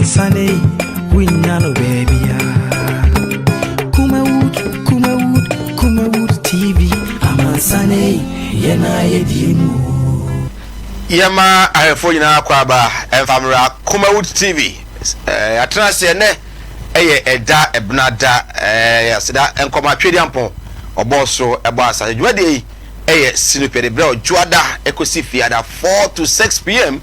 Amansane wonya no baabia. Kumawood, Kumawood, Kumawood TV. Amansane yɛna yɛdi mu. Yɛma ahwɛfoɔ nyinaa kɔ aba mfamra Kumawood TV. Atena ase ɛnɛ ɛyɛ ɛda ɛbenada. Aseda nkɔmɔ atwedi ampɔn ɔbɔ soro ɛbɔ asase. Dwumadie yi ɛyɛ sinopɛ de brɛ ɔdwoada ɛkɔsi fiada 4 to 6 p.m.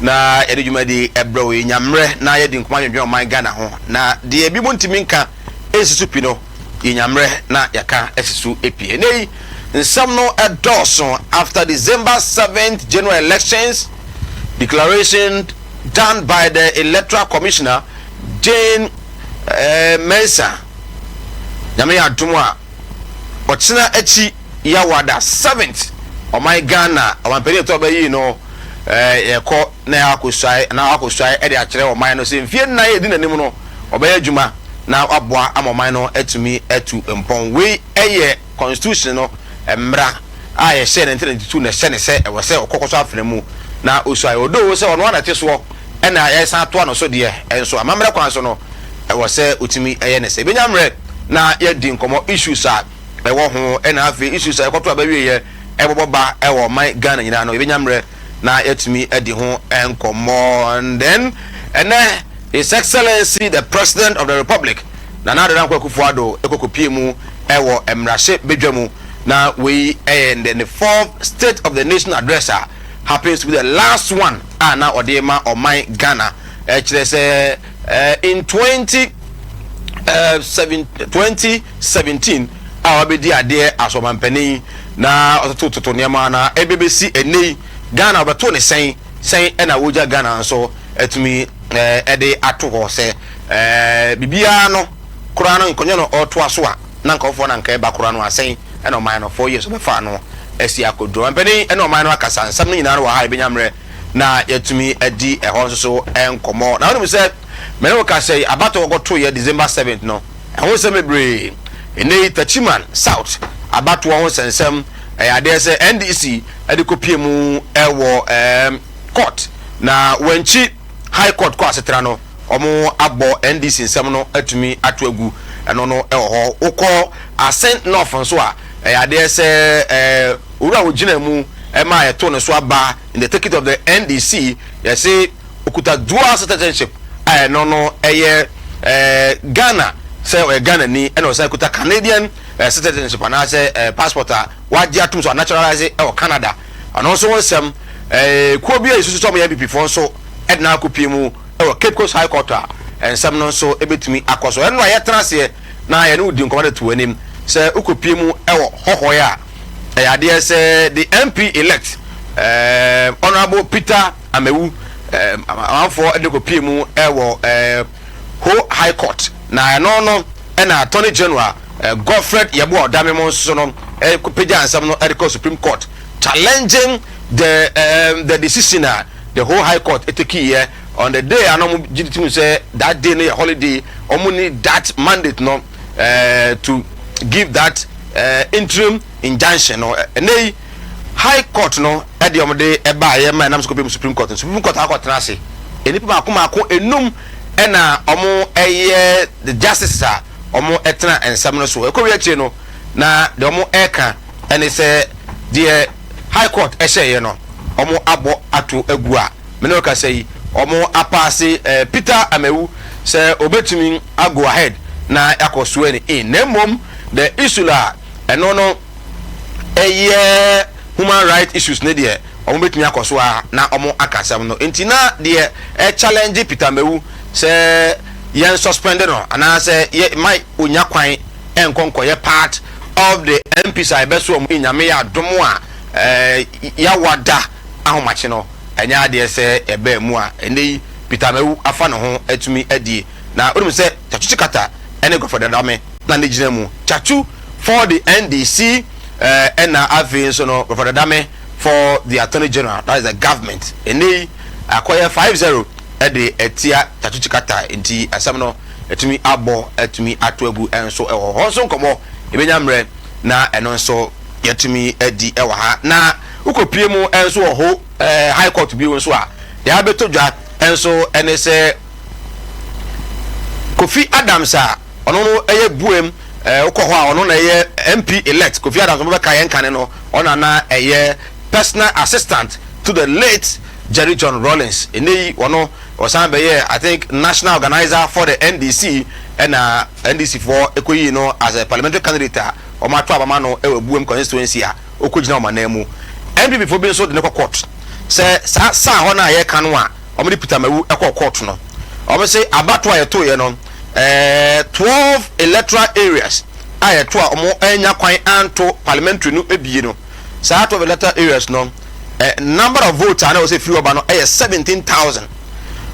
Na yɛde dwumadie ɛbrɛ wɔ yɛnyammerɛ na yɛdi nkɔmɔ adwendwen ɔman Ghana ho, na deɛ ebi mu ntumi nka ɛnsi so pi no, yɛnyammerɛ na yɛka ɛsi so epie. Ɛnɛ yi nsɛm no ɛdɔɔso after December 7th general elections declaration done by the Electoral Commissioner Jean Mensa. Nyame yɛ adom a, ɔkyena akyi Yawada 7th, ɔman Ghana ɔmanpanin ɛtɔ ɔbɛyi no yɛkɔ na akɔsuae na akɔsuae ɛde akyerɛ ɔman no sɛ mfie 4 yɛdi n'anim no, ɔbɛyɛ adwuma na waboa ama ɔman no atumi atu mpɔn. Wei ɛyɛ constitution no mmara a yɛhyɛ 1992 na ɛhyɛ ne sɛ ɛwɔ sɛ ɔkɔkɔ so afena mu na osuae odo sɛ ɔno ana te soɔ ɛna yɛsan atoa no so deɛ. Ɛnso amammerɛ kwan so no, ɛwɔ sɛ otumi ɛyɛ ne sɛ ebenya mmerɛ na yɛdi nkɔmɔ issues a ɛwɔ ho, ɛna afei issues a ɛkɔto abɛwie yɛ ɛbɔbɔ ba ɛwɔ ɔman Ghana nyinaa no, ebenya mmerɛ na yɛtumi adi ho nkɔmɔ. And then ɛnɛ His Excellency the President of the Republic, Nana Addo Dankwa Akufo-Addo, ɛkɔkɔpie mu ɛwɔ mmarahyɛ badwa mu, na wei ɛyɛ the fourth State of the Nation Address a happens to be the last one a na ɔde ma ɔman Ghana. Ɛkyerɛ sɛ in 2017 a wabɛdi adeɛ asɔmampanin na ɔtotototo nneɛma na ɛbɛbɛsi ɛnɛ yi Ghana ɔbɛto ne sɛn sɛn ɛna wogya Ghana nso ɛtumi ɛde ato hɔ sɛ biribiara no koraa no nkonnwa no ɔtoa so a na nkɔfoɔ na nka ɛba koraa no asɛn ɛna ɔman no 4 years ɔbɛfa no asi akɔduro. Ɔmampanin ɛna ɔman no akasa nsɛm no nyinaa no wɔ ha. Yɛbɛnya mmerɛ na yɛtumi adi ɛhɔ nso so nkɔmmɔ. Na wonim sɛ mene wo ka sɛ abatɔ wɔkɔto yɛ December 7th no, ɛho nsɛm bebree. Ɛnɛ yi Techiman South abatoɔ ho nsɛnsɛm ɛyɛ adeɛ sɛ NDC ɛde kɔpie mu ɛwɔ court, na Wankyi High Court kɔ asetena no, ɔmo abɔ NDC nsɛm no atumi ato agu. Ɛno no ɛwɔ hɔ. Wokɔ Assin North nso a, ɛyɛ adeɛ sɛ owura a wogyina mu ɛma yɛto ne so aba in the ticket of the NDC, yɛse okuta dual citizenship a ɛno no ɛyɛ Ghana sɛ ɔyɛ Ghana ni, ɛna ɔsan kuta Canadian citizenship anaasɛ passport a wagye atum so a naturalize ɛwɔ Canada. Ɔno nso ho nsɛm kuo bi a yɛsusu sɛ ɔmo yɛ NPP foɔ nso ɛde na akɔ pie mu ɛwɔ Cape Coast High Court a nsɛm no nso ebɛtumi akɔ so. Ɛno a yɛtena aseɛ na yɛne wo di nkɔmɔ de to anim sɛ wokɔ pie mu ɛwɔ Hɔhɔɛ a, ɛyɛ adeɛ sɛ the MP elect Honourable Peter Amewu amanfoɔ ɛde kɔ pie mu ɛwɔ Ho High Court, na ɛno no ɛna Attorney General Godfred Yeboah Dame mo nso no ɛpagya nsɛm no ɛde kɔ Supreme Court challenging the decision a the Ho High Court ɛtake yɛ on the day a na ɔmo gye tim sɛ that day no yɛ holiday, ɔmo need that mandate no to give that interim injunction no. Ɛnɛ yi High Court no ɛde ɔmo de ɛbaayɛ ma ɛnam so kɔpem Supreme Court. Supreme Court akɔtena ase, nnipa baako baako enum ɛna ɔmo ɛyɛ the justices a ɔmo ɛtena nsɛm no so. Ɛkɔ wi akyire no na deɛ ɔmo ɛka ɛne sɛ deɛ High Court ɛhyɛeɛ no, ɔmo abɔ ato agu a mene ɔkasa yi ɔmo apaase Peter Amewu sɛ obetumi ago ahead na akɔ swear ne in. Na mmom the issue a ɛno no ɛyɛ human right issues ne deɛ, ɔmo betumi akɔ so a na ɔmo aka asɛm no. Nti na deɛ ɛ challenge Peter Amewu sɛ yɛn suspend no anaasɛ yɛ ma onya kwan ɛnkɔ nkɔyɛ part of the MPs a ɛbɛso ɔmo Nyame yɛ adom a Yawada ahomakye no, ɛnyɛ adeɛ sɛ ɛbɛɛ mu a ɛnɛ yi Peter Amewu afa ne ho atumi adie. Na onim sɛ Tsatsu Tsikata ɛne Godfred Dame na ne gyina mu, Tsatsu for the NDC, ɛna afei nso no Godfred Dame for the Attorney General, that is the government. Ɛnɛ yi akɔyɛ 5-0 ɛde ɛtia Tsatsu Tsikata, nti asɛm no ɛtumi abɔ ɛtumi ato agu. Ɛnso ɛwɔ hɔ nso nkɔmɔ ebenya mmerɛ na ɛno nso yɛtumi adi ɛwɔ ha. Na wokɔpie mu ɛnso wɔ ho High Court bi nso a deɛ abɛtɔ dwa ɛnso ɛne sɛ Kofi Adams a ɔno no ɛyɛ Buem, wokɔ hɔ a, ɔno na ɛyɛ MP elect Kofi Adams. Ɔmo bɛka yɛn kane no, ɔna na ɛyɛ personal assistant to the late Jerry John Rawlings. Ɛnɛ yi ɔno ɔsan bɛyɛ, I think, national organizer for the NDC, ɛna NDC foɔ ɛkɔyi no as a parliamentary candidate a ɔmo ato abama no ɛwɔ Buem constituency a ɔkɔgyina ɔmo anan mu. NPP foɔ bi nso de ne kɔ court sɛ saa saa hɔ no a yɛka no a ɔmo de Peter Mawu ɛkɔ court no, ɔmo sɛ abato a yɛto yɛ no, 12 electoral areas a yɛto a ɔmo anya kwan anto parliamentary no ebie no, saa 12 electoral areas no, number of votes a na wɔsɛ firi ɔba no ɛyɛ 17,000.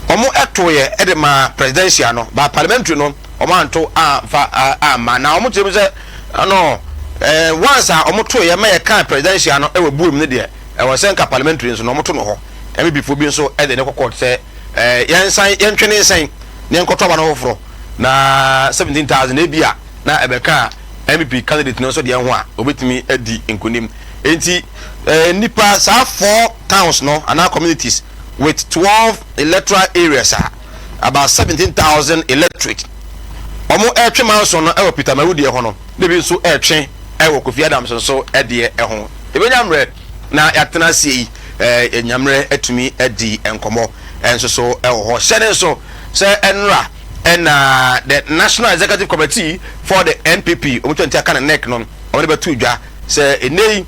Ɔmo ɛto yɛ ɛde ma presidential no ba, parliamentary no ɔmo anto amfa ama. Na ɔmo kyerɛ mu sɛ ɛno once a ɔmo to yɛ ma yɛ kan presidential no ɛwɔ Buem no deɛ, ɛwɔ sɛ nka parliamentary nso na ɔmo to no hɔ. NPP foɔ bi nso ɛde ne kɔ court sɛ yɛnsan yɛntwe ne nsɛn ne yɛnkɔtɔ aba no foforɔ na 17,000 ebi a na ɛbɛka NPP candidate no nso deɛ ho a obetumi adi nkonim. Nti nipa saa four towns no anaa communities with 12 electoral areas a about 17,000 electorate, ɔmo ɛretwe manso no ɛwɔ Peter Mawu deɛ hɔ no, ne bi nso ɛretwe ɛwɔ Kofi Adams nso ɛdeɛ ɛho. Ebenya mmerɛ na yɛatena ase yi, nyammerɛ atumi adi nkɔmɔ ɛnso so ɛwɔ hɔ. Hyɛ ne nso sɛ ɛnora ɛna the National Executive Committee for the NPP, ɔmo twɛn ti aka ne NEC no, ɔmo de bɛto dwa sɛ ene yi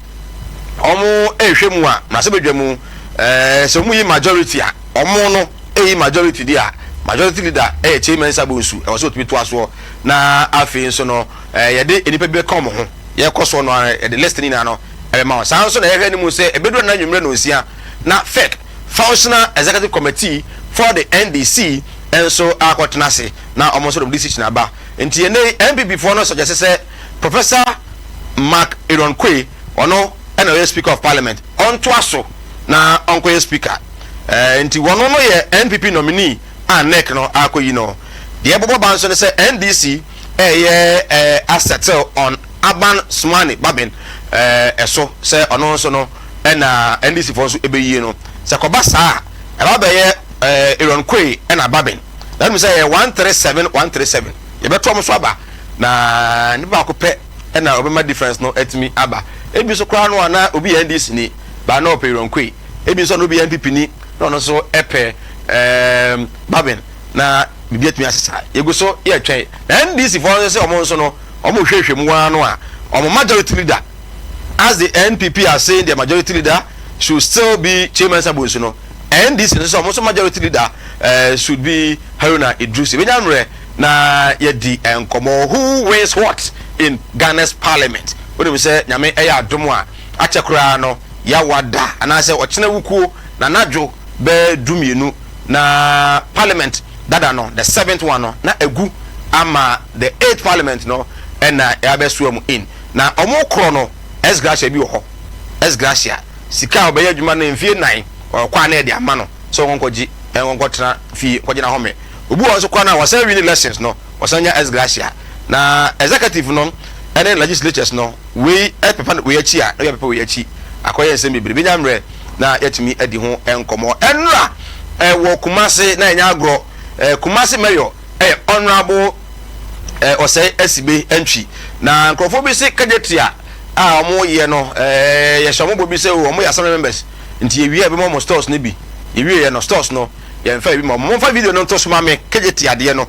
ɔmo ɛrehwɛ mu a mmarahyɛbadwa mu, sɛ ɔmo yi majority a, ɔmo no ɛyi majority di a, majority leader ɛyɛ Kyei Mensah Bonsu, ɛwɔ sɛ otumi to asoɔ. Na afei nso no, yɛde nnipa bi bɛka ɔmo ho, yɛkɔ soɔ no ara yɛde list ne nyinaa no ɛbɛma wɔn. Saa nso na yɛhwɛ ne mu sɛ ebeduru na nwummerɛ no nsia na FEC, Functional Executive Committee for the NDC, nso akɔtena ase na ɔmo nso de decision aba. Nti yɛn NPP foɔ no suggest sɛ Professor Mark Aaron Quaye, ɔno ɛna ɔyɛ Speaker of Parliament, ɔntoa so na ɔnkɔyɛ Speaker. Nti wɔn no yɛ NPP nominee a NEC no akɔyi no deɛ. Ɛbɛbɔ ba nso no sɛ NDC ɛyɛ asettle on Alban Sumana Bagbin ɛso sɛ ɔno nso no ɛna NDC foɔ nso ɛbɛyie no. Sɛ kɔba saa, ɛba bɛyɛ Aaron Quaye ɛna Bagbin na ɛnu sɛ yɛ 137 137, yɛbɛto ɔmo so aba na ne baako pɛ ɛna ɔbɛma difference no ɛtumi aba. Ebi nso koraa no a na obi yɛ NDC ni baa na ɔpɛ Aaron Quaye, ebi nso na obi yɛ NPP ni na ɔno nso ɛpɛ Bagbin na biribi atumi asesa. Yɛgu so yɛtwɛn na NDC foɔ nso sɛ ɔmo nso no ɔmo hwehwɛ mu waa no a, ɔmo majority leader, as the NPP are saying their majority leader should still be Kyei Mensah Bonsu no, NDC nso sɛ ɔmo nso majority leader should be Haruna Iddrisu. Ebenya mmerɛ na yɛdi nkɔmɔ who wins what in Ghana's parliament. Wonim sɛ Nyame ɛyɛ adom a, akyɛ koraa no yɛawada anaasɛ ɔkyena wukuo na nadwo bɛɛ 12 na parliament dada no, the seventh one no, na egu ama the eighth parliament no ɛna yɛabɛsoa mu in. Na ɔmo korɔ no, ex gratia bi wɔ hɔ. Ex gratia sika a ɔbɛyɛ adwuma no mfie 4, ɔkɔ a na yɛde ama no sɛ ɔnkɔgye ɛnkɔtena fie nkɔgye na home. Obi wɔ nso kora no a wɔsan win elections no, wɔsan nya ex gratia. Na executive no ɛne legislatures no, wei ɛpepa wei akyi a na wei ɛpepa wei akyi, akɔyɛ nsɛm bebree. Bi nya mmerɛ na yɛtumi adi ho nkɔmɔ. Ɛnura ɛwɔ Kumase na ɛnyɛ agorɔ. Kumase mayor ɛyɛ Honourable Osei Assibey Antwi, na nkurɔfoɔ bi se Kejetia a wɔn yɛ no, yɛhyɛ wɔn bɔ bi sɛ wɔn yɛ assembly members nti yɛwie a ebi ma wɔn stores no bi. Yɛwie yɛ no, stores no yɛnfa ebi ma wɔn. Wɔmfa video no nto so ma me. Kejetia adeɛ no,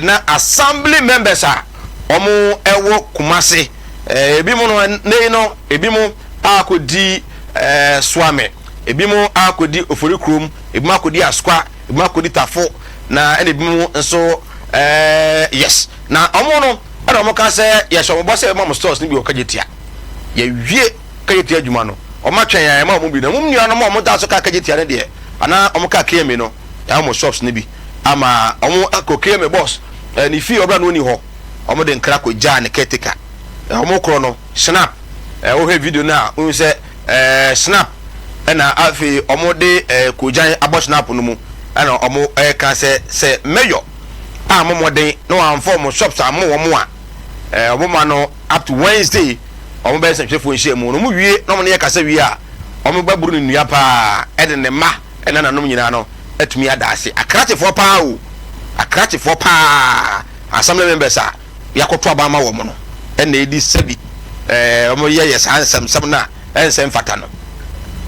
na assembly members a wɔn ɛwɔ Kumase, ebi mu no ne no, ebi mu akɔdi Suame, ebi mu akɔdi Ofori Kurom, ebi mu akɔdi Asokwa, ebi mu akɔdi Tafo, na ɛna ebi mu nso yes, na wɔn no ɛna wɔn ka sɛ yɛhyɛ wɔn bɔ sɛ ɛma wɔn stores no bi wɔ Kejetia. Yɛwie Kejetia adwuma no, wɔn atwɛn yɛn ɛma wɔn bi, na wɔn nuanom a wɔn da so ka Kejetia no deɛ anaa wɔn ka KMA no, yɛn wɔn shops no bi ama wɔn akɔ. KMA boss ne fie ɔbɛn no ni hɔ, wɔn de nkra kɔ gyaa ne caretaker. Wɔn korɔ no snap. Wɔhwɛ video no a, wɔn sɛ snap, ɛna afei wɔn de kogyan abɔ snap no mu, ɛna wɔn ɛka sɛ mayor a mo mmɔden na wɔn amfa wɔn shops ama wɔn a, wɔn ma no up to Wednesday. Wɔn bɛyɛ nsɛntwerɛfoɔ nhyia mu na wɔn wie na wɔn ne yɛ kasa wie a, wɔn bɛboro ne nnua paa, ɛde ne mma ɛna nanom nyinaa no atumi ada ase akrakyefoɔ paa o. Akrakyefoɔ paa, assembly members a yɛakɔto aba ama wɔn no ɛna edi sɛbi wɔn yɛ saa nsɛmsɛm na ɛnsɛ mfata no.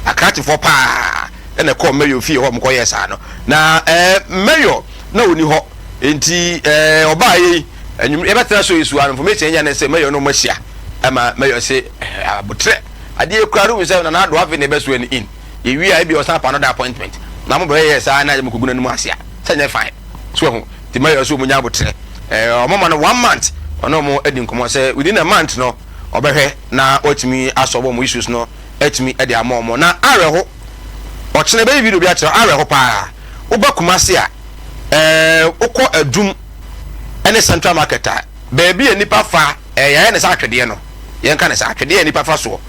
Akrakyefoɔ paa ɛna ɛkɔɔ mayor fie hɔ, wɔn kɔyɛ saa no, na mayor na oni hɔ. Nti ɔbaa yi enyim yɛbɛtena so esu ano, information yɛn ne sɛ mayor no wɔn ahyia ɛma mayor se abotrɛ adeɛ kura no sɛ Nana Ado afei na ɛbɛso ɛni in yɛwie a, ebi ɔsan pa another appointment na mo bɛyɛ saa na yɛ mo kogu n'anim ase a sɛ nyɛ fine so ɛho. Nti mayor so wɔn nya abotrɛ, ɔmo ma no one month, ɔne ɔmo adi nkɔmɔ sɛ within a month no ɔbɛhwɛ na watumi asɔ wɔn issues no atumi de ama ɔmo. Na awerɛho, ɔkyena bɛyɛ video bi akyerɛ. Awerɛho paa, woba Kumase a, wokɔ Adum ɛne Central Market a, baabi a nipa fa yɛayɛ ne sɛ atwedeɛ no, yɛnka ne sɛ atwedeɛ a nipa fa soɔ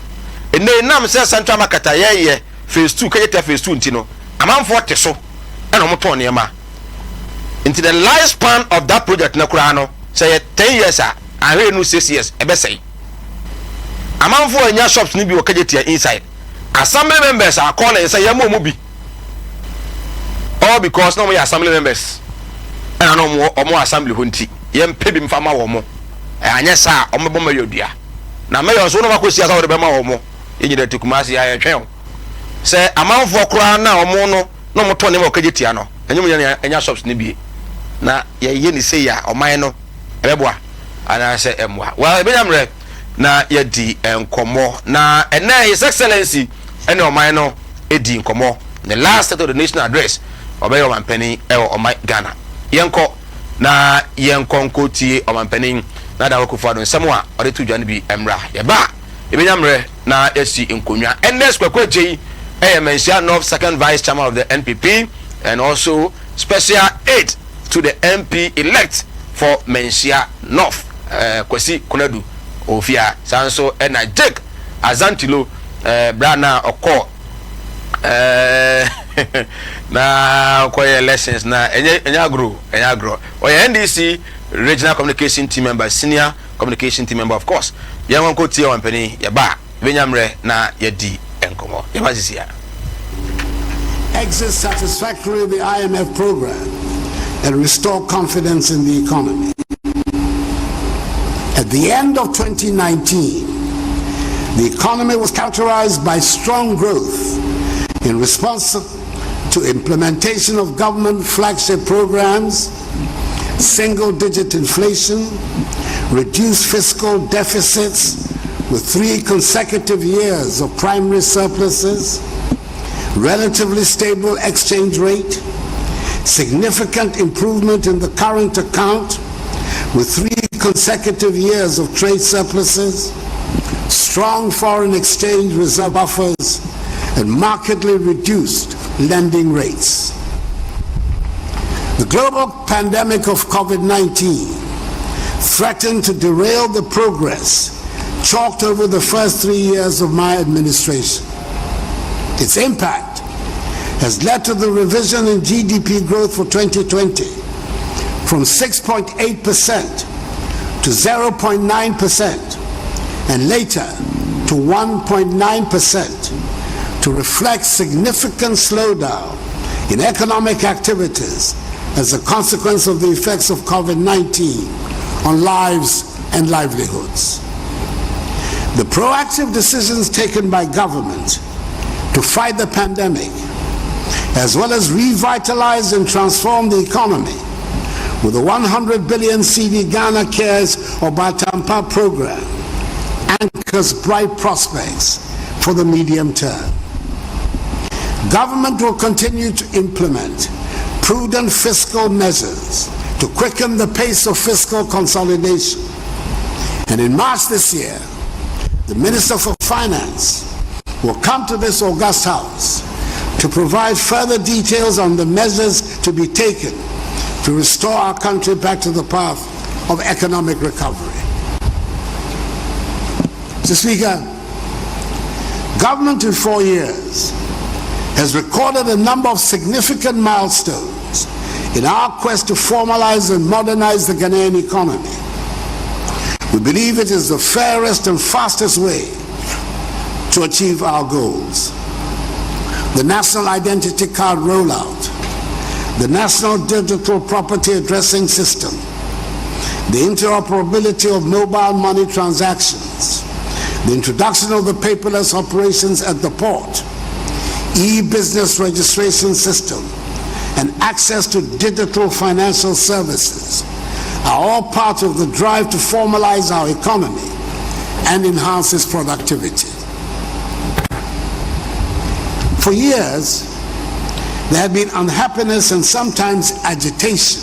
ɛnɛ nam sɛ Central Market a yɛyɛ phase two, Kejetia phase two, nti no amanfoɔ te so ɛna ɔmo tɔn nneɛma. Nti the life span of that project no koraa no, sɛ yɛ 10 years a, ahwɛ no 6 years ɛbɛsɛe. Amanfoɔ anya shops no bi wɔ Kejetia inside. Assembly members are calling sɛ yɛn mo bi, all because na wɔn yɛ assembly members ɛna na wɔn assembly hɔ, nti yɛn pɛ bi nfa ma wɔn. Anyɛ saa, wɔn bɛbɔ mayor dua na mayor nso wɔn akɔ si asa wɔde bɛma wɔn. Yɛn nyinaa te Kumasi a, yɛtwɛn o sɛ amanfoɔ koraa na wɔn no na wɔn tɔn nneɛma wɔ Kejetia no, ɛnyɛ mu yɛn anya shops no bie na yɛyɛ ne sei a, ɔman no ɛbɛboa anaasɛ ɛmmoa? Well, ebɛnya mmerɛ na yɛdi nkɔmmɔ. Na ɛnɛ His Excellency ɛne ɔman no edi nkɔmmɔ, the last State of the Nation Address ɔbɛyɛ ɔmanpanin ɛwɔ ɔman Ghana. Yɛnkɔ na yɛnkɔ nkɔ tie ɔmanpanin na Nana Akufo Addo nsɛm a ɔde to dwa no bi mmra. Yɛba a, ebɛnya mmerɛ na yɛsi nkonnwa. Ernest Kwaku Agyei ɛyɛ Manhyia North second vice chairman of the NPP and also special aide to the MP elect for Manhyia North, Kwasi Konadu Ofia. Saa nso ɛna Jake Azantilo, bra na ɔkɔ na ɔkɔyɛ elections na ɛnyɛ agorɔ, ɛnyɛ agorɔ. Ɔyɛ NDC regional communication team member, senior communication team member of course. Yɛn wɔn ko tie wɔn panin. Yɛba a, ebɛnya mmerɛ na yɛdi nkɔmɔ. Yɛba sisi a. Exit satisfactorily the IMF program and restore confidence in the economy. At the end of 2019, the economy was characterized by strong growth in response to implementation of government flagship programs, single-digit inflation, reduced fiscal deficits with three consecutive years of primary surpluses, relatively stable exchange rate, significant improvement in the current account with three consecutive years of trade surpluses, strong foreign exchange reserve buffers, and markedly reduced lending rates. The global pandemic of COVID-19 threatened to derail the progress chalked over the first 3 years of my administration. Its impact has led to the revision in GDP growth for 2020 from 6.8% to 0.9% and later to 1.9% to reflect significant slowdown in economic activities as a consequence of the effects of COVID-19 on lives and livelihoods. The proactive decisions taken by government to fight the pandemic, as well as revitalize and transform the economy with the 100 billion cedi Ghana Cares Obaatanpa program, anchors bright prospects for the medium term. Government will continue to implement prudent fiscal measures to quicken the pace of fiscal consolidation. And in March this year, the Minister for Finance will come to this august House to provide further details on the measures to be taken to restore our country back to the path of economic recovery. Mr. Speaker, government in 4 years has recorded a number of significant milestones in our quest to formalize and modernize the Ghanaian economy. We believe it is the fairest and fastest way to achieve our goals. The National Identity Card rollout, The National Digital Property Addressing System, the interoperability of mobile money transactions, the introduction of the paperless operations at the port, e-business registration system, and access to digital financial services are all part of the drive to formalize our economy and enhance its productivity. For years, there had been unhappiness and sometimes agitation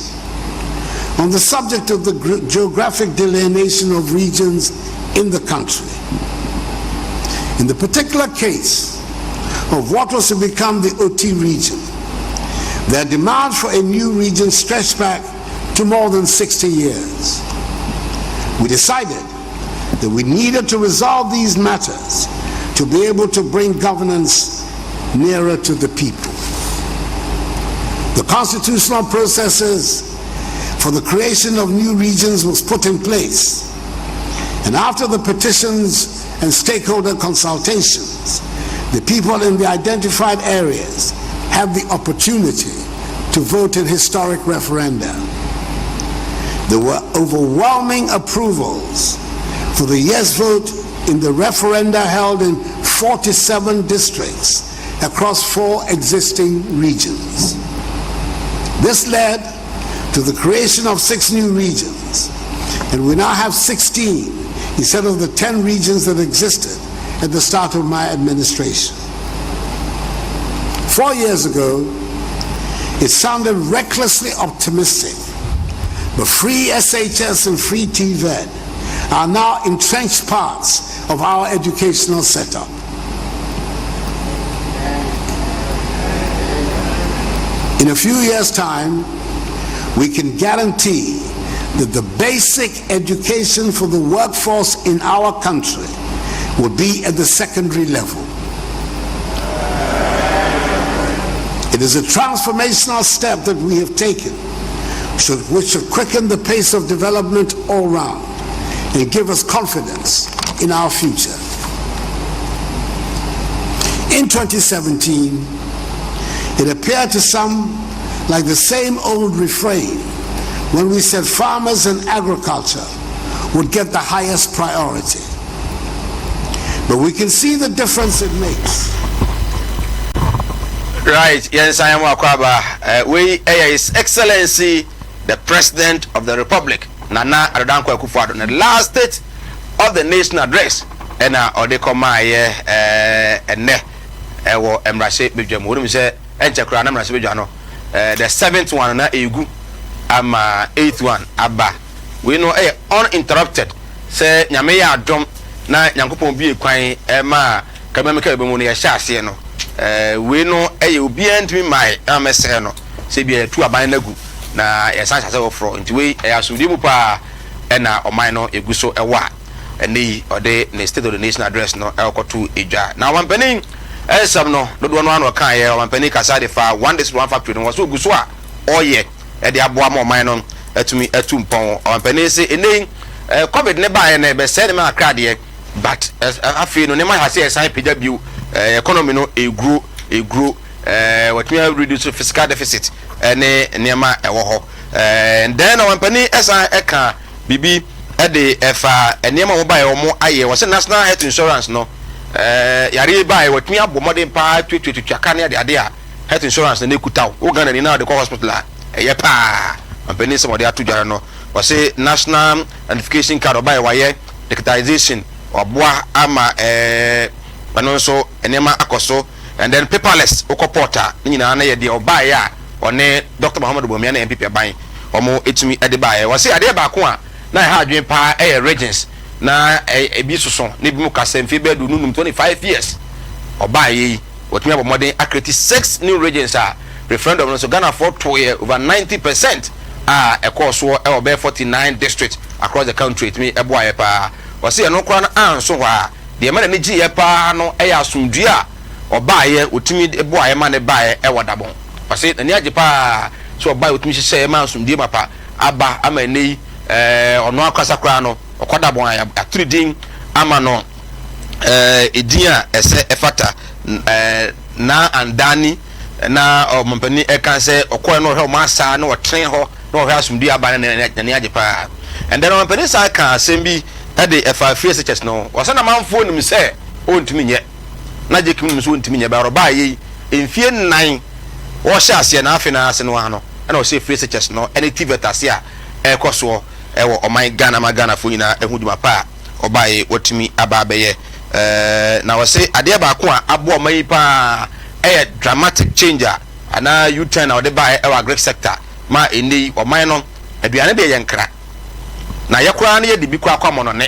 on the subject of the geographic delineation of regions in the country. In the particular case of what was to become the Oti region, their demand for a new region stretched back to more than 60 years. We decided that we needed to resolve these matters to be able to bring governance nearer to the people. The constitutional processes for the creation of new regions was put in place. And after the petitions and stakeholder consultations, the people in the identified areas have the opportunity to vote in historic referenda. There were overwhelming approvals for the yes vote in the referenda held in 47 districts across four existing regions. This led to the creation of six new regions, and we now have 16 instead of the 10 regions that existed at the start of my administration. 4 years ago, it sounded recklessly optimistic, but free SHS and free TVET are now entrenched parts of our educational setup. In a few years' time, we can guarantee that the basic education for the workforce in our country will be at the secondary level. It is a transformational step that we have taken, which should quicken the pace of development all round and give us confidence in our future. In 2017, it appeared to some like the same old refrain when we said farmers and agriculture would get the highest priority. But we can see the difference it makes. Right, yɛn san mu akɔ aba. Wei ɛyɛ His Excellency the President of the Republic, Nana Addo Dankwa Akufo-Addo, the last State of the Nation Address ɛna ɔde kɔmaa yɛ ɛnɛ ɛwɔ mmarahyɛ badwa mu. Wɔn sɛ ɛnkyɛ koraa na mmarahyɛ badwa no the seventh one na egu ama eighth one aba. Wei no ɛyɛ uninterrupted sɛ Nyame yɛ adom na Nyankopɔn bie kwan ɛma kamamika bɛ mu no yɛhyɛ aseɛ no. Wei no ɛyɛ obiara ntumi mmaa ɛma no sɛ bi yɛtu aban no agu na yɛsan hyɛ ase foforɔ, nti wei ɛyɛ asomdwe mu paa ɛna ɔman no egu so ɛwɔ a ɛnɛ yi ɔde ne State of the Nation Address no ɛkɔto edwa. Na ɔmampanin ɛnsɛm no dodoɔ no ano ɔka yɛ ɔmampanin kasa de fa One District One Factory no wɔ so ogu so a ɔyɛ ɛde aboa ma ɔman no ɛtumi ɛtu mpɔn. Ɔmampanin sɛ ɛnɛ yi COVID ne baayɛ no ɛbɛsɛɛ ne ma akra deɛ, but afei no nneɛma ase ɛsan pagya bio, economy no eguro eguro, wɔtumi reduce fiscal deficit ɛne nneɛma ɛwɔ hɔ. Then ɔmampanin ɛsan ɛka biribi ɛde ɛfa nneɛma a wɔn baayɛ wɔn ayɛ wɔ sɛ National Health Insurance no, yare baayɛ wɔtumi abɔ mmɔden paa tuatuatua ka ne ade ade a health insurance no ekuta wo Ghana ni na ɔde kɔ hospital a ɛyɛ paa. Ɔmampanin sɛ wɔde ato dware no, wɔsɛ national identification card ɔbaayɛ wɔayɛ digitization, ɔboa ama ɛno nso nneɛma akɔ so, and then paperless wokɔ port a ne nyinaa no yɛ deɛ ɔbaayɛ a ɔne Dr Muhammadu Bawumia ne NPP aban wɔn etumi ɛde baayɛ. Wɔsɛ adeɛ baako a na ɛha adwene paa ɛyɛ regions na ebi soso na ebi mu kasa mfe bɛɛ du nunum 25 years. Ɔbaayɛ yi wɔtumi abɔ mmɔden acreate six new regions a referendum no so Ghanafoɔ to yɛ over 90% a ɛkɔɔ soɔ ɛwɔ bɛyɛ 49 districts across the country. Etumi ɛboa yɛ paa. Wɔsi ɛno koraa no anso hɔ a deɛ ɛma n'ani gye yɛ paa no ɛyɛ asomdue a ɔbaayɛ otumi boa yɛ ma ne baayɛ ɛwɔ Dabɔn. Wɔsi n'ani agye paa so ɔbaayɛ otumi hyehyɛ yɛ ma asomdue mapa aba ama ɛnɛ yi ɔno akasa koraa no ɔkɔ Dabɔn a yɛatoro din ama no, edin a ɛsɛ ɛfata na andani. Na ɔmampanin ɛka sɛ ɔkɔɛ na ɔhwɛ ɔmo asa na ɔtene hɔ na ɔhwɛ asomdue aba na n'ani agye paa. Ɛndɛ no ɔmampanin san ka asɛm bi ɛde ɛfa free SHS no ho. Ɔsɛ na amanfoɔ nim sɛ ɔntumi nyɛ na Gyekumi nim sɛ ɔntumi nyɛ bɛrɛ ɔbaa yei mfie 4 wɔhyɛ aseɛ na afei na ase no ano ɛna ɔhyɛ free SHS no ɛne TVET ase a ɛrekɔ soɔ ɛwɔ ɔman Ghana ma Ghanafoɔ nyinaa ɛho dwuma pa a ɔbaa yi wɔtumi aba abɛyɛ. Na wɔse adeɛ baako a aboa ɔman yi paa ɛyɛ dramatic change a anaa U-turn a wɔde baeɛ ɛwɔ agric sector ma ɛnnɛ yi ɔman no aduane deɛ yɛ nkra na yɛ koraa no yɛde bi kɔ akɔ amɔnɔne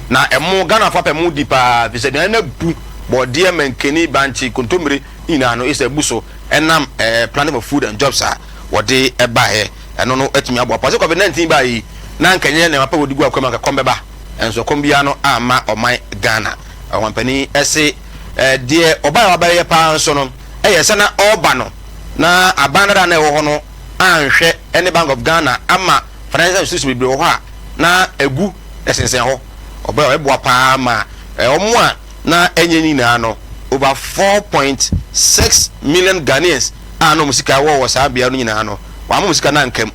na ɛmo Ghanafoɔ apɛ mo di paa fi sɛ aduane no abu bɔɔdeɛ, mankani, bankye, kontommire nyinaa no ɛsɛ abu so ɛnam planting for food and jobs a wɔde ɛbaeɛ. Ɛno no atumi aboa paa sɛ COVID-19 baa yi na anka ɛnyɛ nneɛma pa wɔde gu akwan mu anka kɔm bɛba, nso kɔm biara no amma ɔman Ghana. Ɔmampanin ɛse deɛ ɔbaa a wabɛyɛ paa nso no ɛyɛ sɛ na ɔreba no na aban dada na ɛwɔ hɔ no anhwɛ ɛne Bank of Ghana ama financial institution bebree wɔ hɔ a na egu ɛsensɛn hɔ. Ɔbɛ ɔbɛboa paa ma wɔn a na ɛnyɛ nyinaa no, over 4.6 million Ghanaians a na wɔn sika wɔ wɔ saa bea no nyinaa no, wɔn ama wɔn sika na nkam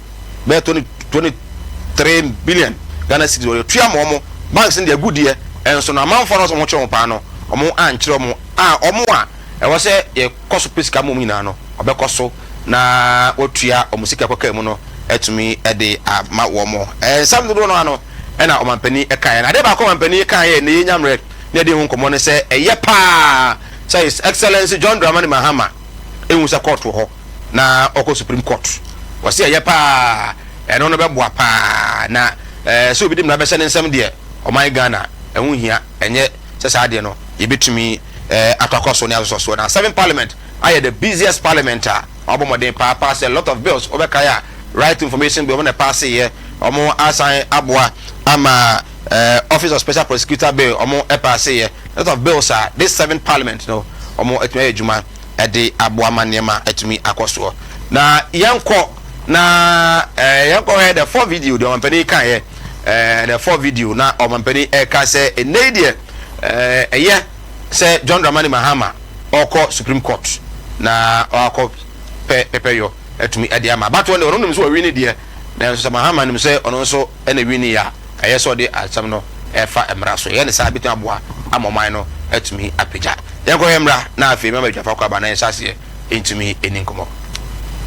bɛyɛ 23 billion Ghana cedis wɔde tua ma wɔn banks no de agu deɛ. Ɛnso no amanfoɔ no sɛ wɔn kyerɛ wɔn paa no, wɔn ankyerɛ wɔn a wɔn a ɛwɔ sɛ yɛkɔ so pɛ sika ma wɔn nyinaa no, ɔbɛkɔ so na wɔtua wɔn sika kɔkaa mu no atumi de ama wɔn. Nsɛm dodoɔ no ano ɛna ɔmampanin kaeɛ. Na adeɛ baako ɔmampanin kaeɛ na yɛnya mmerɛ na yɛde ho nkɔmmɔ no sɛ ɛyɛ paa sɛ His Excellency John Dramani Mahama ehu sɛ court wɔ hɔ na ɔkɔ Supreme Court. Wɔsi ɛyɛ paa, ɛno no bɛboa paa na sɛ obi de mmara bɛhyɛ ne nsɛm deɛ, ɔman Ghana ɛho hia. Ɛnyɛ sɛ saa adeɛ no yɛbɛtumi atɔ akɔ so ne asosɔ soɔ. Na seven parliament ayɛ the busiest parliament a wɔabɔ mmɔden paa pass a lot of bills. Wɔbɛkae a, right to information bill wɔn na pass yɛ, wɔn asan aboa ama Office of Special Prosecutor bill wɔn pass yɛ, lot of bills a this seven parliament no wɔn atumi ayɛ adwuma ɛde aboa ma nneɛma atumi akɔ soɔ. Na yɛnkɔ na yɛnkɔ hɛ the four video deɛ ɔmampanin kan yɛ the four video na ɔmampanin ɛka sɛ ɛnɛ yi deɛ ɛyɛ sɛ John Dramani Mahama ɔkɔ Supreme Court na ɔakɔ pɛ pɛpɛyɔ atumi ɛde ama abatoɔ no. Ɔno nim sɛ ɔwi ne deɛ, nanso sɛ Mahama nim sɛ ɔno nso ɛna wi ne yɛ a, ɛyɛ sɛ ɔde asɛm no ɛfa mmara so ɛyɛ ne saa bɛtumi aboa ama ɔman no atumi apagya. Yɛnkɔhwɛ mmra na afei mɛma adwafa kɔ aba na yɛnhyɛ aseɛ ntumi ɛni nkɔmmɔ.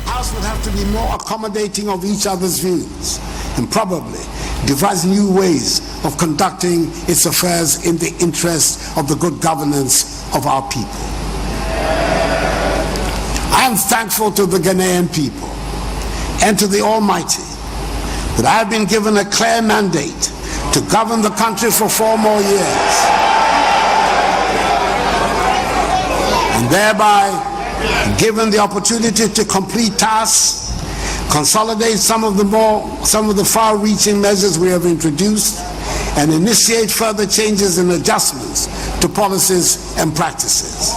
House would have to be more accommodating of each other's views and probably devise new ways of conducting its affairs in the interest of the good governance of our people. I am thankful to the Ghanaian people and to the Almighty that I have been given a clear mandate to govern the country for 4 more years and thereby given the opportunity to complete tasks, consolidate some of the far-reaching measures we have introduced, and initiate further changes and adjustments to policies and practices.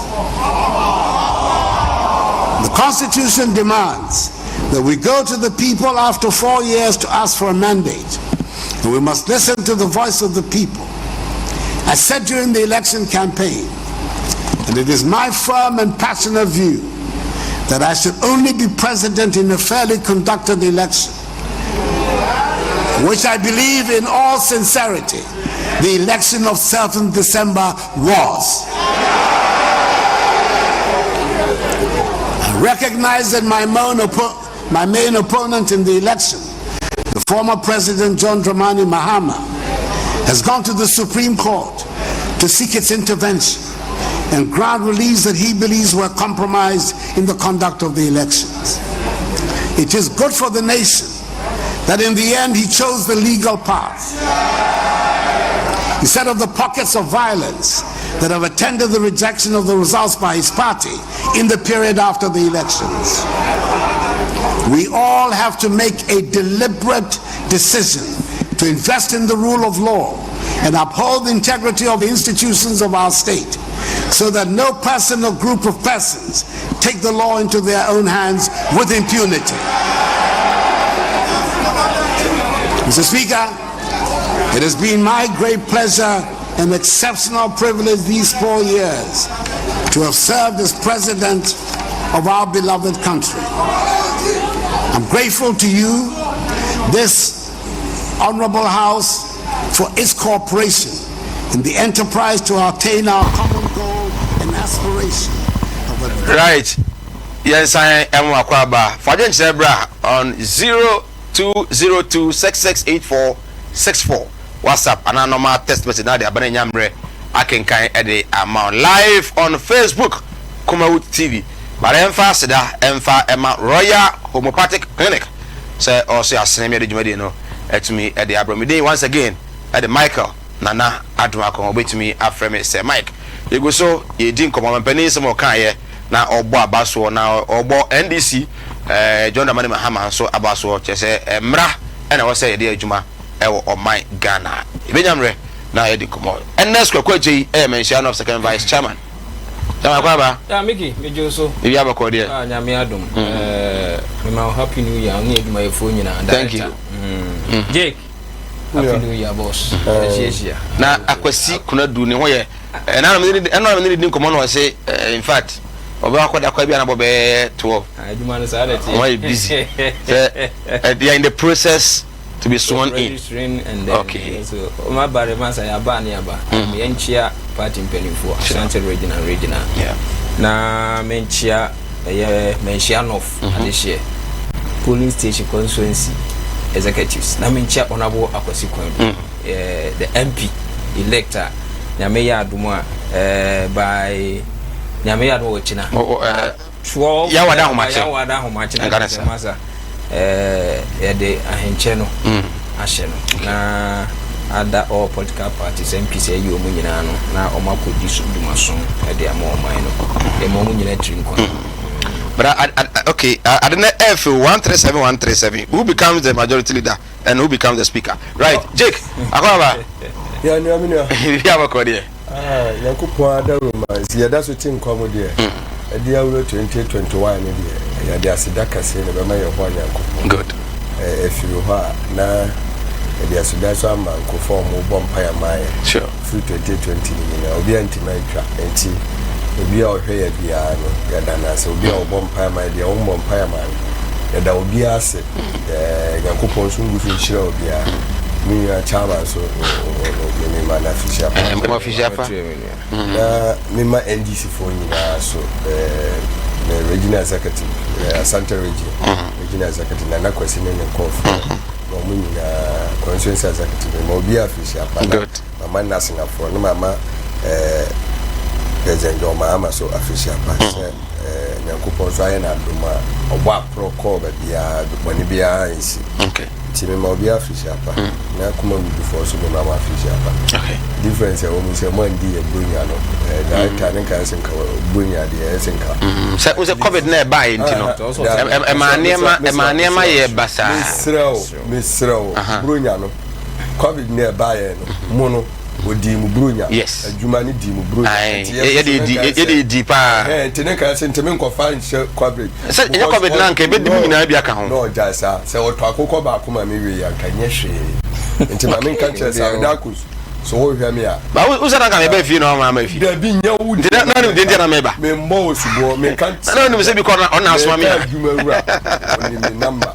The Constitution demands that we go to the people after 4 years to ask for a mandate, and we must listen to the voice of the people. I said during the election campaign, and it is my firm and passionate view, that I should only be president in a fairly conducted election, which I believe in all sincerity the election of 7th December was. I recognize that my main opponent in the election, the former President John Dramani Mahama, has gone to the Supreme Court to seek its intervention and grant reliefs that he believes were compromised in the conduct of the elections. It is good for the nation that in the end he chose the legal path instead of the pockets of violence that have attended the rejection of the results by his party in the period after the elections. We all have to make a deliberate decision to invest in the rule of law and uphold the integrity of the institutions of our state so that no person or group of persons take the law into their own hands with impunity. Mr. Speaker, it has been my great pleasure and exceptional privilege these 4 years to have served as president of our beloved country. I'm grateful to you, this honorable house, for its cooperation in the enterprise to attain our common goal and aspiration of a Right, yɛnsan ɛmo akɔ aba fadwe nkyerɛ bra on 0202668464, WhatsApp anaa normal text message na de aba na nya mmerɛ akenkan ɛde ama wo live on Facebook, Kumawood TV. Bara ɛmfa aseda ɛmfa ɛma Royal Homeopathic Clinic sɛ ɔso asene mi ɛde dwumadie no ɛtumi ɛde abrɔ mi din. Once again, ɛde Michael Nana Adomakɔ, ɔbɛtumi afrɛ me sɛ Mike. Yɛgu so yɛdi nkɔmmɔ. Mpanin sɛm ɔkaeɛ na ɔbɔ aba soɔ na ɔbɔ NDC John Dramani Mahama nso aba soɔ, kyerɛ sɛ mmra ɛna ɛwɔ sɛ yɛde adwuma ɛwɔ ɔman Ghana. Yɛbɛnya mmerɛ na yɛdi nkɔmmɔ. Ɛnɛ Kwaku Agye yi ɛyɛ Manhyia North second vice chairman. Chairman, akɔ aba. Ya Miki, mejo so. Ebi abɛkɔ deɛ. Ah, Nyame adom. Mema wo happy New Year ne adwumayɛfoɔ nyinaa. Thank you. Jake. Happy New Year, boss. Yɛhyiahyia. Na Akwasi Kunadu ne ho yɛ ɛna na ne di nkɔmmɔ na ɔse in fact ɔbɛ akɔ da kɔ bi anabɔ bɛyɛ 12. Ah, adwuma no saa na ɛteɛ. Wɔn yɛ busy sɛ they are in the process to be sworn in. Registering and then so ɔma ba de masa yaba ne yaba. Yɛnkyia party mpanimfoɔ, Ashanti Regional regional. Na menkyia ɛyɛ Manhyia North adehyeɛ polling station constituency executives, na menkyia Honourable Akwasi Kwandu, the MP elect a Nyame yɛ adom a by Nyame yɛ adom a wɔkyina 12 Yawada Ahomakye. Yawada Ahomakye na Nka ne kyerɛ sa. Masa yɛde ahenkyɛ no ahyɛ no na ada all political parties MPs ayi wɔn nyinaa no na wɔn akɔdi so dwumaso de ama ɔman no, ɛma wɔn nyinaa tiri nkwa. But okay, I don't know if 137137, who becomes the majority leader and who becomes the speaker. Right, Jake, akɔ aba. Ya nua, mi nua. Bibi abɛkɔ deɛ. Ah, Nyankopɔn adawuroma nsi yɛda so te nkwa mu deɛ, ɛde awura 2021 no deɛ, yɛde aseda kɛseɛ na bɛma yɛn ho a Nyankopɔn. Ɛfiri hɔ a na yɛde aseda so ama nkurɔfoɔ a wɔbɔ mpaeɛ ama yɛ firi 2020 no nyinaa. Obi a ntoma atwa nti obi a ɔhwɛ yɛ biara no, yɛda no ase. Obi a ɔbɔ mpaeɛ ama yɛ deɛ, ɔmmɔ mpaeɛ ama no, yɛda obiara ase. Nyankopɔn nso ngu so nhyira obiara. Me nua chairman so, mema no afihyia pa. Mo afihyia pa. Na mema NDC foɔ nyinaa so, me regional executive, Asante Region regional executive Nana Kwasi ne ne nkɔɔfoɔ na ɔmo nyinaa, constituency executive, mema obiara afihyia pa. Na mama nasenafoɔ ne mama President John Mahama so afihyia pa sɛ Nyankopɔn so ayɛ n'adom a ɔbɔ aporɔ kɔɔ baabiara, bɔne biara nsi. Nti mema obiara afihyia pa. Na kuma wudufoɔ so, mema mo afihyia pa. Difference a ɛwɔ mu sɛ mo andi yɛ bronya no, director ne nka ɛsɛ nka bronya deɛ ɛsɛ nka. Sɛ wo sɛ COVID na ɛbaeɛ nti no, ɛma nneɛma yɛ basaa. Mesrɛ wo, mesrɛ wo, bronya no, COVID ne ɛbaeɛ no mo no ɔdii mu bronya. Adwuma no dii mu bronya. Aye, Nti yɛ yɛde nso di ne nka yɛde di paa. Nti ne nka sɛ ntumi nkɔfa nhyɛ COVID. Sɛ ɛnyɛ COVID na anka ɛbɛdi mu nyinaa bi aka ho. Na ɔgyae saa sɛ ɔtɔ akokɔ baako ma me wie anka nyɛ hwee, nti ma menka nkyerɛ sɛ Awedakos so wohwɛ me a. Ba wo sɛ na nka meba fie na ɔma ama fie. Dabi, nyɛ wo. Nti na nim deɛ nti na meba. Membɔ wo soboɔ, menka. Na nim sɛ bi kɔ na ɔna asoma me a. Meka adwuma wura ɔnim me number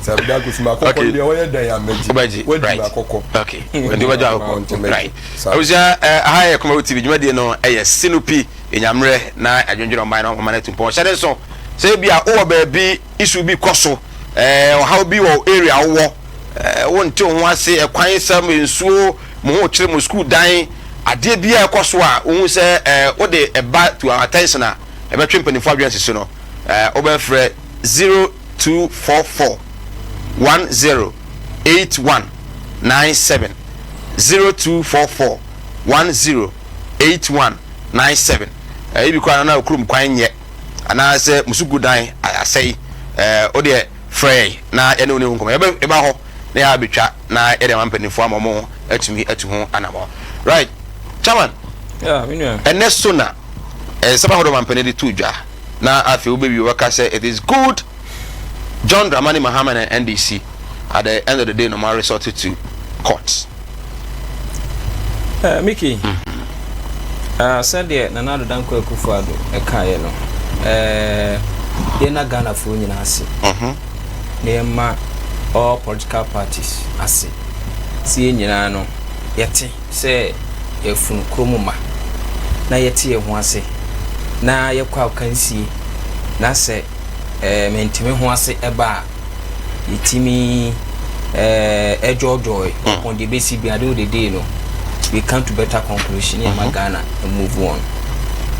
sɛ Awedakos ma akokɔ deɛ ɔyɛ dɛn amagye. Wobɛgye. Wadi Right. ma akokɔ. Okay, nti wobɛgye akokɔ. Nti mɛgye. Right. Saa. Abusua, aha yɛ Kumawu TV dwumadie no, ɛyɛ Sinupi enyammerɛ na adwendwene ɔman no ɔman no atu mpɔn. Hyɛ ne nso sɛ ebi a wowɔ baabi, issue bi kɔ so, ɔhaw bi wɔ area wowɔ, wonte wo ho ase, ɛkwan sɛm, nsuo mo ho kyerɛ mo, school dan, adeɛ bi a ɛkɔ so a wohu sɛ wode ɛba to our attention a ɛbɛtwe mpanimfoɔ adwene sisi no, wobɛfrɛ 0244 10 81 97, 0244 10 81 97. Ebi koraa na okurum kwan nyɛ anaasɛ musuku dan asɛe, o deɛ frɛ yɛn na yɛne wo ne ho nkɔmɔ. Yɛbɛ yɛba hɔ na yɛ abɛtwa na yɛde ama mpanimfoɔ ama wɔn atumi atu ho anamɔ. Right, chairman. Yeah, me nua. Ɛnɛ so na nsɛm ahodoɔ ma mpanin de to dwa na afei wobɛwie wɔka sɛ it is good John Dramani Mahama and NDC at the end of the day no ma resort to court. Mickey, sɛdeɛ Nana Addo Dankwa Akufo-Addo ɛkaeɛ no, Yɛna Ghanafoɔ nyinaa ase na yɛma all political parties ase sɛ yɛn nyinaa no yɛte sɛ yɛfunu kurom ma na yɛte yɛn ho ase na yɛkɔ akansie na sɛ menteme ho ase ɛba a, yɛtumi ɛdwɔdwɔe upon deɛ bɛsi bi. At the end of the day no, we come to better conclusion ne yɛma Ghana move on.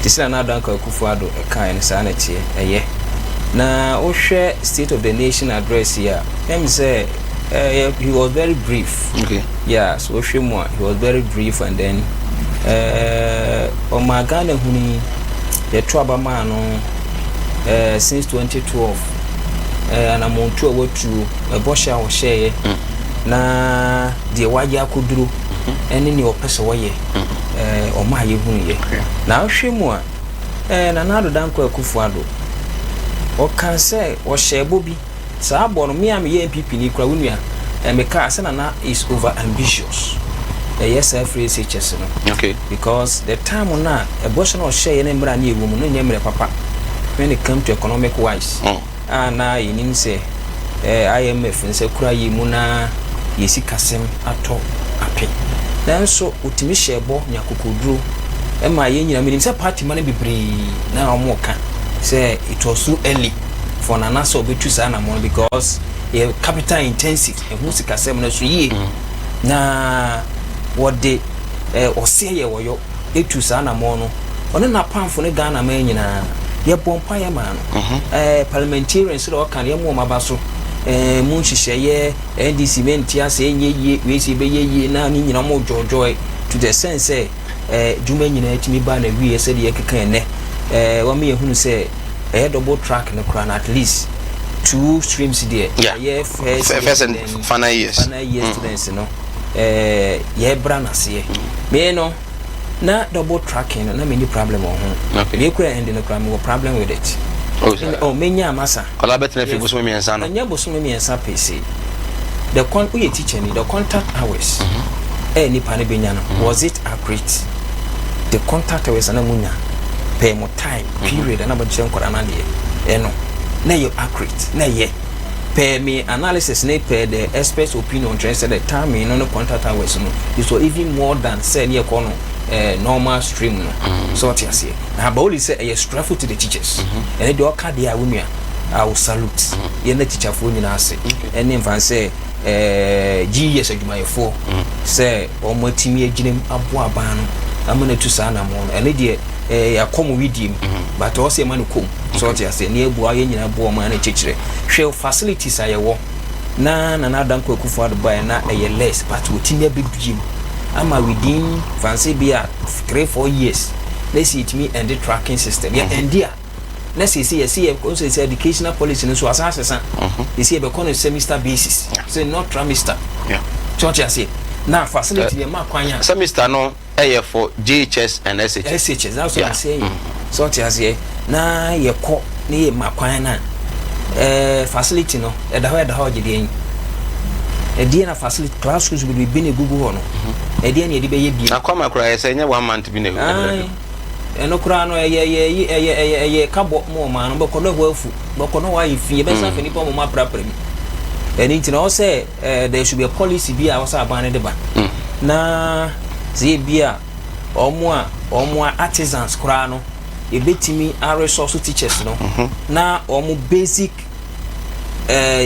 Te sɛ Nana Addo Akufo Addo ɛkae no, saa na ɛteɛ. Ɛyɛ na wohwɛ State of the Nation Address yi a, ɛm sɛ he was very brief. Yeah, so wohwɛ mu a, he was very brief and then ɔma Ghana hunu yɛto aba maa no since 2012, anammɔntu a watuo, ɛbɔhyɛ a wɔhyɛeɛ na deɛ wayɛ akɔduro ɛne deɛ ɔpɛ sɛ wɔyɛ, ɔma a yɛhunuyɛ. Na wohwɛ mu a, Nana Addo Dankwa Akufo Addo ɔka sɛ ɔhyɛ bɔ bi. Saa bɔ no, me a meyɛ NPP ni kora, wo nua, mekaa sɛ Nana is over ambitious. Ɛyɛ saa free SHS no because the time na ɛbɔhyɛ no ɔhyɛeɛ ne mmerɛ a ne ɛwɔ mu no nyɛ mmerɛ papa when it come to economic wise a na yɛnim sɛ IMF nsa kura yɛ mu na yɛsi kasɛm atɔ ape. Nanso otumi hyɛ bɔ nya kokoduro ɛma yɛn nyinaa. Menim sɛ party ma no bebree na wɔn ka sɛ it was too early for Nana sɛ ɔbɛtu saa anamɔ no because yɛ capital intensive, ɛho sikasɛm no so yie na wɔde ɔseɛ yɛ wɔyɔ etu saa anamɔ no. Ɔne n'apamfo ne Ghana man nyinaa yɛbɔ mpa yɛ maa no. Parliamentarians sɛ ɔka no, yɛmo wɔn aba so mu nhyehyɛeɛ NDC mɛnti ase ɛnyɛ yie, wei si ɛbɛyɛ yie na ne nyinaa mo dwɔdwɔe to the sense sɛ dwuma nyinaa tumi ba na wie. Sɛdeɛ yɛkeka ɛnɛ, wɔn yɛ hunu sɛ ɛyɛ double track no koraa na at least two streams deɛ ɛyɛ first first and final years. Final year students no, yɛbra n'aseɛ. Mee no na double tracking no na many problem wɔ ho. Me kura ɛndi no kura me wɔ problem with it. Oh, sorry. Oh, menya amasa. Kɔla bɛtena fi bosome 3 no. Ɛnyɛ bosome 3 pese. The con woyɛ teacher ni, the contact hours nipa no bɛnya no, was it accurate? The contact hours na munya per mo time period na mo kyerɛ nkwadaa no adeɛ ɛno na ɛyɛ accurate? Na ɛyɛ per me analysis ne per the experts opinion kyerɛ sɛ the time no ne contact hours no is for even more than sɛ ne yɛkɔ no normal stream no. So ɔte aseɛ na aba only sɛ ɛyɛ stressful to the teachers. Ɛne deɛ ɔka deɛ a, wo nua, I will salute yɛn na teacherfoɔ nyinaa ase ɛne nfa sɛ GES adwumayɛfoɔ sɛ wɔn atumi agyina mu aboa aban no ama no atu saa anamɔ no. Ɛne deɛ yɛakɔ mo widie mu but ɔwɔ sɛ yɛma no kom so ɔte aseɛ ne yɛboa yɛn nyinaa boa ɔman no kyekyerɛ. Hwɛ facilities a yɛwɔ na Nana Dankwa Akufo Addo baeɛ na ɛyɛ less, but wɔtumi abɛbie mu ama within fancy bi a 3-4 years na sɛ yɛtumi ɛnde tracking system yɛ ɛnde a na sɛ yɛsi yɛ nso sɛ educational policy no nso asan asesa. Yɛsi yɛbɛkɔ no semester basis sɛ not trimester. Tí wọ́n ti aseɛ na facility yɛ ma kwan a Semester no ɛyɛ for JHS and SHS. SHS, that's what I'm saying. Sɛ ɔte aseɛ na yɛkɔ ne yɛ ma kwan na facility no ɛda hɔ, ɛda hɔ ɔgye deɛ yi ɛdeɛ na facility classrooms bebree na egugu hɔ no, ɛdeɛ na yɛde bɛyɛ bie. Na kwama koraa yɛ sɛ ɛnyɛ one month bi na Aye. Ɛno koraa no ɛyɛ kabɔ mu ɔmaa no bɛkɔ na ɛhɔ afu, bɛkɔ na wɔayɛ fi, yɛbɛsan fɛ nipa mo aprapra mu. Ɛno nti na ɔsɛ there should be a policy bi a ɔsɛ aban no de ba na sɛ ebi a ɔmo a artisans koraa no ebetumi aresource teachers no na ɔmo basic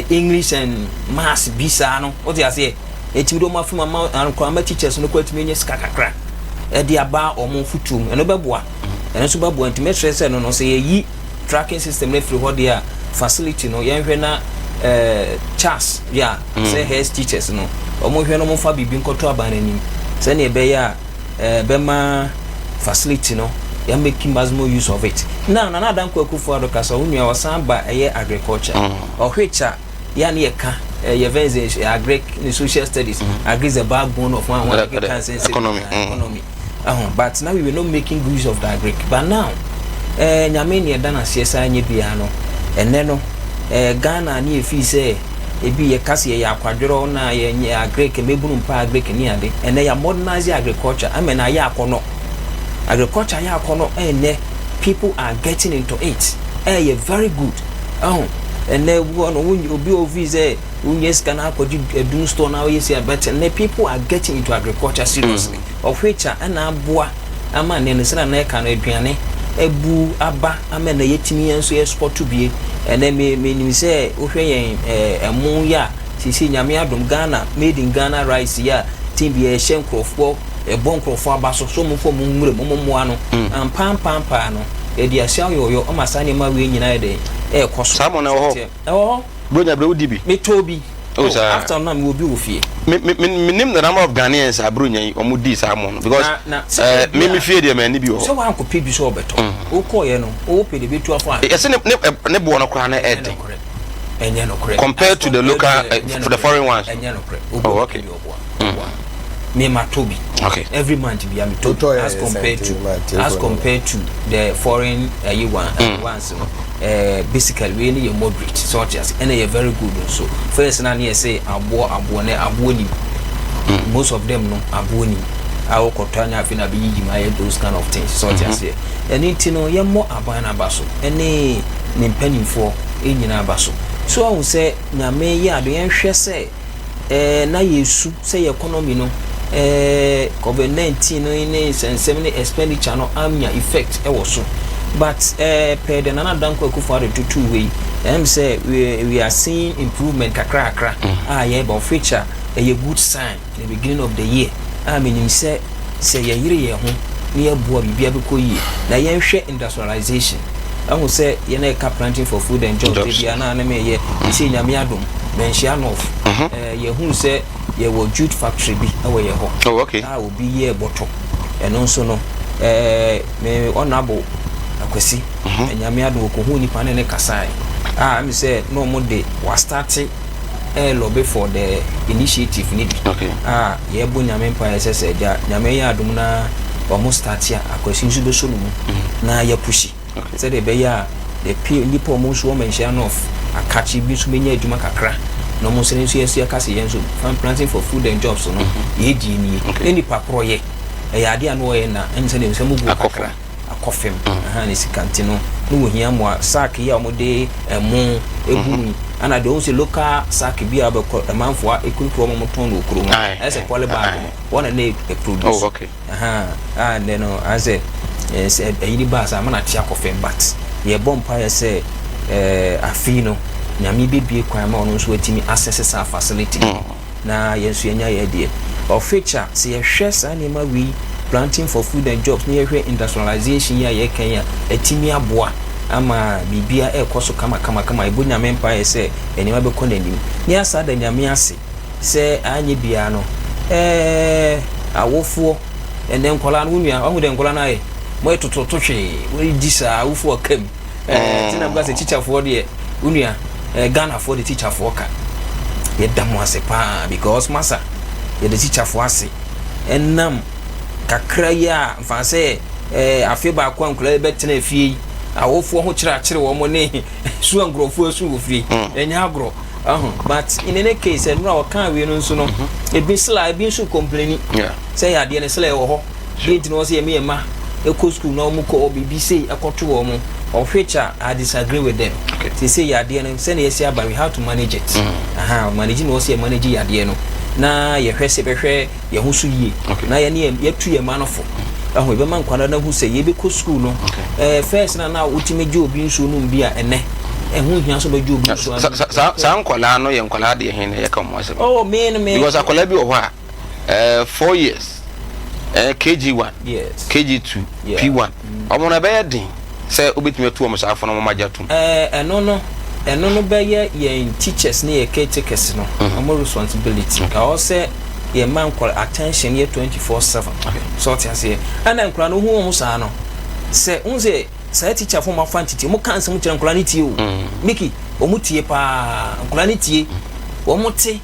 English and maths bi saa no, wote aseɛ, etimi de ɔmo afim ama ankora ama teachers no kɔ etimi nye sika kakra ɛde aba ɔmo futuo mu. Ɛno bɛboa, ɛno nso bɛboa. Nti mɛkyerɛ sɛ no sɛ yɛyi tracking system no afiri hɔ deɛ a, facility no yɛnhwɛ na charles yɛ a sɛ health teachers no ɔmo hwɛ no, ɔmo fa biribi nkɔtɔ aban n'anim sɛnea ɛbɛyɛ a bɛma facility no yɛn make maximum use of it. Now Nana Dankwa Akufo Addo kasa, wo nua, ɔsan ba ɛyɛ agriculture ɔhwɛ yɛa ne yɛka yɛ fɛn sɛ agric ne social studies. Agric is the backbone of one economy. Economy. But now we were not making good use of the agric, but now Nyame ne ɛda n'aseɛ saa nyɛ biara no. Ɛnɛ no Ghana ne yɛfii sɛ ebi yɛka sɛ yɛyɛ akwadworɔ na yɛnyɛ agric mɛbunu mpa agric ne ade. Ɛnɛ yɛ modernize agriculture ama na ayɛ akɔnɔ. Agriculture ayɛ akɔnɔ. Ɛnɛ people are getting into it. Ɛyɛ very good. Ɛho ɛnɛ wɔ no wo obi ofi sɛ wonyɛ sika na akɔgye adum store na woyɛ si abɛtɛ. Nnɛ people are getting into agriculture seriously, of which a ɛna aboa ama nnɛ no sɛnɛ na ɛka no, aduane ebu aba ama na yɛtumi yɛn nso yɛ export bie. Ɛnɛ me menim sɛ wohwɛ yɛn ɛmo yi a sisi, Nyame adom, Ghana made in Ghana rice yi a team bi ɛhyɛ nkurɔfoɔ, ɛbɔ nkurɔfoɔ aba so so mo fɔ mo nwura mu, mo mmoa no ampampampaa no, yɛde ahyɛ ayɔyɔ ɔma saa nneɛma wei nyinaa yɛ dɛ ɛɛkɔ so. Saa mo na ɛwɔ hɔ? Ɛwɔ hɔ. Bronya bere wodi bi? Metɔ bi. Oh, saa. After na mewɔ bi wɔ fie. Me me me menim the number of Ghanaians a bronya yi ɔmo di saa mo no because Na sɛ me fie deɛ mɛ ni bi wɔ sɛ hɔ. Wankɔpɛ bi sɛ ɔbɛtɔ, wokɔɔyɛ no wopɛ de bɛtu afɔ a. Yɛsɛ ne boɔ no koraa no ɛɛden. Ɛnyɛ nokorɛ. Compared to the local, for the foreign ones. Ɛnyɛ nokorɛ. Oh, okay. Me ma tɔ bi. Every month bi a me tɔ Wotɔ bi yɛ as compared to sɛnti, as compared to the foreign ɛyi one ones no, basically wei ne yɛ moderate sɛ ɔte ase, ɛna yɛ very good nso. First na ne yɛ sɛ aboɔ aboɔ ne aboɔ nim, most of them no aboɔ nim a wɔkɔtɔ anya, afei na abɛyiyi mu ayɛ those kind of things sɛ ɔte aseɛ. Ɛne nti no yɛmmɔ aban no aba so ɛne ne mpanimfoɔ nyinaa aba so so ahu sɛ Nyame yɛ ado. Yɛnhwɛ sɛ na yɛsu sɛ yɛ economy no, COVID-19 no ne nsɛnsɛm ne expenditure no anya effect ɛwɔ so, but pɛɛ de Nana Danko Akufo Addo tutu wei sɛ we are seeing improvement kakrakra a yɛreba, of which a ɛyɛ good sign in the beginning of the year a menim sɛ yɛyere yɛn ho na yɛboa, biribiara bɛkɔ yie. Na yɛnhwɛ industrialization, ɛho sɛ yɛn a yɛka Planting for Food and Jobs. Jobs. Ebi anaa ne meyɛ ɛsɛ Nyame adom, Manhyia North, yɛhu sɛ yɛwɔ jute factory bi ɛwɔ yɛ hɔ a obi yɛ bɔtɔ. Ɛno nso no me Honourable Akwasi, Nyame adom, wɔkɔhu nipa ne ne kasae a ɛmi sɛ na ɔmo de wastart lobby for the initiative ne bi a yɛbɔ Nyame mpa yɛ sɛ gya Nyame yɛ adom na ɔmo start a, Akwasi nso bɛsɔ no mu na yɛpush sɛdeɛ ɛbɛyɛ a the pay nipa ɔmo nso wɔn Manhyia North akakye bi nso bɛnya adwuma kakra na ɔmo nso ne nso yɛso yɛka sɛ yɛn nso farm Planting for Food and Jobs no yɛgye nie ne nipa korɔ yɛ ɛyɛ adeɛ a na ɔyɛ na ɛmu sɛ ne nsa mu gu Akɔ kakra akɔ fam aha ne sika nti no ne wɔhia mmoa. Sack yi a wɔde ɛmo egu mu yi ana deɛ wɔn sɛ local sack bi a bɛkɔ ɛmanfoɔ a ekurukuru wɔn tɔn no okuro mu, ɛsɛ poly bag no wɔn na ne produce. Aha a ndɛ no asɛ sɛ ɛyi ni baasa ama na te akɔ fam, but yɛbɔ mpaeɛ sɛ afei no Nyame bɛbie kwan ma ɔno nso atumi asɛsɛ saa facility na yɛn nso yɛnya yɛ deɛ of which a sɛ yɛhwɛ saa nneɛma wei, Planting for Food and Jobs, ne yɛhwɛ industrialization yi a yɛka yi a, ɛtumi aboa ama biribia ɛrekɔ so kama kama kama. Yɛbɔ Nyame mpaeɛ sɛ nneɛma bɛkɔ n'anim ne asa da Nyame ase sɛ anyɛ biara no awofoɔ ɛnɛ nkɔlaa no, wo nua wahu dɛ nkɔlaa no ayɛ moyɛ tototo hwee, wɔdi saa awofoɔ kam nti na bɛka sɛ tikyafoɔ deɛ, wo nua Ghanafoɔ de tikyafoɔ ka, yɛda mo ase paa because masa yɛde tikyafoɔ ase ɛnam kakra yi a mfa sɛ afe baako a nkɔlaa yi bɛtena fie yi, awofoɔ ho kyerɛkyerɛ wɔn ne su a nkurɔfoɔ asu wɔ fie, ɛnyɛ agorɔ ɔho. But in any case, ɛnura ɔka awie no nso no, ebi sila, ebi nso complain sɛ yɛ adeɛ no sila ɛwɔ hɔ deɛ nti na wɔsɛ yɛmɛ yɛ ma ɛkɔ school na wɔn kɔ biribi sei ɛkɔto wɔn, of which a I disagree with them. Sɛ yɛ adeɛ no sɛnea yɛsi aba, we have to manage it. Aha manage na wɔsɛ yɛ manage yɛ adeɛ no na yɛhwɛ sɛ bɛhwɛ yɛn ho so yie na yɛne yɛ yɛtu yɛn ma no fo ɛho yɛbɛma nkwadaa no ho sɛ yɛbɛkɔ school no. First na wotumi gye obi nsuo nom bi a, ɛnɛ ɛho hia so bɛgye obi nsuo anom. Saa nkɔlaa no yɛ nkɔlaa deɛ hen na yɛka wɔn asɛm? Oh, me no me Because akɔlaa bi wɔ hɔ a 4 years, KG1, KG2, P1, ɔmo no ɛbɛyɛ den sɛ wobɛtumi atu wɔn saa afɔ no wɔn agye atum. Ɛno no bɛyɛ yɛn teachers ne yɛ caretakers no ɔmo responsibility. Ɛwɔ sɛ yɛn ma nkɔla attention yɛ 24/7 sɛ ɔte aseɛ. Ɛna nkɔla no hu wɔn saa no sɛ n sɛ saa teacher fo ma fa ntete ɔmo ka nsɛm kyerɛ nkɔla no tie o. Miki ɔmo tie paa, nkɔla no tie, wɔn te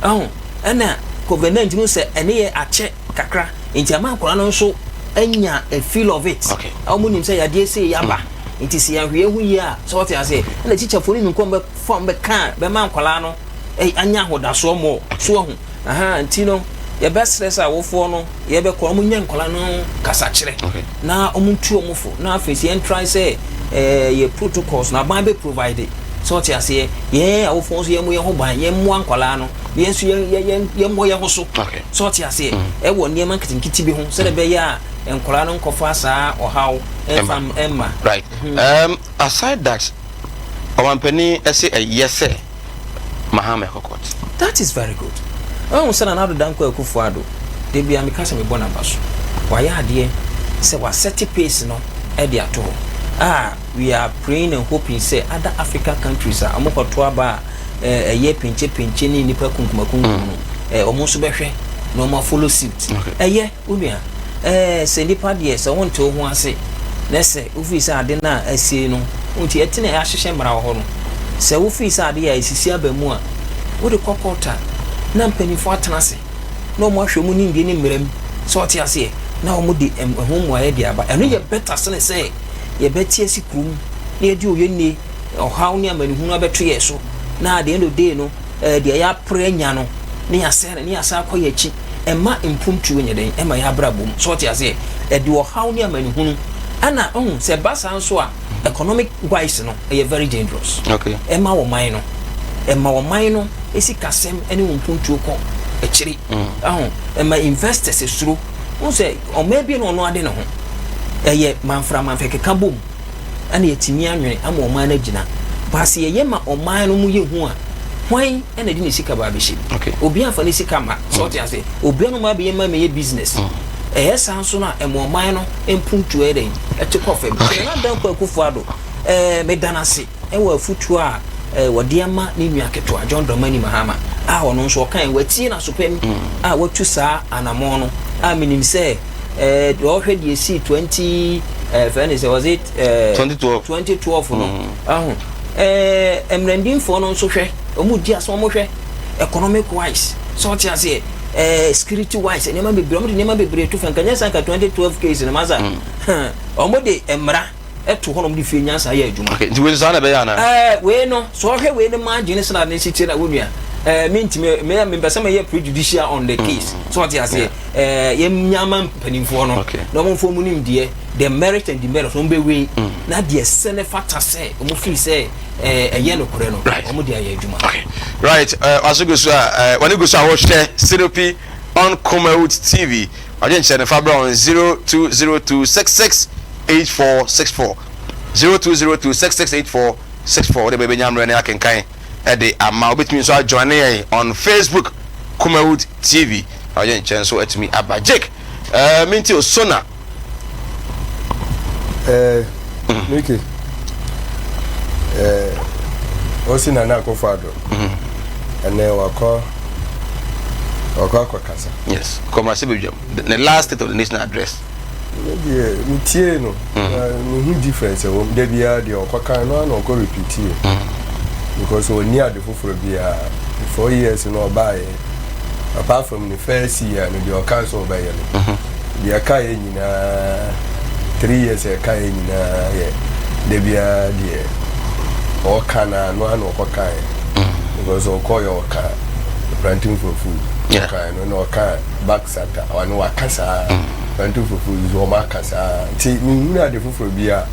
ɛho. Ɛna COVID-19 no sɛ ɛne yɛ akyɛ kakra nti ama nkɔla no nso anya a feel of it. A wɔn nim sɛ yadeɛ sei yaba nti sɛ yɛn ahwɛ ho yie a sɛ ɔte aseɛ. Ɛna teacher fo no nim kɔn bɛ fam bɛka bɛma nkɔla no anya ahodasoɔ mɔ so ɔho aha. Nti no yɛbɛsrɛ sɛ awofoɔ no yɛbɛkɔ, ɔmo nyɛ nkɔla no kasakyerɛ na ɔmo ntu ɔmo fo na afei sɛ yɛn try sɛ Yɛ protocols na aban bɛ provide sɛ ɔte aseɛ. Yɛn awofoɔ nso, yɛn mo yɛn ho ban, yɛn mmoa nkwadaa no, yɛn nso yɛn mmɔ yɛn ho so sɛ ɔte aseɛ ɛwɔ nneɛma nketenkete bi ho, sɛdeɛ ɛbɛyɛ a nkwadaa no nkɔfa saa ɔhaw ɛnfa ɛmma. Right, aside that, ɔmampanin ɛsɛ ɛyɛ sɛ Mahama ɛkɔ court. That is very good. Ɔhun sɛ Nana Addo Dankwa Akufo Addo de bia meka sɛ mebɔ n'aba so, wayɛ adeɛ sɛ waset pace no ɛde ato hɔ a we are praying and hoping sɛ other African countries a wɔn kɔto aba a ɛyɛ penkyɛ ne nipa kunkumakunkum no, wɔn nso bɛhwɛ na wɔn follow suit. Ɛyɛ onua sɛ nipa deɛ sɛ wɔn nte wo ho ase na sɛ wofiri sɛ ade no a asie no nti ɛte na ɛahyehyɛ mmara wɔ hɔ no, sɛ wofiri sɛ ade a esisi aba mu a, wode kɔ court a, na mpanimfoɔ atena ase na wɔn ahwɛ mu nimdeɛ ne mmerɛ mu sɛ ɔte aseɛ, na wɔn de ɛho mmuayɛ de aba. Ɛno yɛ better sene sɛ yɛbɛte asi kurom na yɛde oyɛ nne ɔhaw ne amanehunu abɛto yɛ so, na at the end of the day no, deɛ yɛapere anya no ne yɛasɛ no ne yɛasa akɔ yɛ akyi. Ɛma mpuntuo nyɛ dɛn ɛma yɛ abrabɔ mu sɛ ɔte aseɛ. Ɛde ɔhaw ne amanehunu ɛna ɔhu sɛ ɛba saa nso a, economic wise no, ɛyɛ very dangerous. Ɛma ɔman no, ɛma ɔman no esi kasɛm ɛne wɔn mpuntuo kɔ akyiri. Ɛho ɛma investors esuro n sɛ ɔman bi na ɔno ade ne ho ɛyɛ manfra manfra keka bom ɛna yɛtumi anwene ama ɔman no agyina baasi. Yɛyɛ ma ɔman no mu yɛ hu a, hwan ɛna de ne sika ba abɛhyɛ mu? Obi afa ne sika ma sɛ ɔte ase, obi anum abɛyɛ ma mɛyɛ business. Ɛyɛ saa nso no a, ɛma ɔman no mpuntuo yɛ dɛn ɛte kɔ fam. Nana Dankwa Akufo Addo, meda no ase ɛwɔ afutuo a wɔde ama ne nua ketewa John Dramani Mahama a ɔno nso ɔkan watie n'asopɛm a watu saa anammɔn no a menim sɛ deɛ ɔhwɛ deɛ esi 20 fɛn ne sɛ, was it 2012. 2012 no. Aho mmerɛndinfoɔ no nso hwɛ, wɔn di asɛm, wɔn hwɛ economic wise sɛ ɔte aseɛ, security wise, nneɛma bebree, wɔn de nneɛma bebree to fɛn kanyɛ san ka 2012 case no masa. Wɔn de mmara ɛto hɔ na wɔn de fie nyansa yɛ adwuma. Okay, nti wei saa na ɛbɛyɛ ana? Wei no sɛ ɔhwɛ wei no maa gyene sena ne si tie na wo nua mi ntumi mi mi mpɛ sɛ mɛyɛ prejudicial on the case sɛ ɔte aseɛ. Yɛn nyama mpanimfoɔ no na wɔn mfo mu nim deɛ the merit and demerit wɔn bɛ wei na deɛ sɛ ne fata sɛ wɔn firi sɛ ɛyɛ nokorɛ no, wɔn de ayɛ adwuma. Okay, right, waso gu so a wɔne gu so a wɔhwɛ Sinopi on Kumawood TV. Ɔgye nkyɛn ne fa brɛ on 0202668464, 0202668464. Wode bɛbɛnya mmerɛ ne akenkan ɛde ama. Wobɛtumi nso ajoin yɛn on Facebook, Kumawood TV. Ɔgye nkyɛn nso atumi aba. Jake, minti osona. Mike, ɔsi Nana Akufo Addo ɛnɛ wakɔ akɔkasa. Yes, kɔmrase badwam, the last State of the Nation Address. Ne deɛ metie no na mehu difference ɛwɔ mu. Da biara deɛ ɔkɔkan no ana ɔkɔ repeat yɛ because ɔnni ade foforɔ biara. 4 years no ɔbaeɛ, apart from the first year no, deɛ ɔka sɛ ɔbɛyɛ no, deɛ ɛka yɛ nyinaa, 3 years ɛka yɛ nyinaa yɛ da biara deɛ ɔka na ano ana ɔkɔkan because ɔkɔ yɛ ɔka planting for food. Ɔkan no na ɔka back sata ɔno waka saa planting for food nso ɔmo aka saa, nti mehunu ade foforɔ bi a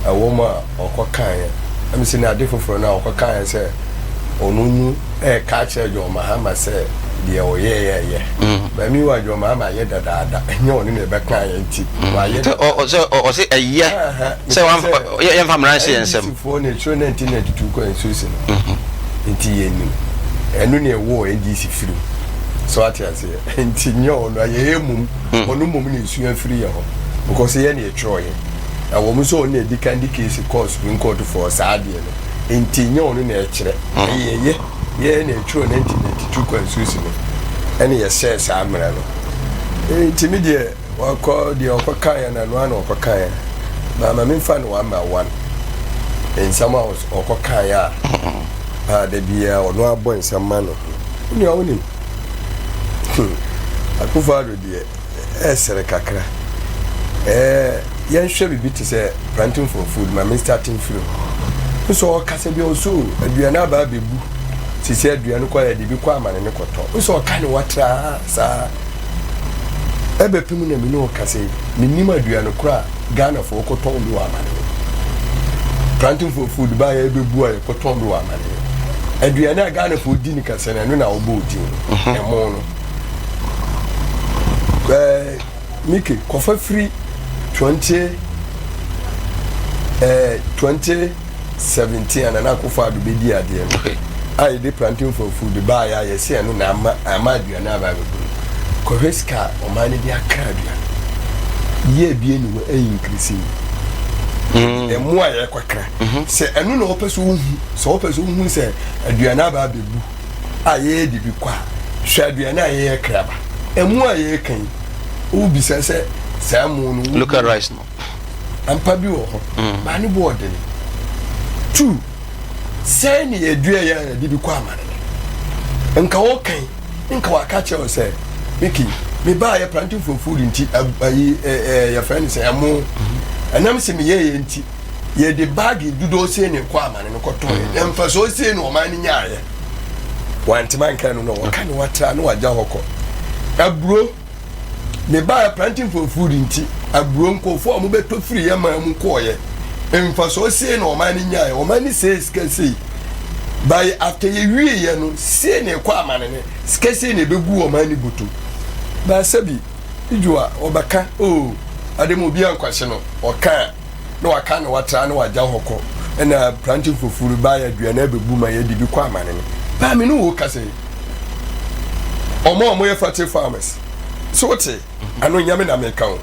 ɛwɔ mu a ɔkɔ kan yɛ. Ɛmi sɛ ne ade foforɔ no a ɔkɔ kan yɛ sɛ ɔno nu ɛɛka kyerɛ John Mahama sɛ deɛ ɔyɛ yɛ yɛ bɛmi wa John Mahama yɛ dadaada, ɛnyɛ ɔno na ɛbɛka yɛ nti wayɛ. Sɛ ɔsɛ ɔsɛ ɛyɛ sɛ yɛmfa mmara nhyɛ yɛn nsɛm. NDC foɔ na ɛtwerɛ 1992 constitution no, nti yɛnim ɛno ne ɛwɔ NDC firi mu so ate aseɛ. Nti nyɛ ɔno a yɛyɛ mmom, ɔno mmom ne esua firi yɛ hɔ because yɛ ne ɛtwerɛ yɛ ɛwɔ mu sɛ ɔno na ɛdi kan de case kɔɔ Supreme Court for saa adeɛ no, nti nyɛ ɔno na ɛkyerɛ, ɛyɛ yɛ na ɛtwerɛ 1992 constitution no ɛne yɛhyɛɛ saa mmerɛ no. Nti mi deɛ wakɔ deɛ ɔkɔ kan yɛ na noa na ɔkɔ kan yɛ maama mi nfa no one by one nsɛm a ɔkɔ kan yɛ a da biara ɔno abɔ nsɛm ma no ho. Nua, wonim Akufo Addo deɛ ɛsere kakra. Yɛnhwɛ biribi te sɛ planting for food ma me starting firi hɔ nso. Ɔkasa bi ɔso aduane aba abɛbu sisi aduane kɔ yɛde bi kɔ amane ne kɔtɔ nso, ɔka ne watraa saa ɛbɛpem na mi ne ɔkasa yi, menim aduane koro a Ghanafoɔ kɔtɔn bi wɔ amane no. Planting for food ba yɛ bɛbu a yɛkɔtɔn bi wɔ amane. Aduane a Ghanafoɔ di ne kɛse no, ɛno na wɔbɔ odin no, ɛmo no. Mike, kɔfa firi 2017 a Nana Akufo-Addo bɛdi adeɛ no, a yɛde planting for food baeɛ a yɛsɛ ɛno na ama aduane aba abɛbu no. Kɔhwɛ sika a ɔman no de akra aduane. Yɛ abie ne hɔ ɛyɛ increase yi. Ɛmo a yɛkɔkra. Sɛ ɛno na wɔpɛ sɛ wohu, sɛ wɔpɛ sɛ wohu sɛ aduane aba abɛbu a yɛyɛ de bi kɔ a, hwɛ aduane a yɛyɛ kra ba. Ɛmo a yɛka yi, wobisa sɛ saa mo no local rice no ampa bi wɔ hɔ, baa ne bo ɔdene. Two, sɛn ne yɛdua yɛ a yɛde bi kɔ amane no, nka wɔkan nka waka kyerɛ wo sɛ Miki, mebaa yɛ planting for food nti ayi yɛfrɛ no sɛ ɛmo ɛnam sɛ meyɛyɛ nti yɛde baage dodoɔ sei ne kɔ amane no kɔtɔn yɛ na mfasoɔ sei na ɔman no nyaayɛ. Wantema nka no no wɔka ne watra ne wagya hɔ kɔ. Aburo, mebaa planting for food nti aburo nkurɔfoɔ a wɔbɛtɔ firi yɛ man mu kɔɔyɛ, mfasoɔ sei na ɔman no nyaayɛ, ɔman no sei sika sei by after yɛwie yɛ no sei na ɛkɔ amane no sika sei na ɛbɛgu ɔman no bɔtɔ baasa bi idwo a ɔbɛka o ade ma obi ankwahye no ɔka a na waka na watra na wagya hɔ kɔ. Ɛna planting for food baayɛ aduane abɛbu ma yɛde bi kɔ amane no baa me ne wo kasa yi, ɔmo a ɔmo yɛ factory farmers so wote ano nyame na meka o,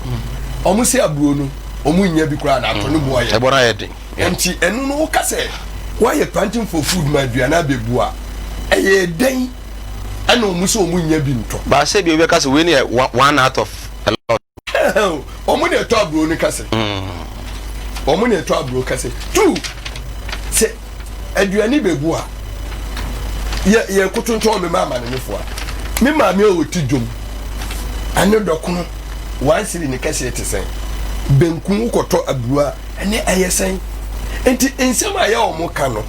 ɔmo sɛ aburo no ɔmo nya bi koraa na atɔ ne boa yɛ ɛbɔ no ayɛ den. Nti ɛno no woka sɛ woayɛ planting for food ma aduane abɛbu a, ɛyɛ dɛn ɛna ɔmo sɛ ɔmo nya bi ntɔ? Baasa bi obi bɛka sɛ wei ne yɛ one out of a lot. Ɔmo na ɛtɔ aburo no kase, ɔmo na ɛtɔ aburo kase two sɛ aduane bɛbu a yɛ yɛ kotontɔn. Me maama ne nefo a me maame a ɔti dwom ane dɔkono 1 cedi ne kɛseɛ te sɛn, benku wokɔtɔ aburo a ɛne ɛyɛ sɛn? Nti nsɛm a ɛyɛ ɔmo ka no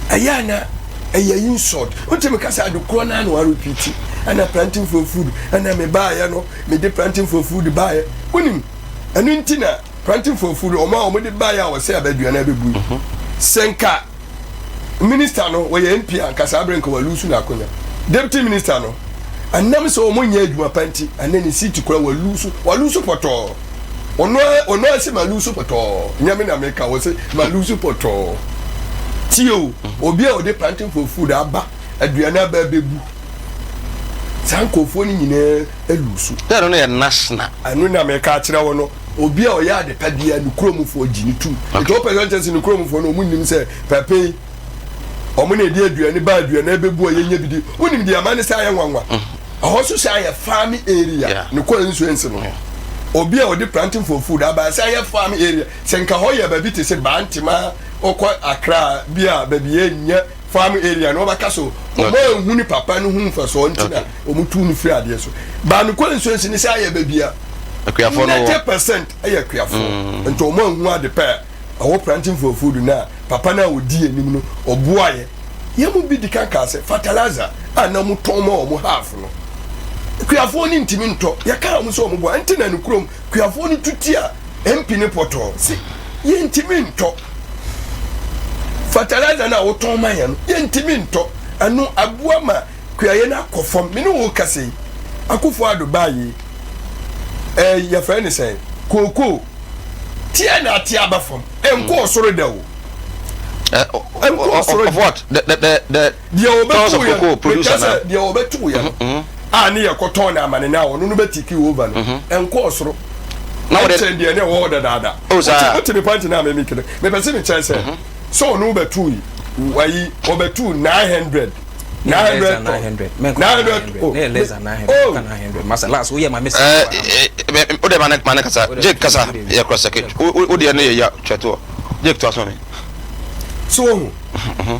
ɛyɛ ana ɛyɛ insult. Wotumi ka sɛ ade korɔ no ana warepeat ɛna planting for food ɛna mebaayɛ no mede planting for food baayɛ. Wonim ɛno nti na planting for food ɔmo a ɔmo de baayɛ a wɔsɛ abaduane abɛbu yi, sɛ nka minister no wɔyɛ MP a, nka saa abere nka walose n'akonya. Deputy minister no ɛnam sɛ ɔmo nyɛ adwuma pa nti ɛnɛ ne seat kora walose, walose pɔtɔɔ. Ɔno ase malose pɔtɔɔ. Nyame na meka wɔ sɛ malose pɔtɔɔ. Tie o, obi a ɔde planting for food aba aduane aba abɛbu saa nkurɔfoɔ no nyinaa alose. Sɛ ɛno no yɛ national. Ɛno na meka akyerɛ wo no, obi a ɔyɛ ade pa biara ne kuromfoɔ gye ne tum. Nti wopɛ sɛ nkyɛ sɛ ne kuromfoɔ no ɔmo nim sɛ pɛpɛ yi ɔmo na ɛde aduane ba aduane abɛbu a yɛnya bi di. Wonim deɛ ama ne sɛ ayɛ nwanwa, ɛhɔ so sɛ ayɛ farming area ne kɔ nsuo no, obi a ɔde planting for food aba sɛ ayɛ farming area, sɛ nka hɔ yɛ baabi te sɛ Bantama, ɔkɔ Accra bi a baabi yɛ nyɛ farm area na ɔbɛka so ɔmo ehu ne papa no ho mfasoɔ nti na ɔmo tu no firi adeɛ so baano kɔ nsuo nsi ne sɛ ayɛ baabi a akuafoɔ no ninety wɔ percent ɛyɛ akuafoɔ, nti ɔmo ehu ade pɛ a ɛwɔ planting for food na papa no a ɔdi anim no ɔboa yɛ. Yɛn mu bi di kan kaa sɛ fertilizer a na ɔmo tɔn ma ɔmo half no, kuafoɔ no ntumi ntɔ. Yɛka ɔmo sɛ ɔmo boa nti na ne kurom kuafoɔ no tuti a MP ne pɔtɔɔ si yɛntumi ntɔ fertilizer no a wotɔn ma yɛn no, yɛntumi ntɔ. Ɛno aboa ma kuayɛ no akɔ fam. Me ne wo kasa yi, Akufo Addo baa yi yɛfrɛ ne sɛn, kookoo teɛ na ate aba fam, ɛnkɔɔ soro da o. Ɛnkɔɔ soro. Of what? The deɛ tons wɔbɛtu of cocoa yɛ producer meka na sɛ deɛ wɔbɛtu yɛ no a ne yɛ kɔtɔn na amane na ɔno no bɛtake over no, ɛnkɔɔ soro Na wɔde- ɛkyɛn deɛ ne ɛwɔ hɔ dadaada. Oh, saa. Wote me point na memi kene mepɛ sɛ mekyerɛ sɛ ɔno wobɛtu yi wayi ɔbɛtu 900 900 900 ton. 900. 900 oh. Ne less than 900. Oh. 900 masa last woyɛ ma me. O de ma ne kasa. Jake kasa yɛ kora sɛke o deɛ ne yɛ ya twɛtoɔ. Jake to aso mi. So ohu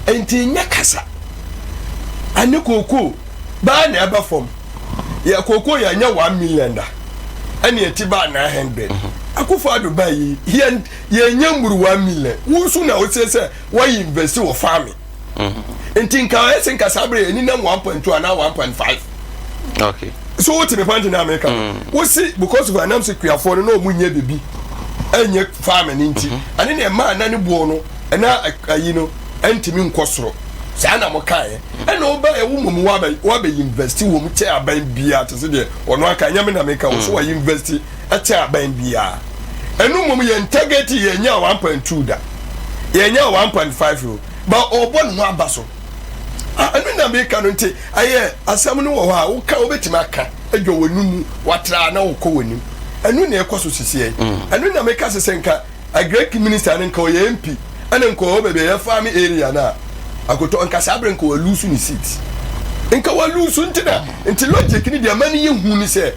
nti nyɛ kasa ane kookoo baa na ɛbɛ fam yɛ kookoo yɛ nyɛ 1 million da ɛne ɛti baa 900. Akufo Addo baa yi yɛn yɛnyɛ mmuru 1 million. Wo nso na wosie sɛ wɔyɛ invest wɔ farming nti nka ɔyɛ sɛ nka saa bere yɛ ninam 1.2 anaa 1.5. So wote me point na meka wosi because of anam sɛ kuafoɔ no na ɔmo nyɛ bibi ɛnyɛ farming nti ɛne na ɛmaa na ne boɔ no. Ɛna ayi no ɛntumi nkɔ soro saa na mo kaeɛ. Ɛna ɔba ɛwo mmom wabɛ wabɛ invest wɔ mu kyɛ aban biara te sɛ deɛ ɔno aka, ɛnyɛ me na meka wɔ so, wɔ invest ɛkyɛ aban biara. Ɛno mmom yɛn target, yɛn nya 1.2 da, yɛn nya 1.5 o, ba ɔbɔ ne ho aba so. Ah, ɛno na meka no. Nti ɛyɛ asɛm no wɔ hɔ a woka, wobɛtumi aka adwa wɔ mu watra na wokɔ wɔ nim. Ɛno na ɛkɔ so sisiɛ. Ɛno na meka sɛ nka agric minister no, nka ɔyɛ MP, ɛna nka ɔwɔ baabi a ɛyɛ farming area no a akotɔ, nka saa berɛ nka walose ne seat, nka walose. Nti na nti logic ne deɛ ma no yɛ hu ne sɛ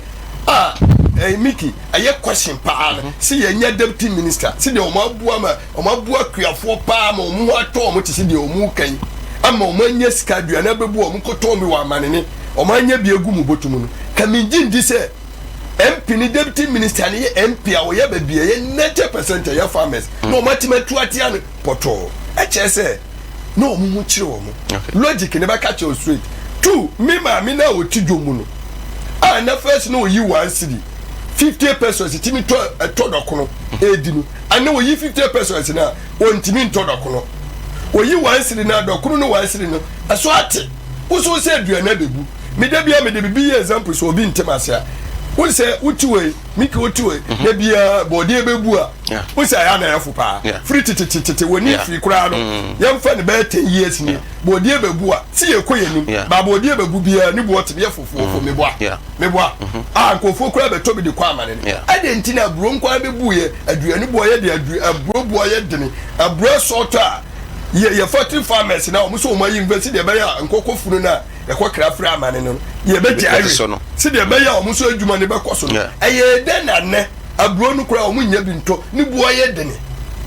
a ɛyɛ Miki, ɛyɛ question paa no sɛ yɛnyɛ deputy minister sɛ deɛ ɔmo aboa ma ɔmo aboa akuafoɔ paa ma ɔmo ho atɔ ɔmo te sɛ deɛ ɔmo kan ama ɔmo anya sika, aduane abɛbu ɔmo kɔtɔn bi wɔ amanene, ɔmo anya bi egu mu bɔtɔ mu no, kàmíngyi ndi sɛ MP ni deputy minister ni yɛ MP a wɔyɛ baabi a yɛ 90% ɛyɛ farmers na ɔmo atumi atu atia no pɔtɔɔ. Ɛkyerɛ sɛ na ɔmo ho kyerɛ wɔn. Logic ne bɛka kyerɛ straight two. Mi maame na ɔti dwom mu no a na first na oyi 1 cedi 50 pesewas timi tɔ ɛtɔ dɔkono edi no, ana oyi 50 pesewas na ontimi ntɔ dɔkono. Oyi 1 cedi na dɔkono no 1 cedi no ɛso ate woso sɛ aduane abɛbu. Mede bia mede bibi yɛ example sɛ obi ntem ase a, wo sɛ wote wei, Miki, wote wei na bia bɔɔdeɛ bɛbu a, wo sɛ ɛyɛ anayɛfo paa firi tetetete wɔ ne firi koraa no, yɛmfa ne bɛyɛ 10 years ni, bɔɔdeɛ bɛbu a si yɛ kɔ yɛ nim ba bɔɔdeɛ bɛbu biara ne boɔ te yɛ fofoofo. Meboa, meboa a nkurɔfoɔ koraa bɛtɔ bi de kɔ amane no. Ɛde nti na aburo nkwan bɛbu yɛ aduane boɔ yɛ de aburo boɔ yɛ dene, aburo ɛsɔɔtɔ a yɛ factory farmers na wɔn nso wɔn ayi invest deɛ ɛbɛyɛ a nkɔkɔ funu na yɛkɔ kra firi amane no, yɛbɛgye awe sɛdeɛ ɛbɛyɛ a wɔn nso adwuma no bɛkɔ so no. Ɛyɛ dɛ na nnɛ aburo no koraa wɔn nyɛ bi ntɔ, ne boɔ yɛ dene.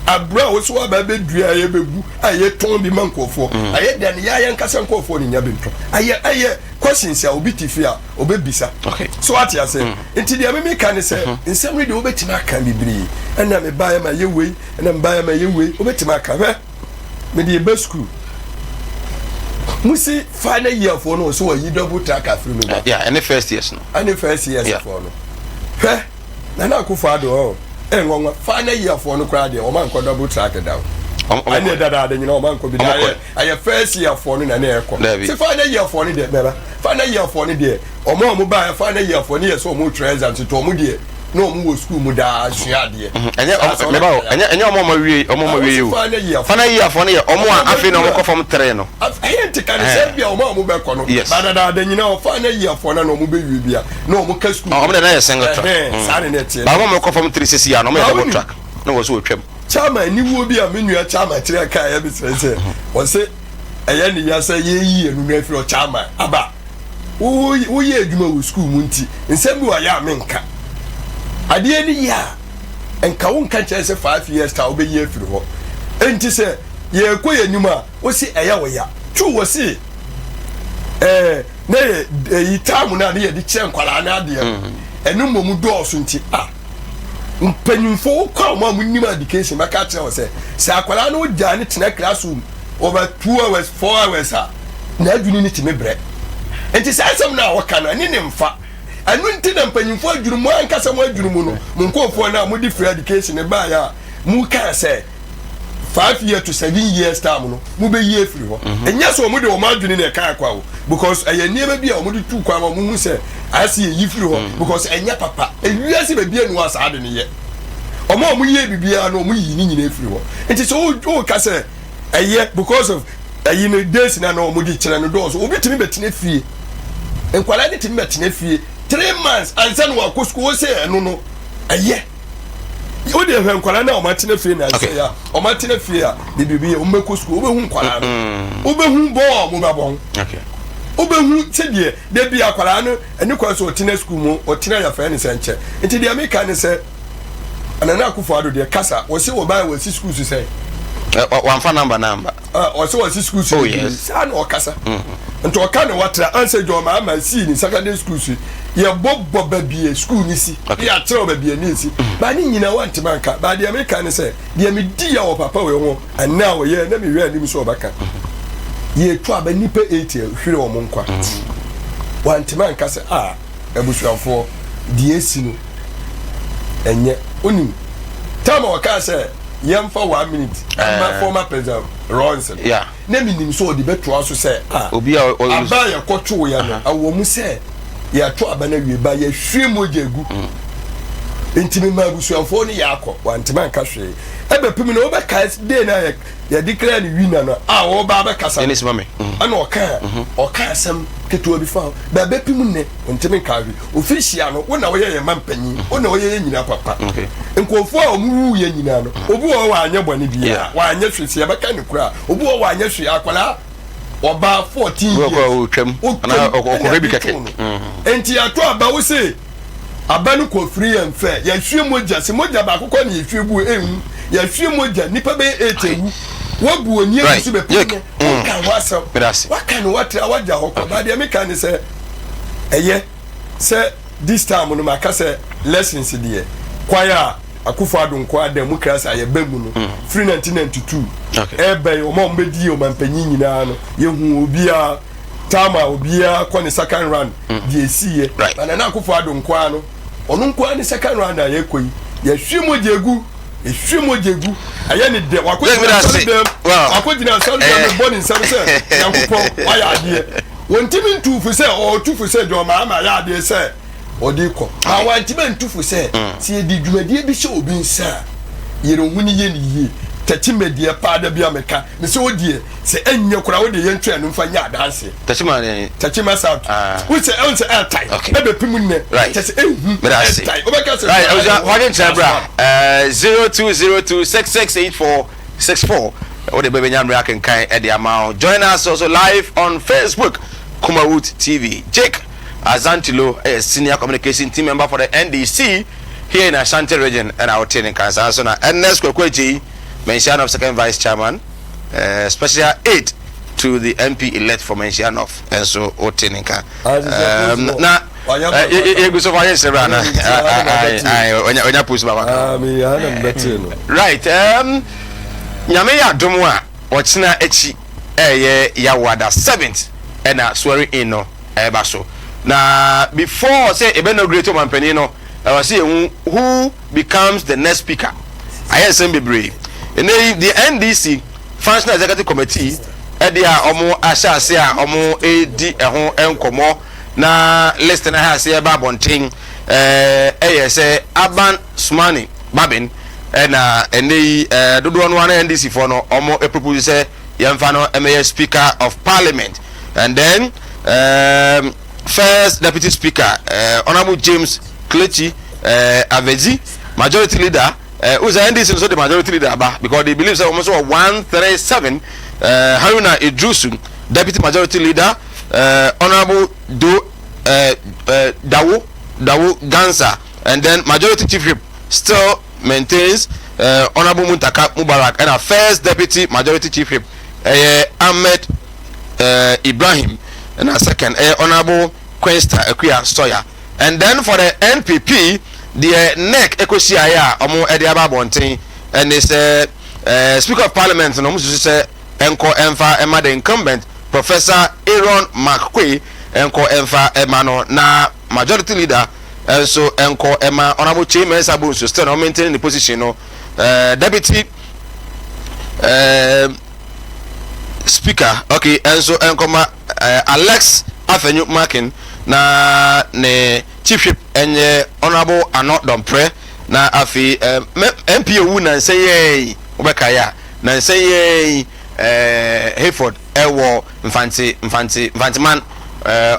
Aburo a wɔso aba bɛdua a yɛbɛbu a yɛtɔn bi ma nkurɔfoɔ, ɛyɛ dɛ no yɛayɛ nkasa nkurɔfoɔ no nya bi ntɔ. Ɛyɛ questions a obi te fie a obɛbisa so ate ase. Nti deɛ meme ka ne sɛ nsɛm no deɛ, wobɛtumi aka bebree. Ɛna mebaeɛ ma yɛ wei, ɛna mebaeɛ ma yɛ wei, wobɛtumi aka. Hwɛ, mede yɛbɛ school musi final year foɔ no so wɔyi double track afiri mu ba. Yeah, ɛne first years no. Ɛne first years foɔ no. Hwɛ, Nana Akufo Addo ɔ ɛnwanwa, final year foɔ no koraa deɛ, wɔn ankɔ double track da o. Ɛne dadaada nyina wɔn ankɔ bi da. Ɛyɛ first year foɔ no na ne ɛkɔ sɛ final year foɔ no deɛ, mɛba final year foɔ no deɛ, wɔn a wɔn ba yɛ final year foɔ no yɛ sɛ wɔn twerɛ exam to wɔn deɛ na wɔn wɔ school mu daa sua adeɛ. Ɛnyɛ mɛba o, ɛnyɛ ɔmo wie, ɔmo wie o. Final year foɔ no yɛ ɔmo a afei na ɔmo kɔ form three no. Ɛyɛ nti ka ne sɛ bia ɔmo a ɔmo bɛkɔ no badadaada nyina ɔ final year foɔ no na ɔmo bɛwie bia na ɔmo ka school. Ɔmo de na yɛ single track. Saa ne ne ɛteɛ. Baako ɔmo kɔ form three sisi ya na ɔmo yɛ double track na wɔ so wɔtwam. Chairman niwuo bi a me nua chairman kyerɛ kaa yɛ mesrɛ sɛ ɔsɛ ɛyɛ ne ya sɛ yɛyi ɛno no afiri ɔchairman aba. Woyɛ adwuma wɔ school mu nti nsɛm bi wɔ yɛ a menka adeɛ no yie a nka wonka kyerɛ sɛ 5 years ta wobɛyi afiri hɔ. Enti sɛ yɛkɔ yɛ anim a, wosi ɛyɛ wo ya tu wɔ se ɛɛ na yɛ ɛyi taamu no a ne yɛde kyerɛ nkwadaa no adeɛ no, ɛno mmom dɔɔso. Nti a mpanyinfoɔ wokɔ a wɔn a wɔnim education bɛka kyerɛ wɔ sɛ akwadaa no gyaa ne tena classroom over 2 hours, 4 hours a, n'adwene ne tumi brɛ. Nti saa asɛm no a wɔka no, ɛne ne mfa. Ɛno nti na mpanyinfoɔ adwene mu ankasa mo adwene mu no, mo nkɔɔfoɔ no a mode free education baeɛ a mo kaa sɛ 5 year to 7 years time no mobɛyi afiri hɔ, ɛnyɛ sɛ ɔmo de ɔmo adwene na ɛka akwa o, because ɛyɛ nneɛma bi a ɔmo de tu kwan ma ɔmo hu sɛ ayɛsɛ yɛyi firi hɔ because ɛnyɛ papa. Ewiase baabi anu a saa de ne yɛ ɔmo a ɔmo yɛ biribiara no, ɔmo yi ne nyinaa firi hɔ. Nti sɛ o ka sɛ ɛyɛ because of ɛyi no days na ɔmo de kyerɛ no dɔɔso, obi tumi bɛtena fie, nkwadaa ne tumi bɛtena fie 3 months ansa na wakɔ sukuu, o sɛ ɛno no ɛyɛ o de hwɛ nkwadaa na ɔmo atena fie na ɛsɛ ya ɔmo atena fie a bebrebe yɛ ɔmo bɛkɔ sukuu. Wobɛhu nkwadaa no, wobɛhu bɔɔl a ɔmo bɛbɔ ho, wobɛhu sɛdeɛ debi akwadaa no ɛne kwan so ɔtena sukuu mu, ɔtena yɛfrɛ ne sɛ nkyɛ. Nti deɛ meka ne sɛ Nana Akufo Addo deɛ kasa wɔsi wɔ ban wɔsi sukuu so sɛ wamfa number. Ɔsɛ wɔsi sukuu so. Oh, yes. Saa na ɔkasa nti ɔka ne watra ansa dwa ɔma ama sii ne secondary school so yɛbɔ bɔ baabi a sukuu ne si ne yɛakyerɛw baabi a ne si baa ne nyinaa wantema nka. Baa deɛ meka ne sɛ deɛ medi ya wɔ papa wei ho ɛnɛ a wɔyɛ na mehwɛ anim sɛ ɔbɛka yɛtu aba nnipa 80 hwere wɔn nkwa, wantema nka sɛ a abusuafoɔ deɛ esi no ɛnyɛ onim tam a ɔkaa sɛ. Yɛmfa one minute ɛma former President Rawlings no. Na menim sɛ ɔde bɛtoa so sɛ ah, Obi a aba a yɛkɔtoo yɛ no, ɛwɔ mu sɛ yɛato aba no awie ba yɛahwie mogya agu. Nti mema abusuafoɔ no yɛ akɔ, wantumi anka hwee. Ɛbɛpem no wobɛkae day no a yɛde kra ne winner no a ɔreba abɛkasa no, ɛna ɔka ɔka asɛm ketewa bi fa ho. Bɛbɛpem nnɛ, ɔntumi nka hwee. Official no, wo na woyɛ yɛn mampanyin, wo na woyɛ yɛn nyinaa papa. Nkurɔfoɔ a wɔn wu yɛ nyinaa no, obi wɔ hɔ wanyɛ bɔne biara, wanyɛ hwee, sɛ yɛbɛka no koraa, obi wɔ hɔ wanyɛ hwee, akwadaa ɔbaa 14 years, otwam, ɛna bi too no. Nti yɛato aba, wo se aba no kɔ free and fair, yɛahwie mogya, sɛ mogya baako kɔ na yɛhwie gu ɛnwu, yɛahwie mogya, nnipa bɛyɛ 8 awu, woabu oni agu so bɛpem nnɛ, wonka ho asɛm, waka no watra, wagya hɔ kɔ. Ba deɛ meka ne sɛ, ɛyɛ sɛ this time no maka sɛ lessons deɛ kwan a Akufo Addo nko ara democracy a yɛba mu no firi 1992 ɛreba yi, wɔn a wɔbɛdi ɔmanpanyin nyinaa no, yɛhu obiara time a obiara kɔ ne second round deɛ ɛsiiɛ. Na Nana Akufo Addo nko ara no, ɔno nko ara ne second round a yɛkɔ yi, yɛhwie mogya egu, yɛhwie mogya egu, ɛyɛ ne dɛ, wakɔgyina asɔre dɛm, wakɔgyina asɔre dɛm bɔ ne nsam sɛ Nyankopɔn wayɛ adeɛ. Wɔntumi ntuu fo sɛ ɔretu fo sɛ John Mahama ayɛ adeɛ sɛ ɔde rekɔ. Ba wantumi antu fo sɛ sɛ yɛde dwumadie bi hyɛ obi nsa a, yere ho no yɛ no yie. Tekyima deɛ paa da bi a meka, mesɛ wo deɛ sɛ ɛnyɛ koraa wo deɛ yɛntwe ɛno mfa nyɛ adanseɛ. Tekyima deɛ. Tekyima South. Wohu sɛ ɛhu sɛ ɛɛtae. Ɛbɛpem nnɛ. Kyɛ sɛ ɛnhu. Ɛɛtae. Wobɛka sɛ. Right, abusua, wɔde nkyerɛ bra. 02026684 64 wode bɛbɛnya mmerɛ akenkan de ama wo. Join us also live on Facebook, Kumawood TV. Jake Azantilo yɛ senior communication team member for the NDC here in Ashanti region ɛna wote ne nka. Saa nso na Ernest Kwaku Agyei, Manhyia North second vice chairman, special aide to the MP elect for Manhyia North nso wote ne nka. Na yɛgu so fa yɛ nsɛm ana ɔnya post ba waka. Right, Nyame yɛ adom a ɔkyena akyi ɛyɛ Yawoada 7th ɛna swearing in no ɛba so. Na before sɛ yɛbɛ inaugurate ɔmampanin no, ɛwɔ sɛ yɛhu who becomes the next speaker. Ayɛ nsɛm bebree. Ɛnɛ yi the NDC Functional Executive Committee ɛde a wɔn ahyɛ ase a wɔn redi ɛho nkɔmɔ na list no ahyɛ ase ɛba abɔnten, ɛyɛ sɛ Aban Sumani Babin ɛna ɛnɛ yi dodoɔ no ara NDC foɔ no wɔn propose sɛ yɛmfa no ɛmɛyɛ Speaker of Parliament, and then First Deputy Speaker, Honourable James Klechi Avedzi, Majority Leader. Usa NDC nso de Majority Leader aba because they believe sɛ wɔn nso wɔ 137, Haruna Iddrisu, Deputy Majority Leader, Honourable Do Dawo Dawo Gansa, and then Majority Chief Whip still maintains Honourable Muntaka Mubarak, ɛna First Deputy Majority Chief Whip ɛyɛ Ahmed Ibrahim, ɛna second ɛyɛ Honourable Quinsta Akuya Sawyer. And then for the NPP, deɛ NEC ɛkɔhyiaeɛ a wɔn ɛde aba abɔnten ɛne sɛ Speaker of Parliament no, wɔn susu sɛ ɛnkɔ ɛmfa ɛma the incumbent Professor Aaron McQuay, ɛnkɔ ɛmfa ɛma no, na Majority Leader nso ɛnkɔ ɛma Honourable Kyei Mensah Bonsu, still na wɔn maintain ne position no. Deputy Speaker, okay, ɛnso ɛnkɔ ma Alex Afenyo Markin, na ne Chief Whip ɛnyɛ Honourable Ano Dɔmprɛ. Na afei MP owu nansa yi, wobɛkae a, nansa yi Hayford ɛwɔ Mfantse Mfantse Mfantseman,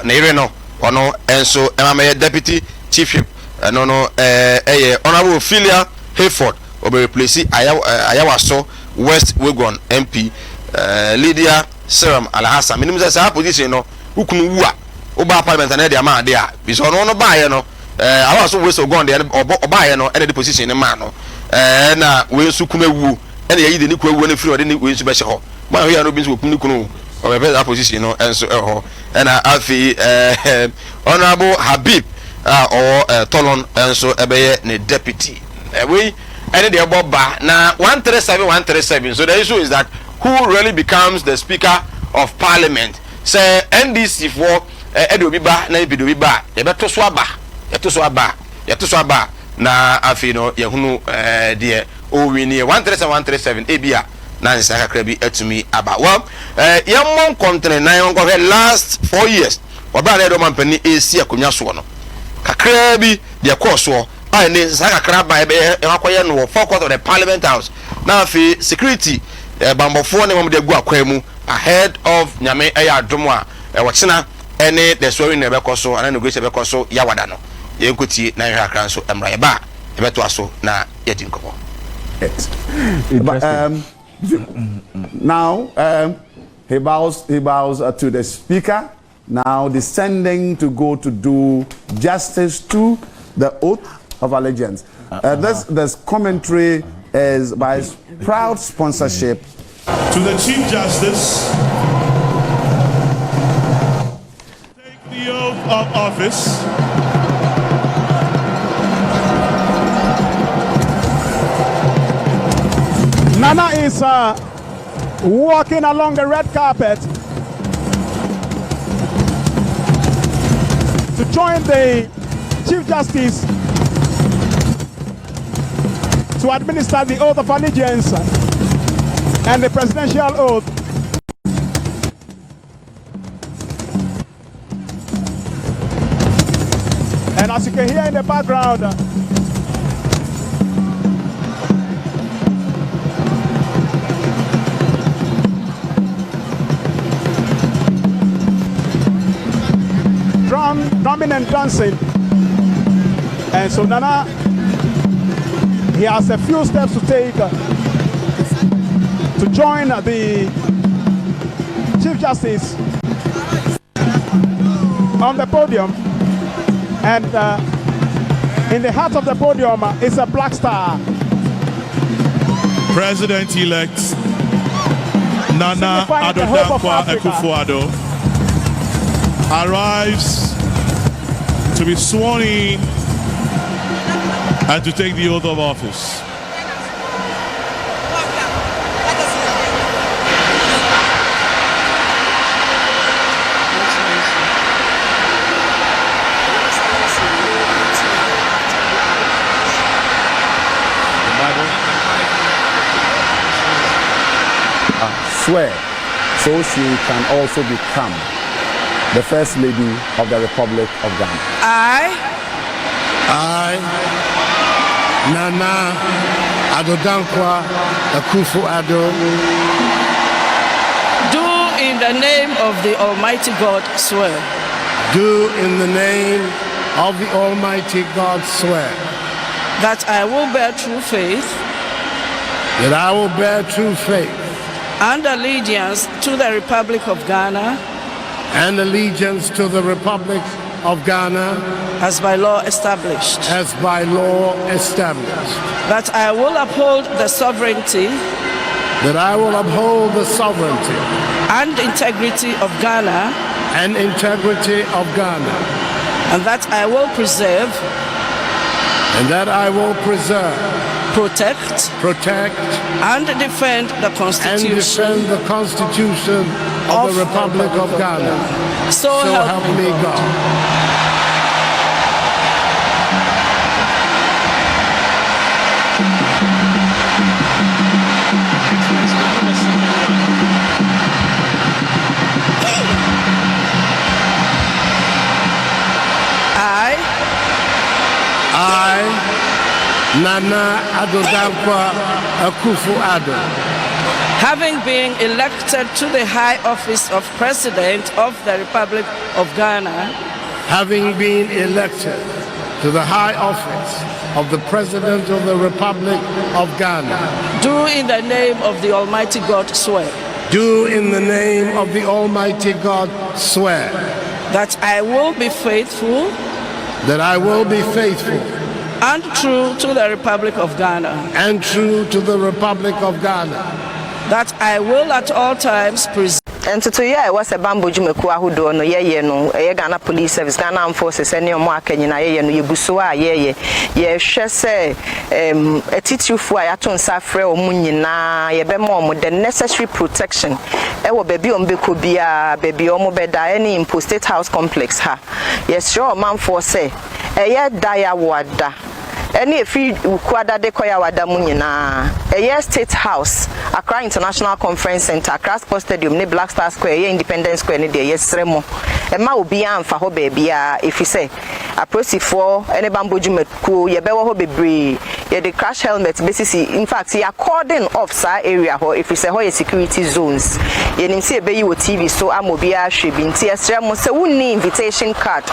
ne yere no, ɔno nso ɛma mɛyɛ Deputy Chief Whip. Ɛno no ɛyɛ Honourable Ophelia Hayford, ɔbɛ replace Ayawaso West Wuogon MP Lydia Seram Alhassan. Menim sɛ saa position no, wo kunu wu a, wobaa parliament ana ɛde ama ade a, bisɛ ɔno no baayɛ no, Ayawaso West Wuogon deɛ ɔbaayɛ no ɛna de position no maa no, na wei nso kunu awuo ɛna yɛyi de ne kunu awuo no firi ɔde ne wei nso bɛhyɛ hɔ. Mo ahwɛ yɛ no obi nso wɔkum ne kunu ɔbɛpɛ saa position no nso ɛwɔ hɔ. Ɛna afei Honourable Habib a ɔwɔ Tolon nso ɛbɛyɛ ne deputy. Wei ɛne deɛ ɛbɔ ba na 137 137. So the issue is that who really becomes the Speaker of Parliament? Sɛ NDC foɔ ɛde obi ba na NPP de obi ba a, yɛbɛto so aba, yɛto so aba, yɛto so aba, na afei no yɛhunu deɛ ɔrewinie 137 137 ebia na nsa kakra bi atumi aba. Well, eh, yɛmmɔ nkɔntene na yɛnkɔhwɛ last 4 years wɔbɛa na yɛde ɔmampanin ɛresi akonnwa soɔ no kakraa bi deɛ kɔɔ soɔ a ɛne nsa kakra ba ɛbɛyɛ ɛkɔyɛ no wɔ forecourt of the Parliament House, na afei security bambɔfoɔ ne wɔn de agu akwan mu ahead of Nyame ɛyɛ adom a ɛwɔ ɛne the swearing na ɛbɛkɔ so ana inauguration ɛbɛkɔ so Yawada no. Yɛnkɔtie na yɛhwɛ akra nso mmra, yɛba a yɛbɛtoa so na yɛdi nkɔmmɔ. But now he bows to the speaker, now descending to go to do justice to the oath of allegiance. This commentary is by proud sponsorship. To the Chief Justice, take the oath of office. Nana is walking along the red carpet to join the Chief Justice to administer the oath of allegiance and the presidential oath. And as you can hear in the background, drumming and dancing. And so Nana, he has a few steps to take to join the Chief Justice on the podium. And in the heart of the podium is a black star. President-elect Nana Signifying the Addo hope of Dankwa Africa. Akufo-Addo arrives to be sworn in and to take the oath of office. The Bible. Swear so she can also become the First Lady of the Republic of Ghana. I, I, Nana Addo Dankwa Akufo-Addo, do in the name of the Almighty God swear do in the name of the Almighty God swear that I will bear true faith that I will bear true faith and allegiance to the Republic of Ghana and allegiance to the Republic of Ghana as by law established, as by law established, that I will uphold the sovereignty that I will uphold the sovereignty and integrity of Ghana, and integrity of Ghana, and that I will preserve, and that I will preserve, protect, protect, and defend the and Constitution defend the Constitution of the Republic of Ghana. So, So help help me God. I, I, Nana Addo Dankwa Akufo-Addo, having been elected to the high office of President of the Republic of Ghana, having been elected to the high office of the President of the Republic of Ghana, do in the name of the Almighty God swear do in the name of the Almighty God swear that I will be faithful that I will be faithful and true to the Republic of Ghana, and true to the Republic of Ghana, that I will at all times preserve Ntotoyɛ a ɛwɔ sɛ bambɔ dwumakuo ahodoɔ no yɛyɛ no, ɛyɛ Ghana Police Service, Ghana Armed Forces ne ɔmo aka nyinaa yɛyɛ no, yɛgu so a yɛyɛ. Yɛhwɛ sɛ atitirifoɔ a yɛato nsa afrɛ wɔn nyinaa, yɛbɛma wɔn the necessary protection ɛwɔ baabi a wɔn bɛkɔ biara, baabi a wɔn bɛda, ɛne mpo State House complex ha. Yɛsrɛ ɔmanfoɔ sɛ ɛyɛ da yɛawo ada. Ɛne ɛfiri Wukuada de kɔ Yawada mu nyinaa, ɛyɛ State House, Accra International Conference Centre, Accra Sports Stadium ne Black Star Square, ɛyɛ Independence Square no deɛ, yɛsrɛ mo, mma obiara mfa hɔ baabiara, ɛfiri sɛ apolisifoɔ ne bammɔ dwumakuo, yɛbɛwɔ hɔ bebree, yɛde crash helmet bɛsisi, in fact, yɛ cordon off saa area hɔ, ɛfiri sɛ hɔ yɛ security zones. Yɛnim sɛ yɛbɛyi wɔ TV so ama obiara ahwɛ bi, nti yɛsrɛ mo sɛ wonni invitation card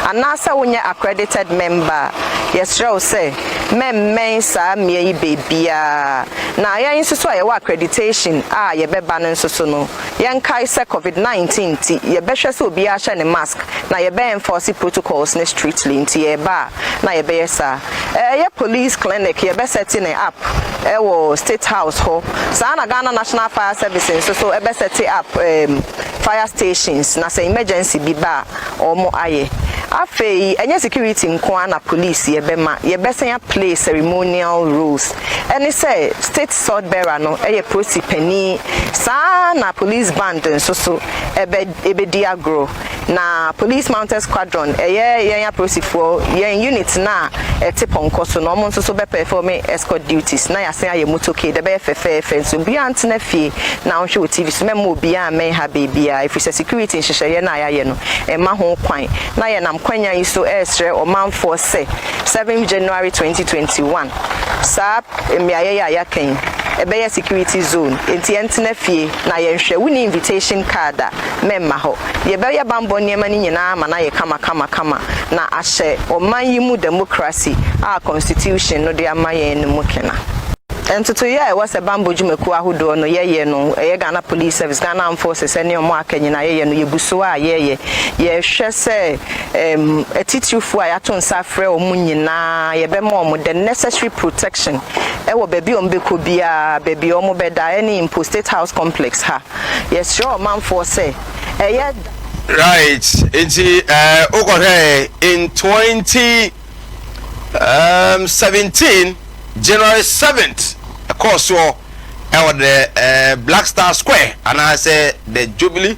anaasɛ wonyɛ accredited member a, yɛsrɛ wo sɛ mɛmmɛn saa mmea yi baabiara. Na yɛn nso so a yɛwɔ accreditation a yɛbɛba no nso so no, yɛnkae sɛ Covid 19 nti yɛbɛhwɛ sɛ obiara hyɛ ne mask na yɛbɛ enforce protocols no strictly, nti yɛreba a na yɛbɛyɛ saa. Ɛyɛ police clinic yɛbɛ set ne up ɛwɔ State House hɔ. Saa na Ghana National Fire Service nso so ɛbɛ set up fire stations na sɛ emergency bi ba a wɔn ayɛ. Afei ɛnyɛ security nko ara na police yɛbɛma, yɛbɛsan play ceremonial roles. Ɛne sɛ state sword bearer no ɛyɛ polisi panin, saa na police band nso so ɛbɛ ɛbɛdi agorɔ, na police mounted squadron, ɛyɛ yɛn apolisifoɔ yɛn unit na ɛte pɔnkɔ so na wɔn nso so bɛ perform escort duties, na yɛasen ayɛ motorcade, ɛbɛyɛ fɛfɛɛfɛ. Nso obiara ntena fie na ɔnhwɛ wɔ TV so, mɛma obiara mmɛn ha beebiara, ɛfiri sɛ security nhyehyɛeɛ no a yɛayɛ no ɛma ho kwan. Na yɛnam kwanya yi so ɛresrɛ ɔmanfoɔ sɛ 7 January 2021 saa mmeaeɛ yi a yɛaka yi ɛbɛyɛ security zone, nti yɛntena fie na yɛnhwɛ. Wonni invitation card a, mɛmma hɔ. Yɛbɛyɛ bambɔ nneɛma no nyinaa ma no ayɛ kama kama kama na ahyɛ ɔman yi mu democracy a constitution no de ama yɛn no mu kena. Ntotoyɛ a ɛwɔ sɛ bambɔ dwumakuo ahodoɔ no yɛyɛ no, ɛyɛ Ghana Police Service, Ghana Armed Forces ne ɔmo aka nyinaa yɛyɛ no, yɛgu so a yɛyɛ. Yɛhwɛ sɛ atitirifoɔ a yɛato nsa afrɛ wɔn nyinaa, yɛbɛma wɔn the necessary protection ɛwɔ baabi a wɔn bɛkɔ biara, baabi a wɔn bɛda, ɛne mpo State House complex ha. Yɛsrɛ ɔmanfoɔ sɛ ɛyɛ Right, nti wokɔhwɛ in 2017 January 7th ɛkɔɔ soɔ ɛwɔ the Black Star Square anaasɛ the Jubilee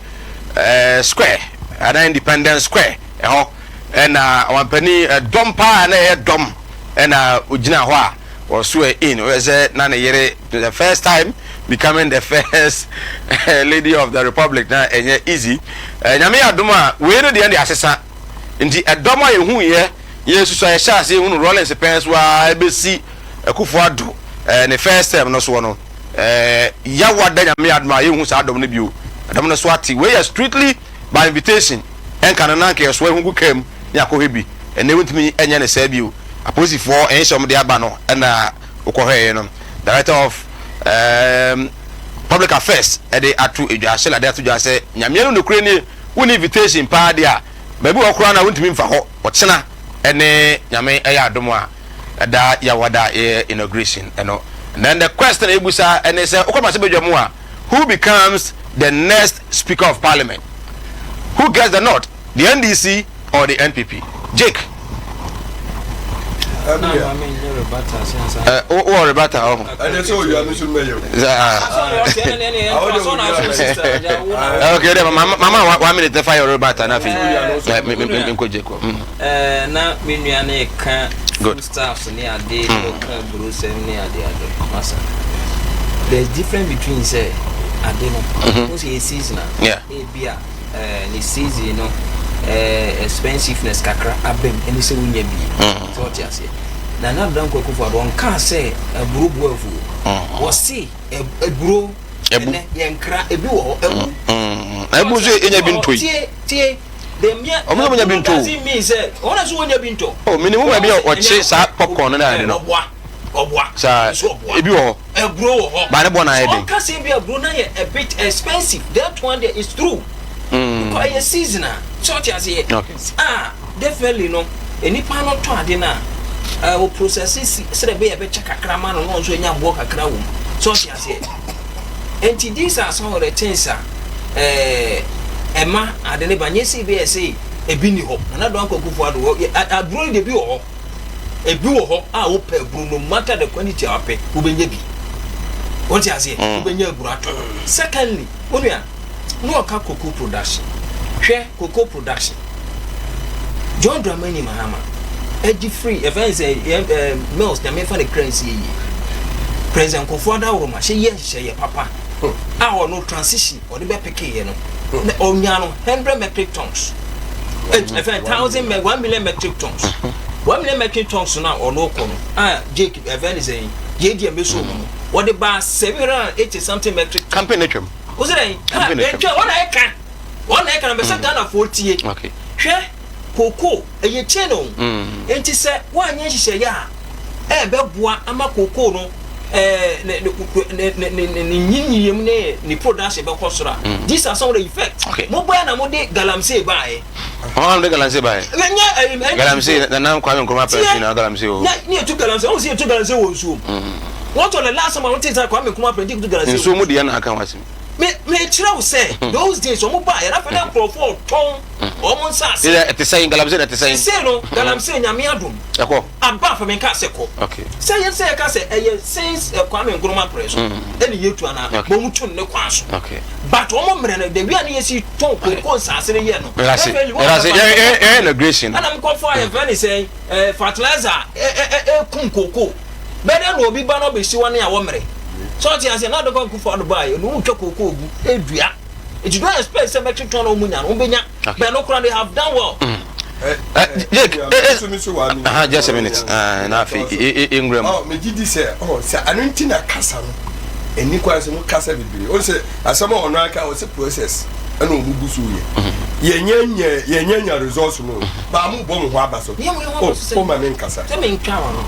Square anaa Independence Square ɛhɔ, ɛna ɔmampanin ɛdɔm paa na ɛyɛ dɔm ɛna ogyina hɔ a wɔso in wɔyɛ sɛ na ne yere the first time becoming the first lady of the republic, na ɛnyɛ easy. Nyame yɛ adom a, wei no deɛ de asesa, nti ɛdɔm a yɛhu yɛ yɛ susu a yɛhyɛ ase ehunu Rawlings pɛn so a ɛbɛsi Akufo Addo ne first term no soɔ no, yawa da Nyame yɛ adom a yɛhu saa dɔm no bio, ɛdɔm no so ate. Wei yɛ strictly by invitation, ɛnka no nanka yɛsoa ehu gu kaa mu ne akɔhwɛ bi. Ɛnɛ wontumi ɛnyɛ ne saa bio. Apolisifoɔ ɛnhyɛ wɔn de aba no, ɛna wokɔhwɛeɛ no, Director of Public Affairs ɛde ato edwa, Sheila de ato dwa sɛ Nyame no nokure nie, wonni invitation paa deɛ a, baabi wɔ koraa na wontumi mfa hɔ. Ɔkyena ɛne Nyame ɛyɛ adom a, ɛda Yawada yɛ inauguration ɛno. And then the question ebusa ɛne sɛ wokɔ mmarahyɛbadwa mu a, who becomes the next Speaker of Parliament? Who gets the nod, the NDC or the NPP? Jake, wɔ rebata ɔho. Ɛnɛ sɛ owia mi so mɛyɛ o. Okay, then mama one minute fa yɛ rebata na afei me me me nkɔ Jake. Na me nua ne ka foodstuffs ne ade ne ɔka aburosɛm ne ade ade masa, there's difference between sɛ ade no mo sɛ yɛ season a ebi a ne season no expensiveness kakra abam ɛne sɛ wonya bi sɛ ɔte aseɛ. Na Nana Dankwa Akufo-Addo ɔnkaa sɛ aburo bu afuo, wɔse aburo ɛnɛ yɛnkra ebi wɔ hɔ ɛbu. Ɛbu nso enya bi ntɔ yi. Tie, tie. Ɔmo sɛ ɔmo nya bi ntɔ o. Ɔmo sɛ wɔnya bi ntɔ. O minimu ma bi a ɔkye saa popcorn no na ade no. Ɔboa, ɔboa. Saa ebi wɔ hɔ. Aburo wɔ hɔ. Ba ne bɔ na ayɛ den. Ɔka sɛ ebi aburo na yɛ a bit expensive, that one there is true. Because ɛyɛ season a sɛ ɔte aseɛ. Okay. Ah, definitely no, nipa no tɔ ade no a, o process si sɛ ɛbɛyɛ ɛbɛkyɛ kakra ma no na ɔnso anya aboɔ kakra wɔ mu sɛ ɔte aseɛ. Nti these are some of the things a ɛma ade ne ba nyɛ sɛ ebi yɛ sɛ ebi ni hɔ. Nana Dankwa Akufo-Addo wɔ aburo no de, ebi wɔ hɔ, ebi wɔ hɔ a wopɛ aburo, no matter the quantity a wapɛ, wobɛnya bi. Wɔte aseɛ, wobɛnya aburo atɔ. Secondly, onua na ɔka cocoa production, hwɛ cocoa production, John Dramani Mahama. Ɛgye firi yɛfrɛ no sɛ yɛn ɛɛ Mills Nyame nfa ne kra nsie yie. President Nkurɔfoɔ adaworoma hyɛ yɛ nhyehyɛeɛ papa a ɔno transition ɔde bɛ pekeeɛ no na ɔnyaa no 100 metric tons ɛfɛn thousand me 1 million metric tons, 1 million metric tons no a ɔno kɔ no a Jake ɛfɛn ne sɛn JDM bɛ so mu no wɔde ba 780 something metric tons. Campaign no twam. O sɛ dɛn? Campaign no twam. Ɛntwa wɔn na ɛka wɔn na ɛka na bɛ sɛ Ghana foɔ tie. Hwɛ, kookoo ɛyɛ chain o. Nti sɛ woanyɛ nhyehyɛeɛ a ɛbɛboa ama kookoo no ɛɛ ne ne ne ne ne ne nyinyiyam ne ne production bɛkɔ soro a, these are some of the effects. Mo bɛɛ na mo de galamsey baeɛ. Wɔn de galamsey baeɛ. Ɛnyɛ ɛyi ɛyi. Galamsey Nana Kwame Nkrumah pɛrɛnti na galamsey o. Ne ne yɛtu galamsey, wɔn si yɛtu galamsey wɔ nsuo mu. Wɔn tɔ the last time a wɔn te sɛ Kwame Nkrumah pɛrɛnti tu galamsey. Nsuo mu deɛ na aka ho asɛm. Me kyerɛ wo sɛ those days wɔn ba yɛrɛ afɛ na nkurɔfoɔ tɔn wɔn nsaase. Ɛsɛ ɛte sɛn galamsey na ɛte sɛn. Sese no galamsey, Nyame adom. Ɛkɔ. Aba afɛ mi nka sɛ kɔ. Sɛ yɛn sɛ yɛka sɛ ɛyɛ since Kwame Nkrumah pɛrɛ so ɛna yɛtu ana bɔn mu tu ne kwan so. But wɔn mmerɛ no, the way a ne yɛsi tɔn koko nsaase no yɛ no. Ɛlase ɛlase yɛ yɛ inauguration. Ɛna nkɔfo a yɛfrɛ ne sɛ fertilizer ɛ ɛ ɛkum koko bɛdɛ na obi ba na ɔbɛsi wɔn a wɔmmerɛ sɛ ɔte aseɛ na adɔkɔ nkufo ado baa yɛ no wotwa koko ogu edua, eti don't expect sɛ metric ton na wɔn nya no wɔn bɛnya bɛn no koraa. They have done well. Jake, just a minute na afei nwura mu. Megye di sɛ sɛ ɛno nti na kasa no ɛni kwan sɛ mo kasa bebree o, sɛ asɛm a ɔno aka ɔsɛ process ɛna ɔmo gu so yɛ yɛnyɛ nyɛ yɛnyɛ nya results no baa mo bɔ mo ho aba so o o ma mi nkasa sɛ mi ntwa wa no.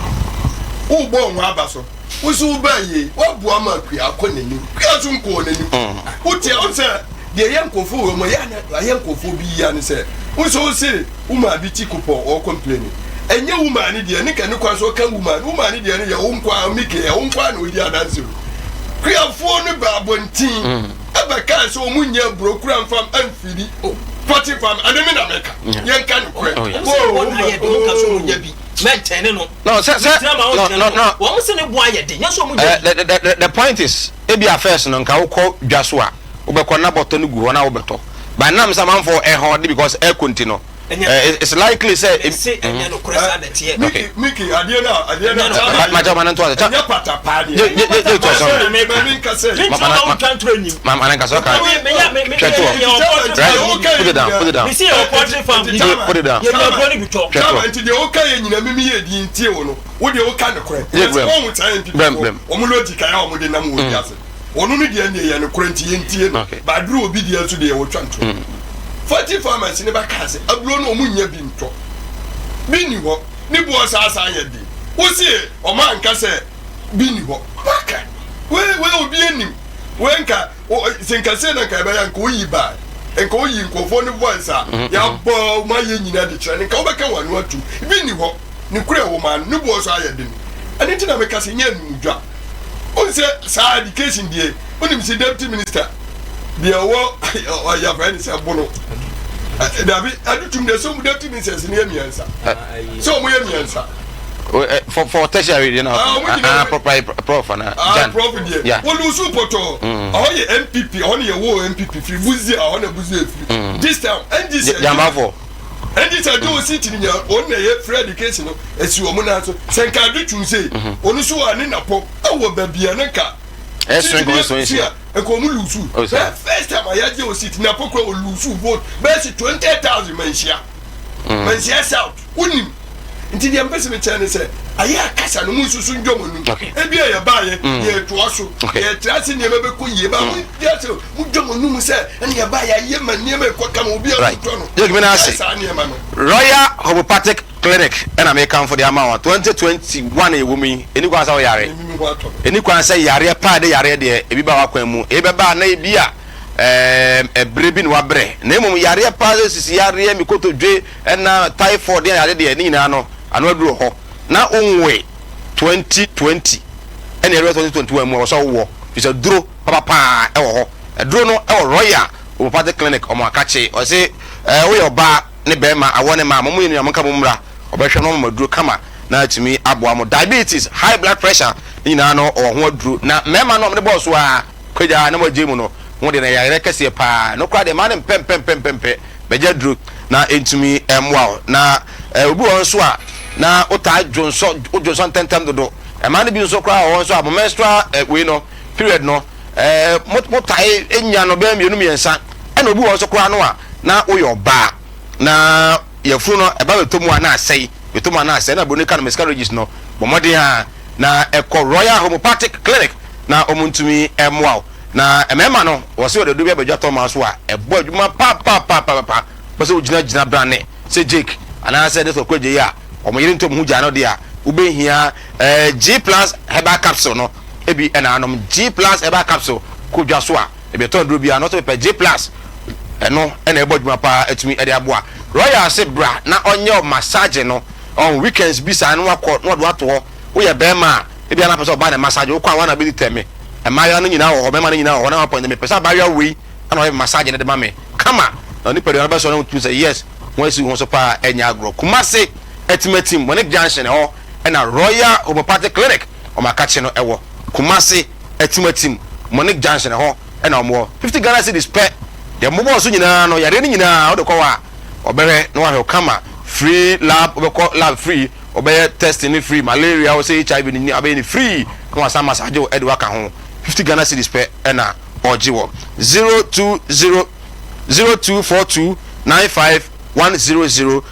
O bɔ mo ho aba so, wosi wo baa yie waboa ma kua akɔ n'anim, kua so nkɔɔ n'anim. Wotia wo sɛ deɛ ɛyɛ nkurɔfoɔ wɔ mu ɛyɛ ana ayɛ nkurɔfoɔ bi yia ne sɛ wosɛ wose wo maa bi ti kopɔn ɔɔ complain, ɛnyɛ wo maa ne deɛ ne ka ne kwan so ɔka wo maa wo maa ne deɛ no yɛ wo nkoa mike yɛ wo nkoa na odi adanse o. Kuafoɔ no ba abɔnten ɛbɛkaa sɛ ɔmo nyɛ aburo kura nfam amfiri pɔte fam ɛne me na meka yɛnka no korɛ. Wɔn sɛ bɔ na ayɛ de wɔn ka so wɔn nya bi mɛntɛn ne no. No, sɛ sɛ no no no. Wɔn sɛ ne bo ayɛ de nyɛ so wɔn nya bi. The point is, ebi a first no nka wokɔ dwa so a wobɛkɔ na bɔtɔ no gu hɔ na wobɛtɔ, but nam sɛ amanfoɔ ɛhɔ de because ɛkɔ nti no it's likely sɛ. Mese ɛnyɛ nokorɛ saa na ɛteɛ. Miki, Miki, adeɛ no a adeɛ no a. Makyɛ ɔma no nto ase. Ɛnyɛ patapaa deɛ. Ye ye ye to so. Mami nkasa yi. Ma ma ma ma nkasa ɔka. Twɛ to hɔ. Right, put it down, put it down. Mese yɛ poultry farm bi. Put it down. Yɛ nyɛ ni bi tɔ. Twɛ to hɔ. Nti deɛ woka yɛ nyina mimi yɛ di ntie wo no, wo deɛ woka nokorɛ. Ye brem. Wɔn saa NPP Brem brem. wɔn logic ayɛ wɔn de nam wɔ wiase. Ɔno no deɛ deɛ yɛ nokorɛ nti yɛntie no. Baaduru obi deɛ nso deɛ wɔtwa ntorɔ. Forty farmers ne bɛkaa sɛ aburo no ɔmo nnya bi ntɔ, bi nni hɔ, ne boɔ saa saa yɛ den. Wose ɔmo anka sɛ bi nni hɔ, waka wei wei obi anim wei nka sɛ nka sei na nka ɛbɛyɛ nka oyi baa nka oyi nkurɔfoɔ no voice a yɛabɔ ɔmo ayɛ nyina de kyerɛ no nka wobɛka wɔn ano atum bi nni hɔ ne kura ɛwɔ maa no ne boɔ so ayɛ den. Ɛno nti na meka sɛ nyɛ anumdwa. Wohu sɛ saa education deɛ, wonim sɛ deputy minister deɛ ɔwɔ ɔyɛ ne sɛ bono dabi adutum deɛ sɛ ɔmo deputy ministers no yɛ 3, sɛ ɔmo yɛ 3. For tertiary deɛ na ah, prof prof ana jan prof deɛ wɔlusu pɔtɔɔ. Ɔhɔ yɛ NPP, ɔhɔ ne yɛ wɔ NPP firi Busia, ɔhɔ na Busia firi. This time NDC jambafo NDC adi o seat ni nya wɔn na yɛ free education no esi wɔn nan so sɛ nka adi tum se ɔno so wɔ ne napɔ ɛwɔ baabi a ne nka ɛsɔn kɔn sɔn si a nka wɔn lusu bɛɛ. First time a yɛagye o seat, napɔ kura o lusu vote bɛɛ si 20,000 Manhyia, Manhyia South. Wonim nti deɛ mpɛ sɛ mekyerɛ ne sɛ ayɛ akasa no mu nsusu ndwom no ebi a yɛbaayɛ yɛtoa so yɛtra ase nneɛma bɛkɔ yie ba mo deɛ sɛ mo dwom no mu sɛ ɛne yɛbaayɛ ayɛ ma nneɛma ɛkɔ kama obi a motɔ no. Jake mi na ase. Saa nneɛma no. Royal Homeopathic Clinic ɛna mekamfo de ama wɔn. 2021 ɛwɔ mu yi, ɛni kwan sɛ woyare, ɛni kwan sɛ yareɛ paa de yareɛ deɛ ebi ba w'akwan mu ebi bɛba na ebi a ɛbrɛ bi na wabrɛ, na mmom yareɛ paa sɛ sisi yareɛ, mikotodwe ɛna typhoid ne yareɛ deɛ ne nyinaa no ano aduru wɔ hɔ na wonwoe 2020 ɛna ɛwɛ 2021 mu a wɔsɛ wowɔ fi sɛ duro papapaa ɛwɔ hɔ. Ɛduro no ɛwɔ Royal Homeopathic Clinic. Ɔmo akakye ɔse woyɛ ɔbaa ne bɛrima awɔ ne maa mo mo yɛ nua mo nka mo mmra, ɔbɛhwɛ no ɔmo aduro kama na atumi aboa mo. Diabetes, high blood pressure ne nyinaa no ɔwɔ ho aduro. Na mmarima no ɔmo de bɔɔ so a kwagya na mo agye mu no ho deɛ na yareɛ kɛseɛ paa no koraa deɛ mmaa no mpɛmpɛmpɛmpɛmpɛ bɛgye aduro na ɛntumi mmoa wo. Na obi wɔ hɔ nso a na wotaa dwonsɔ, wodwonsɔ ntɛntɛm dodo. Mmaa no bi nso koraa wɔ hɔ nso a mo menstrual eh, wei no, period no, eh, mo motae nya no bɛyɛ mmienu mmiɛnsa. Ɛna obi wɔ hɔ nso koraa no a na woyɛ ɔbaa na yafunu no ɛba bɛtɔ mu a na asɛe, bɛtɔ mu a na asɛe. Na buroni ka no miscarriages no, bɔ mmɔden a na ɛkɔ Royal Homeopathic Clinic na wɔn ntumi mmoa wo. Na mmarima no, wɔse wɔde aduro bi abɛdwa tɔma so a ɛbɔ adwuma papaapapapa. Wopɛ sɛ wogyina gyina brane sɛ Jake anaasɛ Nestor Kwegyei a wɔn yere ntɔ wɔn ho gyaa no deɛ a, wobɛhia eh, G plus herbal capsule no ebi na anom. G plus herbal capsule kɔ dwa so a, ebi ɛtɔn aduro biara no, sɛ mepɛ G plus ɛno na ɛbɔ adwuma paa atumi de aboa. Royal se bra na ɔnyɛ wo massage no on weekends bi saa na wakɔ na ɔde wo ato hɔ. Woyɛ bɛrima a, ebia na apɛ sɛ ɔbaa na massage wo, wokɔ a woa na bɛdi tɛme. Mmaayewa no nyinaa wɔ hɔ, mmarima no nyinaa wɔ hɔ na wapɔn mepɛ sɛ abaayewa wei na ɔyɛ me massage no de ma me kama na onipadua no bɛsɔ na wotumi sɛ yes ho asi wo ho so paa ɛnyɛ agorɔ. Kumasi Atimatim Monique Junction ɛhɔ ɛna Royal Homeopathic Clinic wɔn akakye no ɛwɔ. Kumasi Atimatim Monique Junction ɛhɔ ɛna wɔn wɔ. 50 Ghana cedis pɛ deɛ mmobɔɔ so nyinaa no yareɛ no nyinaa wode kɔ hɔ a wɔbɛhwɛ na wɔahwɛ wo kama free lab wobɛkɔ lab free wɔbɛyɛ testing no free malaria wo sɛ HIV no nyinaa abɛyɛ no free na wɔasan massage wo ɛde wo aka ho 50 Ghana cedis pɛ ɛna ɔgye wɔ 020 0242 95 1005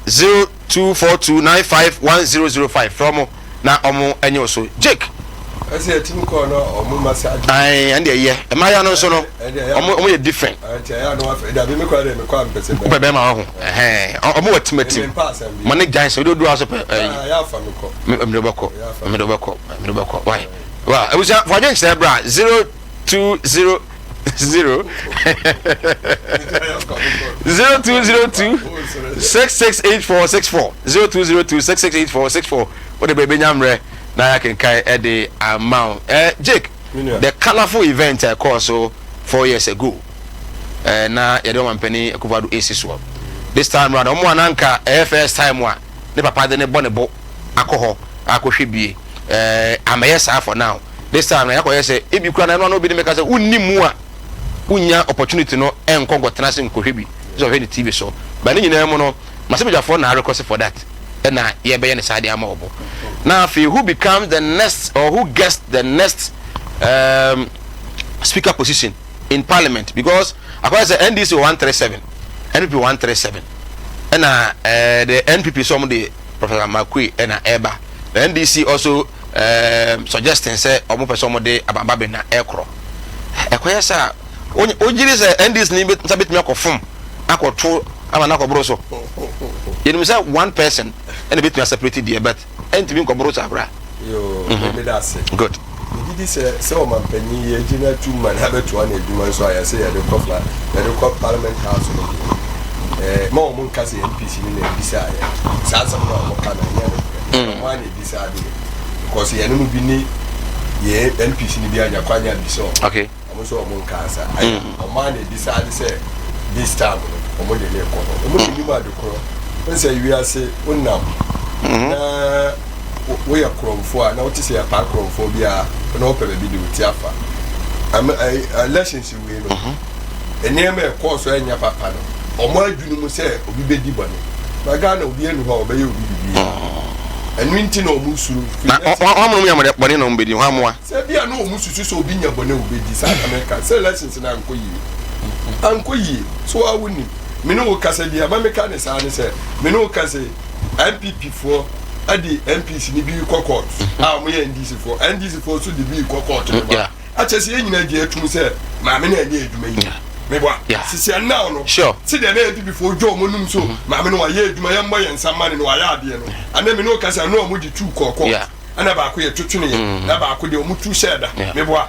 0242 95 1005 frɛ ɔmo na ɔmo ɛnyɛ wo so Jake. Ɛsɛ yɛtumi kɔɔ na ɔmo massage. Ayi ɛn deɛ yɛ mmaayewa no nso no ɔmo ɔmo yɛ different. Ɛnti ɛyɛ ano afɛ dabi mi kɔ ɛdɛ mi kɔ ampɛ sɛ. Wopɛ bɛrima wɔ ho ɛhɛn ɔmo wɔ timatim mo ne gyan sɛ wode odu aso pɛ ɛyi. Yɛ afa mi kɔ. Mi de bɛkɔ mi de bɛkɔ mi de bɛkɔ why wa ebusua fɔ adwe nkyerɛ bra 020 0 0202 6684 64 0202 6684 64 wode bɛ bɛnya mmerɛ na yɛakenkan ɛde ama wo. Eh, Jake, the colourful event a ɛkɔɔ so 4 years ago eh, na yɛde ɔmampanin Akufo-Addo esi soɔ. This time round, ɔmo a na nka ɛyɛ first time a ne papa de ne bɔ ne bo akɔ hɔ akɔhwɛ bie eh, amɛyɛ saa for now. This time na yɛakɔyɛ sɛ ebi kura na ɛno ano obi ne meka sɛ wonni mu a wonya opportunity no ɛnkɔ nkɔtena ase nkɔhwɛ bi sɛ ɔhwɛ ne TV so. But ne nyinaa mu no, masɛmagyafoɔ na request for that ɛna yɛbɛyɛ ne saa de ama ɔbo. Na afei who becomes the next or who gets the next speaker position in parliament, because akɔyɛ sɛ NDC wɔ 137, NPP 137, ɛna the NPP sɛ ɔmo de Professor Makui ɛna ɛba, the NDC also suggesting sɛ ɔmo pɛ sɛ ɔmo de Alban Bagbin na ɛkorɔ. Ɛkɔyɛ sɛ a wogyiri sɛ NDC ni nsa bɛtumi akɔ fom akɔto ama no akɔboro so. Yɛnim sɛ one person ɛna bɛtumi aseparate deɛ, but ɛntumi nkɔboro so abra. Yoo, meda ase. Good. Megye di sɛ ɔmampanyin yi agyina tu ma no abɛtoa n'adwuma nso a yɛsɛ yɛde kɔ fla yɛde kɔ parliament house no deɛ, ma wɔn nka sɛ NPC no na ebisa yɛ saa asɛm no a wɔn ka no ɛnyɛ no korɛ. Wɔn a na ebisa adeɛ because yɛn no bi ne yɛ NPC no bi anya kwan anya bisa wɔn. Wɔn nso wɔn nka asa ayɛ wɔn a na ebisa ade sɛ this time no wɔn de ne kɔ hɔ, wɔn de nim ade korɔ n sɛ wiase wonam na woyɛ korɔmfoɔ a na wote sɛ yɛpaa korɔmfoɔ bi a na wɔpɛ baabi de wo ti afa. Elections wei no, nneɛma ɛkɔɔ so ɛnyɛ papa no, ɔmo adwene mu sɛ obi bɛdi bɔne na Ghana obi anu hɔ a ɔbɛyɛ obi bibi, ɛno nti na ɔmo suro. Na wɔn mo nya bɔne na wɔn bɛdi wɔn amoa. Sɛ bi a na ɔmo susu sɛ obi nya bɔne a obɛdi saa na mɛka sɛ elections no ankɔ yie, ankɔ yie so a wonim me ne wo kasa bi a ma meka ne saa ne sɛ me ne wo kasa NPP foɔ ɛde MPs ni bi kɔ court a wɔn yɛ NDC foɔ, NDC foɔ nso de bi kɔ court ne ba akyɛ sɛ yɛn nyinaa gye atum sɛ maame no ɛnyɛ adwuma yi meboa sisi ɛnnaw no si deɛ na NPP foɔ dwa wɔn num so maame no wayɛ adwuma, yɛn mmɔ yɛn nsa mma ne no wayɛ adeɛ no ɛnna mi no kasa no wɔn de tu kɔ court ɛna baako yɛ tutu ne yɛ na baako deɛ wɔn tu hyɛ da meboa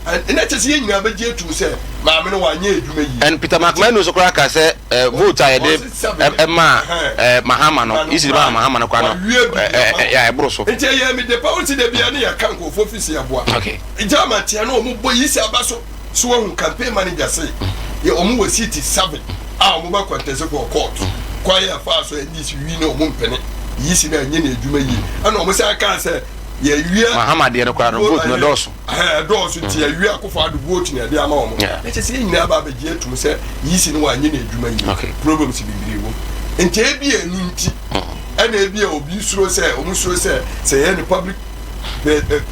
ɛnna kyɛ sɛ yɛn nyinaa bɛgye atum sɛ maame no wanyɛ adwuma yi. And Peter McMahon nso koraa ka sɛ vote a yɛde ɛma Mahama no isi de ma Mahama no koraa no ɛyɛ ɛboro so. Nti ɛyɛ mi de pa o ti de bia ne yɛ ka nkurɔfoɔ fi si ɛboa. German tia no wɔn bɔ yi si aba so so wɔn campaign manager se yɛ wɔn wɔ seat seven a wɔn bɛ contest for court kwan yɛ fa so NDC wi ne wɔn mpene yi si na ɛnyɛ ne adwuma yie ɛna wɔn sɛ aka sɛ yɛ wia. Mahama deɛ no koraa no vote no dɔɔso. Ɛdɔɔso nti yɛ wia Akufo Addo vote na yɛde ama wɔn na kyɛ sɛ yɛn nyinaa ba abɛgye atum sɛ yi si no wanyɛ ne adwuma yie, problems bebree wɔ nti ebi enu nti ɛna. Ɛna ebi a obi suro sɛ wɔn suro sɛ sɛ yɛyɛ no public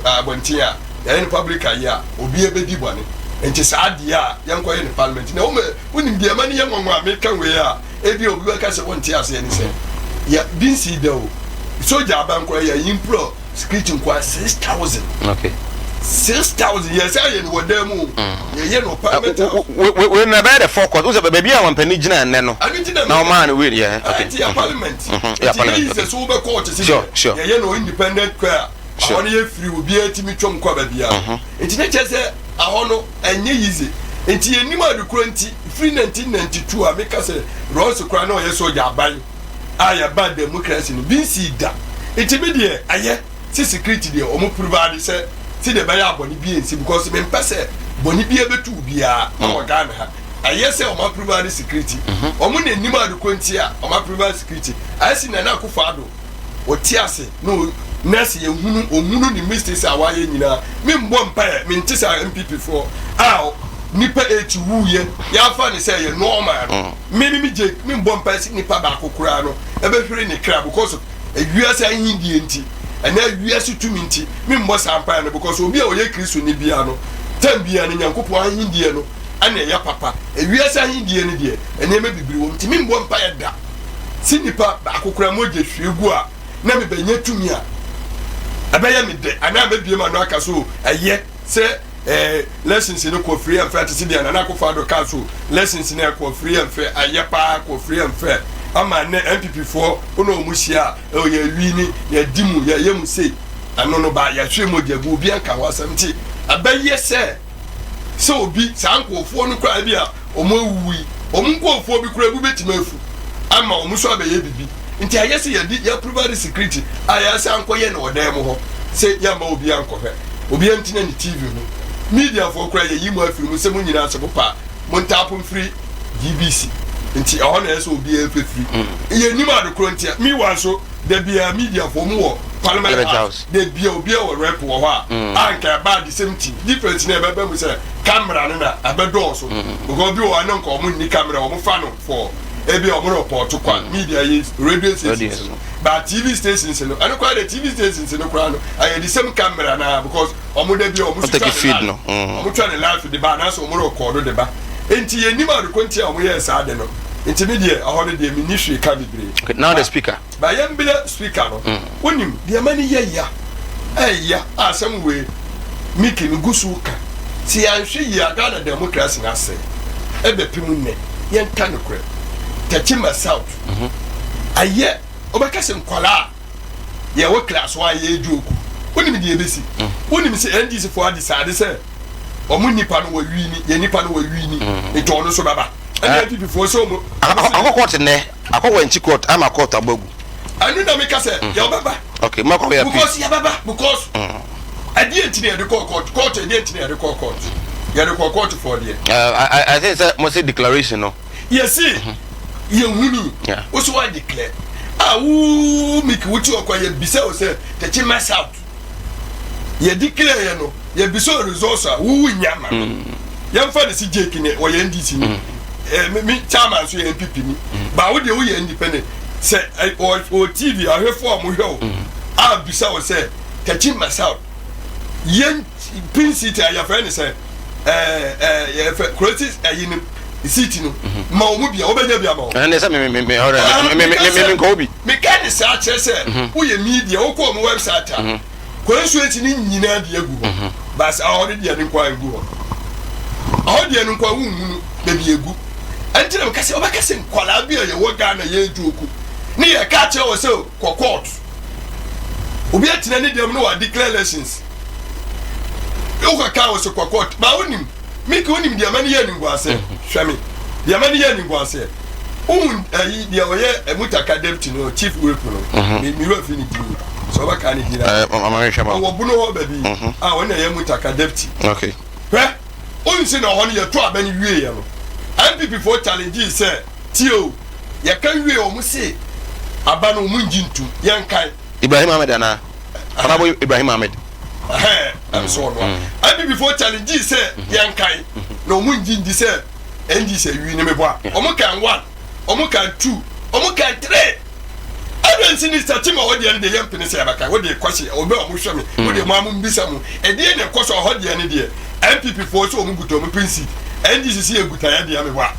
abɔnten a yɛyɛ no public ayi a obi ebedi bɔne nti saa adeɛ a yɛnkɔ yɛ no parliament na wɔn wonim deɛ ɛma no yɛ nwanwa a meka wei a ebi a obi bɛka sɛ wɔnte aseɛ ne sɛ yɛ bi nsi da o sogya abankora yɛ impro Security nkoa 6,000. Okay. 6,000 yɛ sɛ yɛ no wɔ dan mu. Mm. Yɛ yɛ no parliament house. We na bɛyɛ the four court. Wosɛ baabi a wɔn panyin gyina nnɛ no. Na wɔn maa no wei yɛ. Okay. Ɛnti yɛ parliament. Mm-hmm. Yɛ parliament. Nti yɛ sɛ so wobɛ court si. Sure sure. Yɛ yɛ no independent choir. Sure. Ahɔ no yɛ free obiara tumi twɛm kɔ baabi a. Mm-hmm. Nti ne kyerɛ sɛ ahɔ no ɛnyɛ yize. Nti yɛ nim adekoro nti firi 1992 a meka sɛ Rɔs kora na ɔyɛ sɔgya aban. a yɛba democracy no bi nsii da nti me deɛ ɛyɛ sɛ security deɛ ɔmo provide sɛ sɛdeɛ ɛbɛyɛ a bɔne bi nsi because me mpɛ sɛ bɔne bi ɛbɛtu obiara ɛwɔ Ghana ha ɛyɛ sɛ ɔmo aprovide security ɔmo na nim adekɔ nti a ɔmo aprovide security ayɛ sɛ Nana Akufo Addo ɔte ase na nurse yɛ hunu ɔhunu ne mistakes a wayɛ nyinaa me mbɔ mpaeɛ me nte sɛ NPP foɔ a nipa eti wuiɛ yɛafa ne sɛ ɛyɛ normal no Me me me Jake me mbɔ mpae sɛ nipa baako koraa no ɛbɛhwere ne kra because of ewiase ahendie nti anaa wiase tumi nti me mbɔ saa mpae no because obi a ɔyɛ Kristoni biara no time biara no Nyankopɔn ahendie no ɛna ɛyɛ papa ewiase ahendie no deɛ nneɛma bibiri wɔ mu nti me mbɔ mpaeɛ da sɛ nipa baako koraa mogya hwie gu a na mebɛnya tumi a ɛbɛyɛ me dɛ anaa mɛbie m'ano aka so ɛyɛ sɛ Eh, lessons no kɔ free and fair te sɛ deɛ Nana Akufo-Addo kaa so lessons no ɛkɔ free and fair ayɛ paa kɔ free and fair ama nnɛ NPP foɔ wo na wɔn hyia a ɛwɔ yɛ wi ni yɛdi mu yɛyɛ mu sei ɛno no ba yɛhwɛ mogya gu obi anka ho asɛm nti ɛbɛyɛ sɛ sɛ obi saa nkurɔfoɔ no koraa bi a wɔn awuwu yi, wɔn nkurɔfoɔ bi koraa bu bɛtumi afu ama wɔn nso abɛyɛ biribi. Nti ayɛ sɛ yɛde yɛ provide security a yɛasan kɔyɛ no wɔ dan mu hɔ sɛ yɛmma obiara nkɔhwɛ, obiara ntena ne TV ho. Mediafoɔ koraa yɛyi mo afiri mu sɛ mo nyinaa sɛ mopɛ a montaapo mfiri GBC. Nti ɛhɔ na ɛyɛ sɛ obiara pɛ firi. Yɛnnim ade korɔ nti a. Meanwhile nso da biara mediafoɔ mo wɔ Parliament House, da biara obiara wɔ rep wɔ hɔ a, a nka ɛbaa the same thing. Difference no ɛbɛba mu sɛ camera no na ɛbɛdɔɔso because bi wɔ hɔ a na nka wɔn nni camera wɔn fa no for ebi a wɔn report kwa media yi radio stations no but tv stations no ɛno koraa de tv stations no koraa no ɛyɛ the same camera na because wɔn da bi a wɔn so twa ne live wɔn twa ne live de ba anaasɛ wɔn record de ba nti yɛn nim adeko nti a wɔn yɛ saa de no nti mi deɛ ɛhɔ no deɛ mi ni hwee ka bebree. Okay, now the speaker. Ba yɛn bile speaker no wonim deɛ ma no yɛ ya ɛya a asɛm wei Mickey me gu so ka sɛ yɛanhwɛ yie a Ghana democracy no asɛe ɛbɛpem nnɛ yɛnka nokorɛ Techiman South ayɛ wobɛka sɛ nkwadaa a yɛwɔ class one yɛ joke wonim deɛ ɛbɛsi wonim sɛ NDC foɔ adecide sɛ wɔn nipa no wɔ wini yɛ nipa no wɔ wini nti ɔno nso bɛba ɛna NPP foɔ sɛ wɔn akɔ court nnɛ Akɔ wɛnkyi court ama court abɔ agu. Ɛno na meka sɛ mm. yɛbɛba. Okay, mako yɛ because yɛbɛba because mm. ɛdeɛ nti na yɛde kɔɔ court court ɛdeɛ nti na yɛde kɔɔ court yɛde kɔɔ court for deɛ. Uh, I, I think sɛ mo se declaration no. Yɛsi mm-hmm. yɛhuni woso wa declare a wo miki wo ti ɔkɔ yɛ bisa o sɛ tɛkyi mess out. Yɛ declare yɛ no yɛ bisa o results a wo nya ma no mm. yɛmfa ne si Jake ne ɔyɛ NDC ni mm. eh, me, me chairman nso yɛ NPP ni mm. ba wo deɛ woyɛ independent sɛ eh, ɔ TV ahwɛfoɔ a wɔhwɛ o a bisa wo sɛ Takyi Masao yɛn pin seat a yɛfrɛ ne sɛ ɛɛ ɛɛ yɛfrɛ kuroti ɛyi no seat no ma wɔn bia wɔbɛnya bi ama wɔn. Ɛnna sɛ mi mi mi ɔrɛ mi mi mi mi nkɔ obi. Meka ne saa kyerɛ sɛ woyɛ media wokɔ wɔn website a constituency no nyinaa de agu hɔ but ahɔ no deɛ no nko ara ngu hɔ ahɔ deɛ no nko ara wonhunu baabi egu ɛnti na meka sɛ wobɛka sɛ nkwadaa bi a yɛwɔ Ghana yɛ joku ne yɛka kyerɛ wɔ sɛ kɔ court obi atena ne dɛm no wɔ declare elections wokɔka wɔ sɛ kɔ court ba wonim Miki wonim deɛ ma no yɛ animguaseɛ hwɛ me deɛ ma no yɛ animguaseɛ wohu ayi deɛ ɔyɛ mutaka deputy no chief whip no me me wura fi ne din sɛ ɔbɛka ne din na ɔwɔ bunu hɔ baabi a ɔno na ɛyɛ mutaka deputy hwɛ wohu sɛ na ɔhɔ no yɛto aba no wieɛ no NPP foɔ challenge sɛ tie o yɛka wie ɔmo se aba no ɔmo ngye ntum yɛnkae Ibrahim Ahmed anaa Honorable Ibrahim Ahmed ɛhɛn ɛnso ɔno a NPP foɔ challenge sɛ yɛnkae na ɔmo ngye ndi sɛ NDC awi ne mebɔ a ɔmo kan one ɔmo kan two ɔmo kan three ɛdɛ nti. Yɛsi ni sɛ kyima hɔ deɛ no deɛ yɛmpene sɛ yɛbɛka. Wo deɛ kɔhye obi a ɔmo hwɛ me. Wo deɛ mo a mo mbisa mo. Ɛdeɛ na ɛkɔ so ɔhɔ deɛ no deɛ NPP foɔ sɛ ɔmo guta ɔmo pin seat. NDC sɛ yɛ guta yɛ deɛ meboa.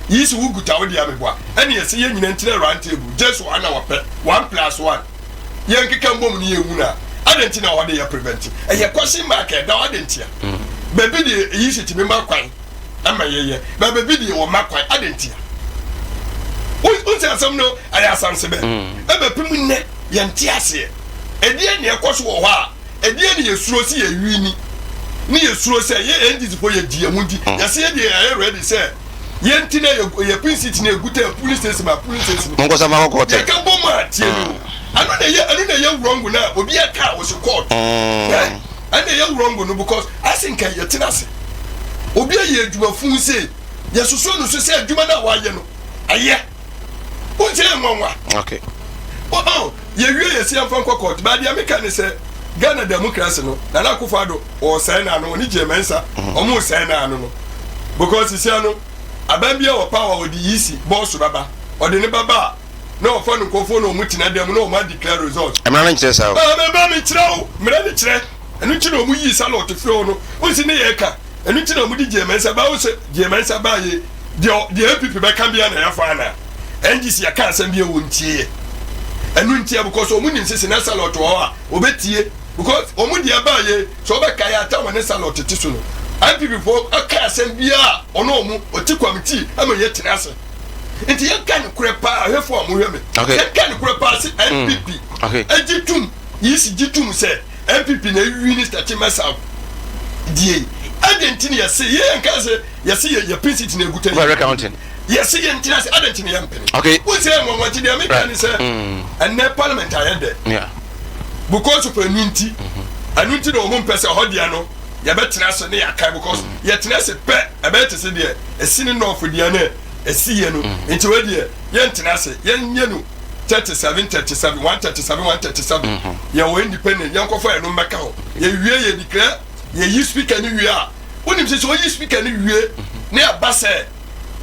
Yi sɛ wo guta wo deɛ meboa. Ɛne yɛsɛ yɛn nyina nkyerɛ round table. Just one na wɔpɛ. One plus one. Yɛn keka mbom ne yɛn hu no a. Adɛn nti na ɔhɔ de yɛ prevent. Ɛyɛ question mark ɛda hɔ adɛn ntia. Baabi deɛ yi sɛ tumi ma kwan. Ɛma yɛyɛ na baabi deɛ wɔma kwan adɛn ntia wo sɛ asɛm no ɛyɛ asanse bɛ mm. ɛbɛpem nnɛ yɛnte aseɛ ɛdeɛ ne ɛkɔ so wɔ hɔ a ɛdeɛ ne yɛsuro sɛ yɛwi ni ne yɛsuro sɛ yɛ NDC fo yɛgye yɛn ho di mm. yɛsɛ yɛ deɛ yɛyɛ ready sɛ yɛnti na yɛ pin seat na ɛgu tɛ polling station ma polling station monkɔsa ma kɔkɔ tɛ yɛka bɔ mu a tie no mm. ɛno na ɛyɛ ɛno na ɛyɛ wrong na obi ɛka wɔ so court Ɛna ɛyɛ wrong no because ase nka yɛtena ase obi ayɛ adwuma fun sei yɛsoso no so sɛ adwuma no a wayɛ no ɛyɛ wonsɛ yɛ nwanwa okay oh, oh, yɛwie yɛsi yɛmfa nkɔ court baa deɛ meka ne sɛ Ghana democracy no Nana Akufo-Addo ɔsɛe no ano ɔne Gye Mensah mhm. ɔmo sɛe no ano no because sisia no aban bi a wɔ power ɔde yisi bɔɔso bɛba ɔde ne bɛba a na ɔfa no nkurɔfoɔ na wɔn tena dan mu na wɔn adeclare result. Mmara no nkyerɛ saa o. Ah, meba mekyerɛ wo, mmara no kyerɛ. Ɛno nti na wɔn yii Salot firi hɔ no. Wonsi ne yɛ ka. Ɛno nti na wɔn de Gyee Mensah ba. Wo sɛ Gyee Mensah baa yɛ deɛ deɛ NPP bɛka bia na yɛafa ana? NDC yɛka asɛm bi a wɔn ntie yɛ. Ɛno nti a because wɔn nim sɛ na Salot wɔ hɔ a wɔbɛtie because wɔn deɛ baa yɛ sɛ wɔbɛka yɛ ata wɔn ne Salot te so no. NPP foɔ aka asɛm biara ɔno wɔn ɔte kwamiti ama yɛtena ase. Nti yɛnka nokorɛ paa ahwɛfoɔ a mohwɛ me yɛnka nokorɛ paa se NPP gye tom yisi gye tom sɛ NPP na ɛwini Statima South die yi adɛn nti na yɛse yɛ yɛnka sɛ yɛse yɛ yɛ pin seat na ɛguta yi yɛse yɛntena ase adɛn nti na yɛmpene wo sɛ nwanwa nti deɛ meka ne sɛ ɛnɛ parliament ayɛ dɛ because of ɛnu nti ɛnu nti na wɔn mpɛ sɛ ɔhɔ deɛ no yɛbɛtena ase ne yɛakae because yɛtena ase pɛ ɛbɛyɛ te sɛ deɛ ɛsi ne nɔɔfo deɛ no ɛsi yɛ no mm. nti wei deɛ yɛntena ase yɛnyɛ no 37 37 137 137 yɛwɔ independent yɛnkɔfa ɛno mmɛka ho yɛwie yɛ declare yɛyi speaker no wie a wonim sɛ sɛ ɔyi speaker no wie ne ɛba sɛ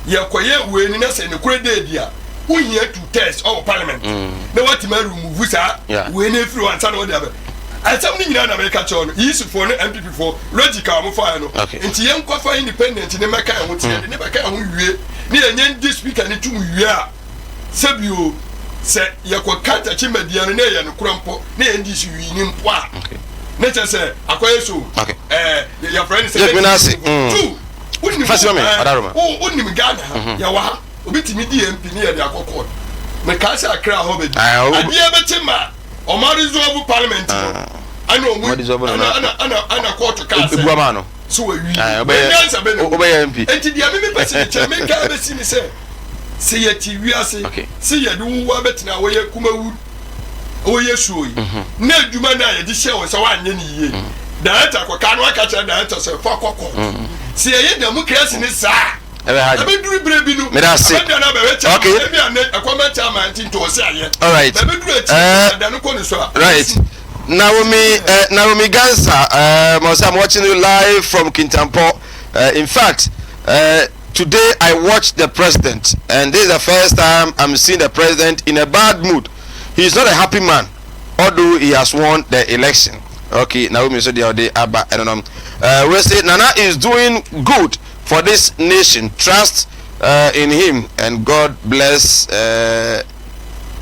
yɛkɔyɛ wei ni na sɛ nokorɛ dɛ adi a wohia two thirds ɔwɔ parliament mm. na watumi aremove saa wei no afiri hɔ ansa na wɔde abɛ asɛm no nyinaa na meka kyerɛ no yisifoɔ ne npp foɔ logic a wɔfaeɛ no nti yɛnkɔfa independent ne mɛka ɛho nti yɛde ne bɛka ɛho wie ne yɛnyɛ ndi speaker ne tum wie a sɛbio sɛ yɛkɔka takyi mmadia no na ɛyɛ nokorɛ mpo na yɛn di so wii ne mpo a ne kyɛ sɛ akɔyɛ so ɛɛ yɛfrɛ no sɛ two wonim wonim Ghana ha mhm. yɛwɔ ha obi tumi di MP ne yɛde akɔ court mekaa sɛ Accra hɔ baabi adeɛ bɛkye ma ɔma resolve parliament no ɛna ɔmo ɛna ɛna ɛna court kaa sɛ so wawi nyansa bɛ na wobɛyɛ MP nti deɛ meme pɛ sɛ mekyerɛ meka bɛsi ne sɛ sɛ yɛte wiase sɛ yɛde wo wa bɛtena a wɔyɛ kumawu wɔyɛ suo yi mhm. na adwuma no a yɛde hyɛ wɔ sɛ woanyɛ ne yie mhm. director kɔka no aka kyerɛ director sɛ fa kɔ court mhm. sɛ yɛyɛ democracy ne saa ɛbɛduru berɛ bi no ɛbɛda no abɛhwɛ kyɛ ebi a ne ɛkɔmɛ kyɛ ama nti nti ɔsɛ ayɛ bɛbɛduru akyi eh, ɛda no kɔ ne so a right Naomi uh, Naomi Gansa uh, I'm watching you live from Kintampo uh, in fact uh, Today I watched the president and this is the first time I'm seeing the president in a bad mood. He is not a happy man although he has won the election. Okay, Naomi so deɛ ɔde aba ɛno no. Uh, we say Nana is doing good for this nation. Trust uh, in him and God bless uh,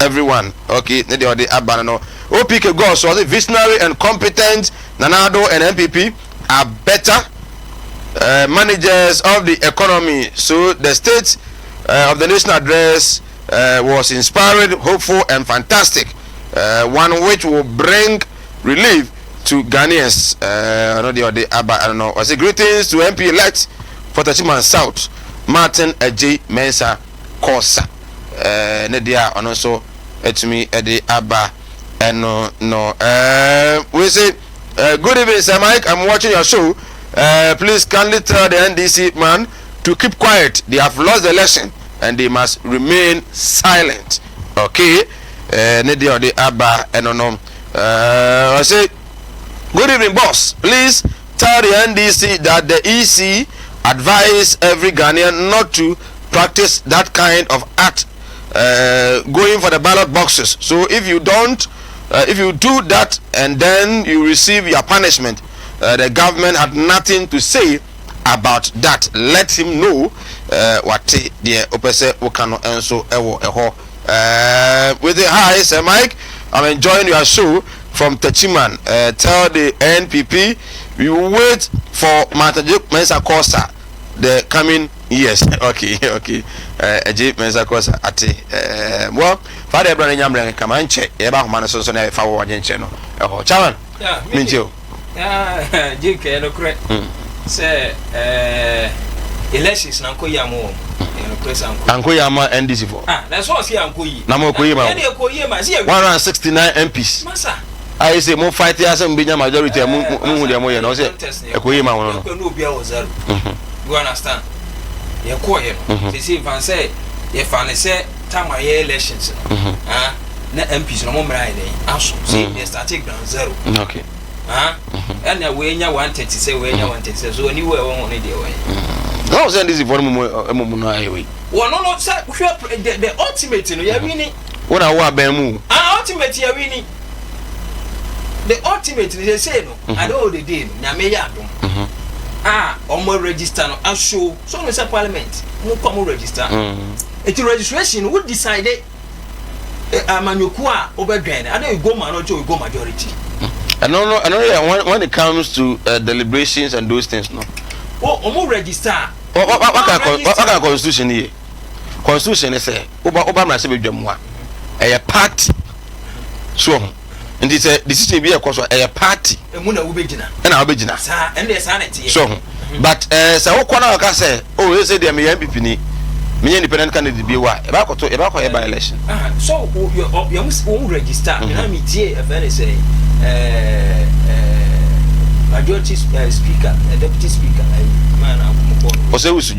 everyone. Okay, ne deɛ ɔde aba no no. OPK God so ɔse visionary and competent Nana Addo and NPP are better uh, managers of the economy. So the state uh, of the nation address uh, was inspiring, hopeful, and fantastic. Uh, one which will bring relief to Ghanaians. Uh, I know the, the, I don't know. I say greetings to MP elect for Techiman South, Martin J. Mensah Kosa. Uh, ne deɛ a ɔno nso atumi de aba ɛno no. Uh, we say uh, good evening, Sir Mike. I'm watching your show. Uh, please kindly tell the NDC man to keep quiet. They have lost the election and they must remain silent. Okay. Uh, ne deɛ ɔde aba ɛno no. Uh, I say, good evening, boss. Please tell the NDC that the EC advise every Ghanaian not to practice that kind of act. Going for the ballot boxes. So if you don't, if you do that and then you receive your punishment, the government had nothing to say about that. Let him know. Wate deɛ wopɛ sɛ woka no nso ɛwɔ ɛhɔ. With the hi, Sir Mike, I'm enjoying your show from Techiman. Tell the NPP we will wait for Martha Mensa Korsah the coming years. Okay. Eji Mensa Korsah ate. Well, Father Abraham Nyamre kama nkyɛ yɛba ahoma no so so na yɛfa wɔ wɔgye nkyɛ no ɛhɔ. Chairman, mintie o. Jake, ɛyɛ nokorɛ sɛ elections na nkɔ yi ama wɔn, ɛyɛ nokorɛ sɛ ankɔ Ankɔ yi ama NDC fo. Ah, na ɛsɛ ɔsi ankɔ yi. Na mo kɔ yi ma ɛna ɛkɔ yi ma ɛsɛ yɛ 169 MPs. Masa. Ayi sɛ mo fight asɛ mo bɛnya majority a mo mo hu deɛ mo yɛ no, ɔsɛ ɛkɔ yi ma wɔn no. Ɛkɔ no, obi a wɔ zero. You understand? Yɛkɔɔ yɛ no sisi nfa sɛ yɛfa ne sɛ time a yɛ elections no, ah, na MPs no mo mmerɛ ayɛ dɛ aso sɛ yɛ start ground zero. Ah, ɛna wɔanya 130 sɛ wɔanya 130 sɛ so oni wo a ɛwɔ ho ne deɛ wɔyɛ. Na wɔn sɛ NDC fo no mu mu no ayɛ wei. Wɔn no sɛ hwɛ, the ultimate no yɛ win. Wɔn a wɔ abɛn mu. Ah, ultimate yɛ win. The ultimate no sɛ say no, at the end of the day no, Nyame yɛ adom a ɔmo register no aso so no sɛ parliament mo kɔ mo register, eti registration no wo decide amanyoku a wobɛdwɛn no ade, you go minority or you go majority. Ɛno no yɛ when it comes to deliberations and those things no. O ɔmo register. Waka constitution yɛ, constitution ni sɛ woba mmara sɛ bɛdwa mu a, ɛyɛ party so ho, nti sɛ decision bi ɛkɔ so a, ɛyɛ party. Emu na wobɛgyina. Ɛna wobɛgyina. Saa ɛno deɛ, saa na ɛteɛ. So ho, but sɛ wokɔ na wɔka sɛ o oh, ɛsɛ deɛ meyɛ NPP ni, menyɛ independent candidate bi wa, yɛbɛakɔto, yɛbɛakɔ yɛ by election. Ah, so yɛ wɔn register na mi tie ɛfɛ ne sɛ ɛɛ majority speaker, deputy speaker, ɛɛ maa na akɔmɔkɔ no. Ɔsɛ wusu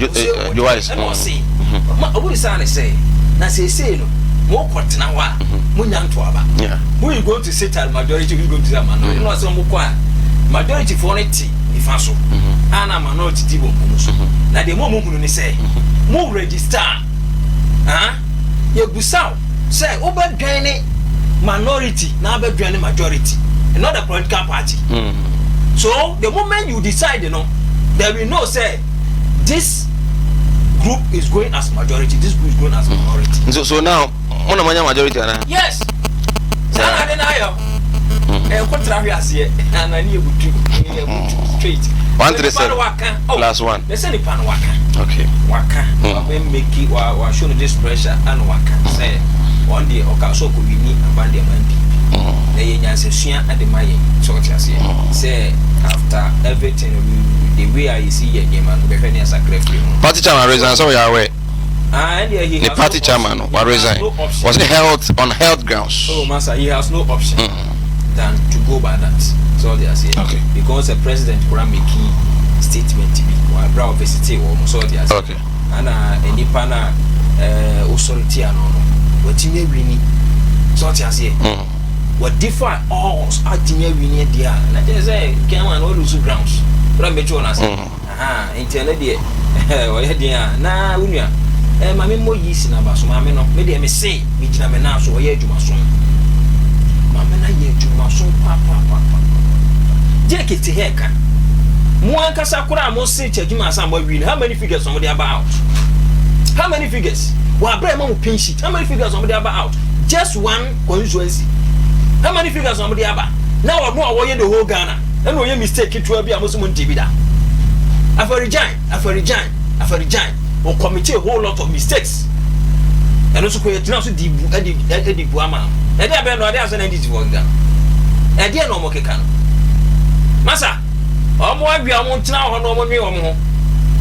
Joyce. Ɛna ɔse ma ɔmo bisa ne sɛ na seesei no mo kɔ tena hɔ a, mo nya nto aba, who you going to sit at majority, who you going to sit at minority? Ɛna ɔsɛ ɔmo kɔ a, majority foɔ no te nifa so a, na minority ti wɔn so, na deɛ mo a mo hunu ne sɛ mo register, ah, yɛbusa wo sɛ wobɛdwɛn ne minority na wobɛdwɛn ne majority and not the political party. So the moment you decide, then we know say this group is going as majority, this group is going as minority. So now mo na mo nya majority ana? Yes, saa na ade na ayɔ ɛkɔ tena hwɛ aseɛ anani ebutu ebutu straight. 137 plus one. Ne sɛ nipa no waka. Waka wabɛ make wa show no this pressure, ɛna waka sɛ wɔn deɛ ɔka so ɔkɔ win aban deɛ ma NPP na yɛ nyansasua ɛde ma yɛn sɛ ɔte aseɛ sɛ after everything, the way a yɛsi yɛ nneɛma no, bɛhwɛ ne asakra firi ho. Party chairman resign, sɛ ɔyɛ awɛ. Ah, and he the party chairman no wa resign, was it health, on health grounds. Oh masa, he has no option than to go by that. So they are saying because the president kura making statement bi wa abira o visit wɔn, so they are saying ana nipa na osɔre tia no, watumi awin, so ɔte aseɛ, wɔdi all atumi awin deɛ a, na kyerɛ sɛ kɛn no ɔlose grounds kura mbɛtwi wɔn ase. Nti ɛno deɛ ɔyɛ deɛ a na wonua maame mmɔ yi si n'aba so. Maame no, me deɛ me se me gyina me nan so, ɔyɛ adwumaso. Maame no ayɛ adwumaso paapaapaapa. Jake te hɛ ka mo ankasa koraa, mo se kyɛ adwuma asa mo awi no, how many figures wɔn de aba out? How many figures wɔ abirɛ ma mo pink sheet? How many figures wɔn de aba out? Just one constituency, how many figures wɔn de aba? Na ɔno a wɔyɛ the whole Ghana, ɛna ɔyɛ mistake ketewa bi a mo so mo nti bi da. Afari-Gyan, Afari-Gyan, Afari-Gyan o commit a whole lot of mistakes, ɛno nso kò yɛ tena so di bu ɛde bu ama no. Ɛde abɛn no ade asɛ na NDC fɔ keka no, ɛdeɛ na ɔmo keka no, masa ɔmo awia, ɔmo ntena hɔ na ɔmo nwe ɔmo ho,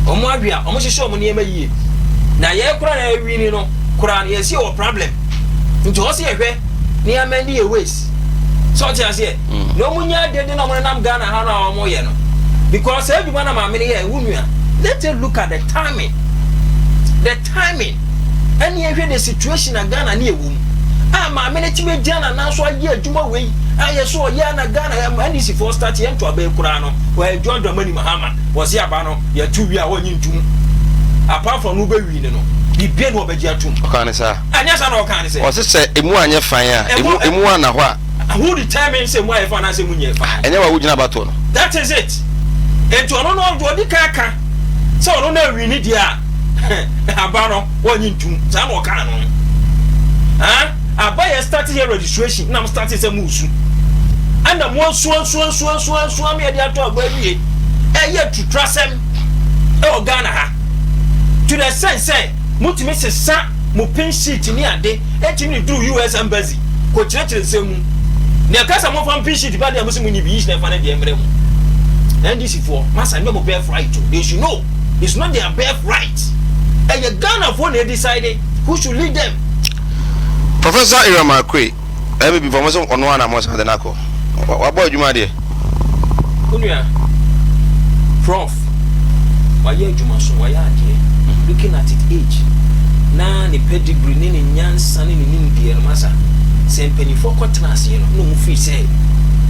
ɔmo awia, ɔmo hyehyɛ ɔmo nneɛma yie na yɛ kora na ɛwi ni no kora no yɛsi wɔ problem, nti ɔsi yɛhwɛ nneɛma ni yɛ waste sɛ ɔte aseɛ na ɔmo nya dede na ɔmo nenam Ghana ha no a ɔmo yɛ no, because saa adwuma na maame no yɛ ewu nua. Let us look at the timing, the timing, ɛne ɛhwɛ the situation a Ghana ne ɛwɔ mu a maame no tumi gyina nanan so ayɛ adwuma wei a yɛ so ɔyɛ na Ghana NDC foɔ start yɛn to abɛɛ koraa no, wɔyɛ John Dramani Mahama wɔsi aba no yɛtu wi a wɔnyi ntum apart from no bɛwi ne no. Biribiara ni ɔbɛgye atum. Ɔkaa ne saa. Anyɛ saa na ɔkaa ne sɛ. Ɔse sɛ emu anyɛ fan a, emu emu ana hɔ a. Who determine sɛ emu ayɛ fan anaasɛ emu nyɛ fan? Ɛnyɛ wa wogyina abatoɔ no. That is it. Nti ɔno no ɔdi kan ka sɛ ɔno na awini deɛ a aba no wɔnye ntum. Saa na ɔkaa no. Ah, aba yɛ start yɛ registration na mo start sɛ mo su. Ɛna mo ansu ansu ansu ansu ansu ama yɛde ato aba awie. Ɛyɛ tuturasɛm ɛwɔ Ghana ha. To the extent sɛ motumi sesa mo pin sheet ne ade ɛtumi de duru US embassy kɔ kyerɛkyerɛ nsɛm mu. Nea ɛka sɛ momfa pin sheet ba deɛ mo se mo nni bi, each na ɛfa ne deɛ mmerɛ mo. NDC foɔ, masa nyɛ mo birth right o, they should know it's not their birth right. Ɛyɛ Ghana foɔ na ɛdecide who should lead them. Professor Aaron Makwe, MB fɔ mo sɛ ɔno ara na mo san de no akɔ. Wabɔ adwuma deɛ. Onua, Prof, wayɛ adwuma so, wayɛ adeɛ. Looking at it age, na ne pedigree ne ne nyansa ne ne nimdeɛ no, masa, sɛ mpanyinfoɔ kɔ tena aseɛ no, na wɔn firi sɛ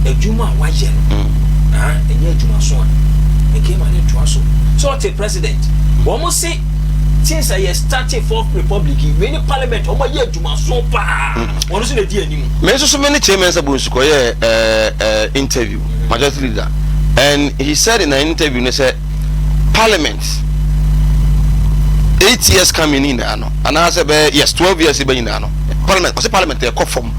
adwuma a wayɛ no, mm. ah, ɛnyɛ adwuma so a, nka ma ne ntoa so. Sɛ ɔte president, wɔn se since yɛ starting fourth republic yi, wei ne parliament, wɔn ayɛ adwuma so paa. Mm. Wɔn nso na edi anim. Me nso so me ne Chairman Mensah Bonsu kɔyɛɛ eh, eh, interview, majority leader, and he said in an interview no sɛ parliament 8 years coming nyinaa no anaasɛ bɛyɛ yes 12 years bɛ nyinaa no parliament ɔsɛ parliament ɛkɔ fam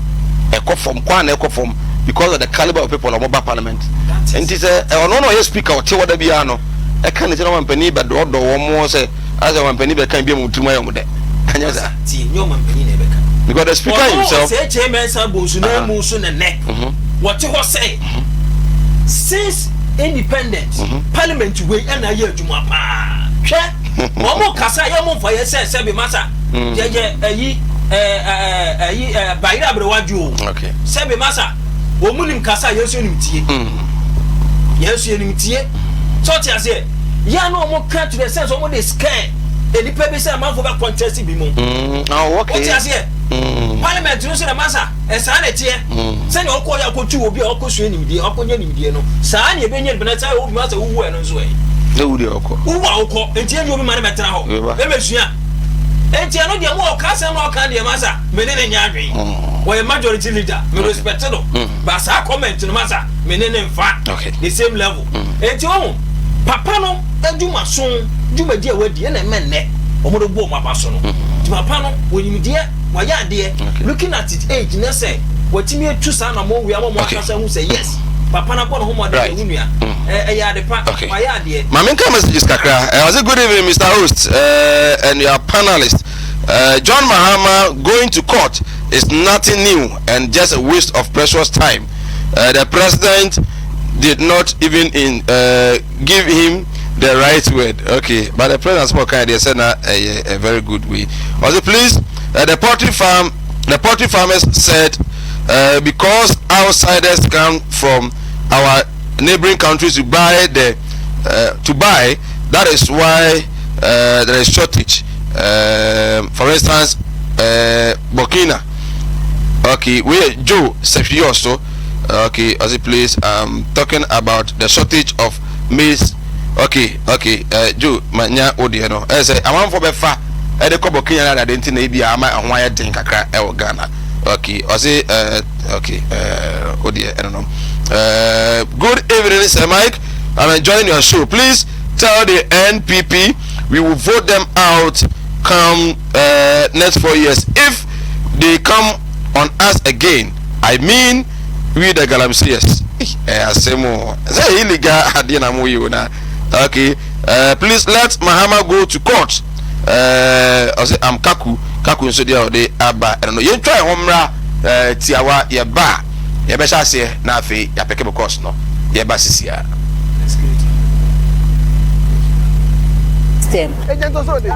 ɛkɔ fam kwan na ɛkɔ fam because of the caliber of people a wɔba parliament nti sɛ ɔno na ɔyɛ speaker ɔte hɔ da biara no ɛka ne sɛ na ɔmampanin bɛdɔɔdɔ wɔn sɛ asɛ ɔmampanin bɛka bi a wɔn tirim ayɛ wɔn dɛ ɛnyɛ saa. Tie, nyɛ ɔmampanin na ɛbɛka. Because the speaker himself. Ɔno ɔsɛ kyɛ mɛnsa bonsu na emu nso na nɛ. Wɔte hɔ sɛ since independent parliament wei ɛna ayɛ adwuma paa. Hwɛ wɔn kasa yɛ mo nfa yɛ sɛ sɛbi masa yɛyɛ ɛyi ɛɛ ɛɛ ɛyi ɛɛ bayerɛ aberewadwo o. Sɛbi masa wɔn mu nim kasa yɛn nso nim tie. Yɛn nso yɛ nim tie. Sɛ ɔte aseɛ yɛn na wɔn ka to the sense wɔn de scare nipa bi sɛ amanfo bɛ contest bi mu. Oh, okay. Wote aseɛ? Parliament no sɛ masa ɛsaa na ɛteɛ. Sɛnea ɔkɔ yɛ akɔtu obi a ɔkɔ sua nimdeɛ ɔkɔ nya nimdeɛ no saa na ɛbɛnya nipa na sɛ obi ma sɛ wowu ɛno nso ɛ. Na wu deɛ ɔkɔ. Wowu a wokɔ nti ɛnyɛ obi ma ne mɛtena hɔ ɛmɛsua. Nti ɛno deɛ mo ɔka asɛm na ɔka deɛ masa me ne ne nyɛ adwen. Wɔyɛ majority leader me respect no. Ba saa comment no masa me ne ne nfa the same level. Nti ɔho papa no adwumaso dwumadi a wadi ɛna ɛmɛ nnɛ wɔn de bɔ wɔn aba so no. Nti papa no wɔnim deɛ wɔayɛ adeɛ looking at his age ne sɛ wɔtumi atu saa na wɔn wia wɔn akasa ho sɛ yes papa no abɔ ne ho mmɔden yɛ wo nua ɛyɛ ade pa wɔayɛ adeɛ. Maame nka messages kakra. I say good evening Mr. Host and your panelists. John Mahama going to court is nothing new and just a waste of precious time. The president did not even in give him the right word. Okay, but the president spoke kind. They said na a very good way. Also, please, the poultry farmers said because outsiders come from our neighboring countries to buy, that is why there is shortage. For instance, Burkina. Okay, we Joe Sefi also. Okay, as a please, talking about the shortage of maize. Okay, Joe, manya odi no. Sɛ amanfo bɛfa ɛde kɔ Burkina na ade nti na ebi ama ɛho ayɛ den kakra ɛwɔ Ghana. Okay, ɔse okay, odi ɛno no. Good evening, Sir Mike. I'm enjoying your show. Please tell the NPP we will vote them out come next 4 years if they come on us again. I mean, we the Galamseyers. Asɛm o sɛ illegal adeɛ na mo yi o na. Okay, please let Mahama go to court. Ɔsɛ am Kaku Kaku nso deɛ ɔde aba ɛno no yɛntwa ɛho mmra tiawa yɛba a yɛbɛhyɛ aseɛ na afei yɛapɛkɛ bɛ course no yɛba sisi a. System.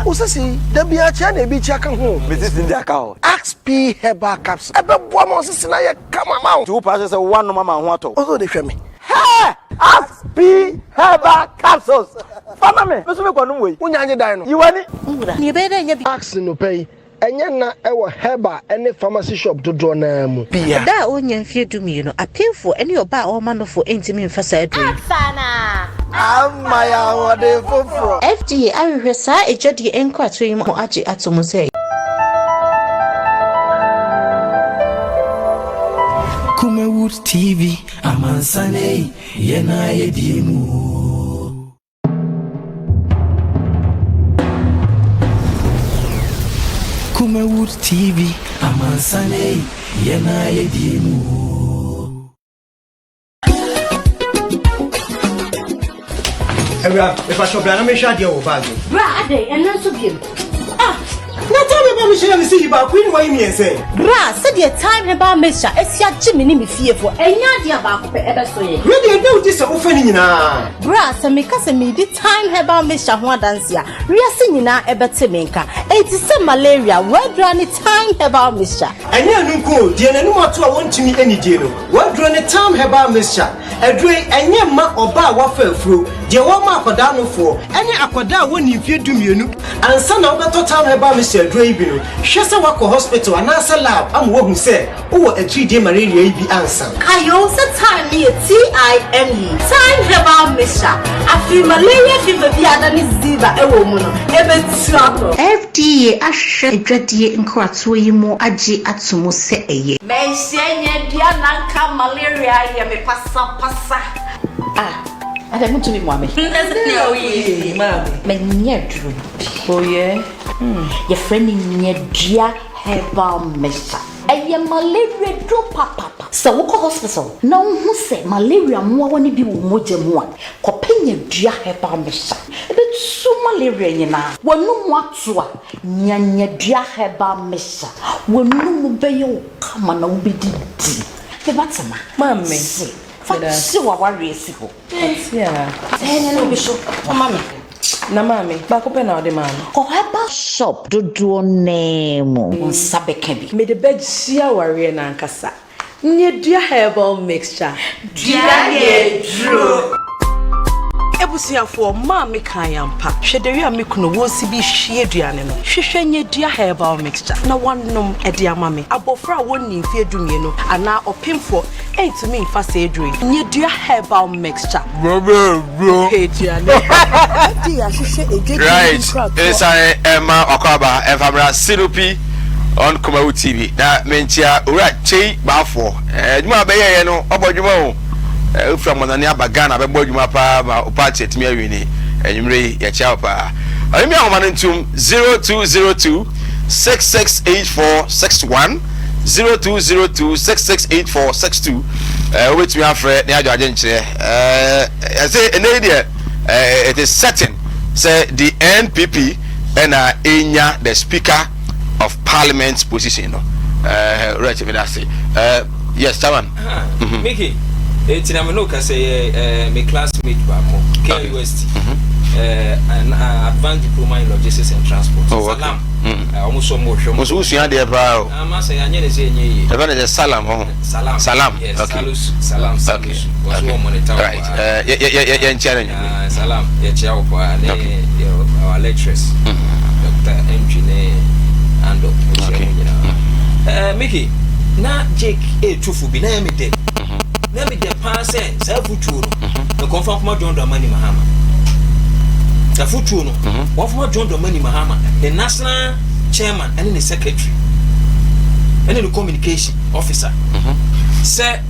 Osisi dabi akyea na ebi kyia ka ho. Mesisi ndi aka hɔ. Axp herbal capsule ɛbɛboa ma osisi na yɛ kama ma wo. Nti wo paa sɛ woanom ama ho atɔ. Ɔsɛ ɔde hwɛ me. Hɛ! Axp herbal capsules. Fama me, me so mekɔ nom wei. Wonya nye dan no. Yiwani. Nwura. Nea ɛbɛyɛ dɛ anya bi. Ax nnɔpa yi, ɛnyɛ nna ɛwɔ herbal ne pharmacy shop dodoɔ no ara mu. Bia. Da a ɔnnya mfeɛ 12, apemfoɔ ne ɔbaa a ɔrema nofo ntumi mfa saa aduro yi. Ax anaa? Ama yɛn ahoɔden foforɔ. FDA ahwehwɛ saa adwadie nkratoɔ yi mu agye ato mu sɛ. Kumawood TV, amansan ei, yɛn a yɛdie mu oo. Kumawood TV, amansan ei, yɛn a yɛdie mu oo. Awura, mepakyɛw bra na menhwɛ adeɛ wɔ bag mu. Bra adɛn ɛno nso biom? Ah! Na time herbal mixture na mesi yi baako yi na wayi mmiɛnsa yi. Bra sɛdeɛ time herbal mixture asi agye me ne me fiefoɔ ɛnyɛ adeɛ a baako pɛ ɛbɛso yɛn. Wei deɛ ɛda wo di sɛ wofa ne nyinaa. Bra sɛ meka sɛ meredi time herbal mixture ho adanse a wiase nyinaa ɛbɛte me nka. Enti sɛ malaria, w'adura ne time herbal mixture. Ɛnyɛ ɛno nko o, deɛ n'anim ato a wɔntumi nnidie no, w'aduro ne Thyme Herbal Mixture. Aduro yi, ɛnyɛ mma ɔbaa a wafa afuro, deɛ wɔma akwadaa nofoɔ, ɛne akwadaa a wɔnni mfeɛ dumienu. Ansa na wobɛtɔ Thyme Herbal Mixture aduro yi bi no, hwɛ sɛ woakɔ hospital anaasɛ lab ama wɔahu sɛ wowɔ atiridie malaria yi bi ansa. Kae o sɛ thyme no yɛ T-I-M-E, Thyme Herbal Mixture. Afei malaria fever bi a adane fever wɔ mu no, ɛbɛtu akɔ. FDA ahwehwɛ adwadie nkratoɔ yi mu agye ato mu sɛ ɛyɛ. Manhyia nya dua na nka malaria ayɛ me pasapasa. Ah, adɛn montumi mmoa me? Sɛnea woyɛ yi, maame. Manya aduro bi. Oh yeah? Hmm. Yɛfrɛ no nyadua herbal mixture. Ɛyɛ malaria duro papapa. Sɛ wokɔ hospital na wohu sɛ malaria mmoawa no bi wɔ wo mogya mu a, kɔpɛ nyadua herbal mixture. Ɛbɛtu malaria nyinaa. W'anum ato a, nya nyadua herbal mixture. W'anum bɛyɛ wo kama na wobɛdidi. Me ba Tema, Maame, se fa meda ase. kye w'awareɛ si hɔ. Ate a. Ɛɛ, na obi so, fa ma me. Na maame, baako pɛ na wode maa me. Kɔ herbal shop dodoɔ no ara mu, wo nsa bɛka bi. Mede bɛgye awareɛ no ankasa. Nyɛ dua herbal mixture. Dua yɛ duro. Abusuafoɔ, maame kae ampa. Hwɛ dawia a me kunu wɔsi bi hwie aduane no. Hwehwɛ nyɛ dua herbal mixture na wanom de ama me. Abɔfra a wɔnnii mfeɛ dumienu anaa ɔpemfoɔ ntumi mfa saa aduro yi. Nyɛ dua herbal mixture. Right, nsan ɛma wakɔ ɛmfa mmra Sinupi on Kumawu TV na menkyia owura Kyei Baafoɔ adwuma a bɛyɛyɛ no ɔbɔ adwuma o wofira mmɔnane aba Ghana bɛbɔ adwuma paa ma wo party atumi awini anwummerɛ yi yɛkyia wo paa ɔne mi ahoma no ntum 0202 668461 0202 668462 wobɛtumi afrɛ ne adwo agye nkyerɛ ɛsɛ ɛnɛ yi deɛ it is certain sɛ the NPP ɛna ɛnya the speaker of parliament position no right mi da se yes chairman. Mm-hmm. Mickey eti na me no kasa yɛ me classmate baako KUST mm-hmm. advanced diploma in logistics and transport. Oh, okay. Salam. Ɔmo so ɔmo hwɛ ɔmo. Nso wosua adeɛ paa o. Ama sɛ yɛanyɛ ne sɛ ɛnyɛ yie. Ɛfɛ ne sɛ salam ɔho. Salam. Salam. Yes, okay. Salus, salam, salusu. Okay. Wɔso wɔ monitor Right. paa. Yɛ yɛ yɛ yɛn kyia ne nyame. Salam, yɛkyia wo paa ne Okay. our lecturers. Dr. Entry ne Ando. Yɛkyia Okay. mo nyinaa. Mickey, na Jake etu fo bi na ɛyɛ me dɛ. Na me dɛ paa sɛ saa afutuo no, nkɔmfa nkɔma John Dramani Mahama. Afutuo no, wɔmfa John Dramani Mahama, ne national chairman ɛne ne secretary ɛne ne communication officer sɛ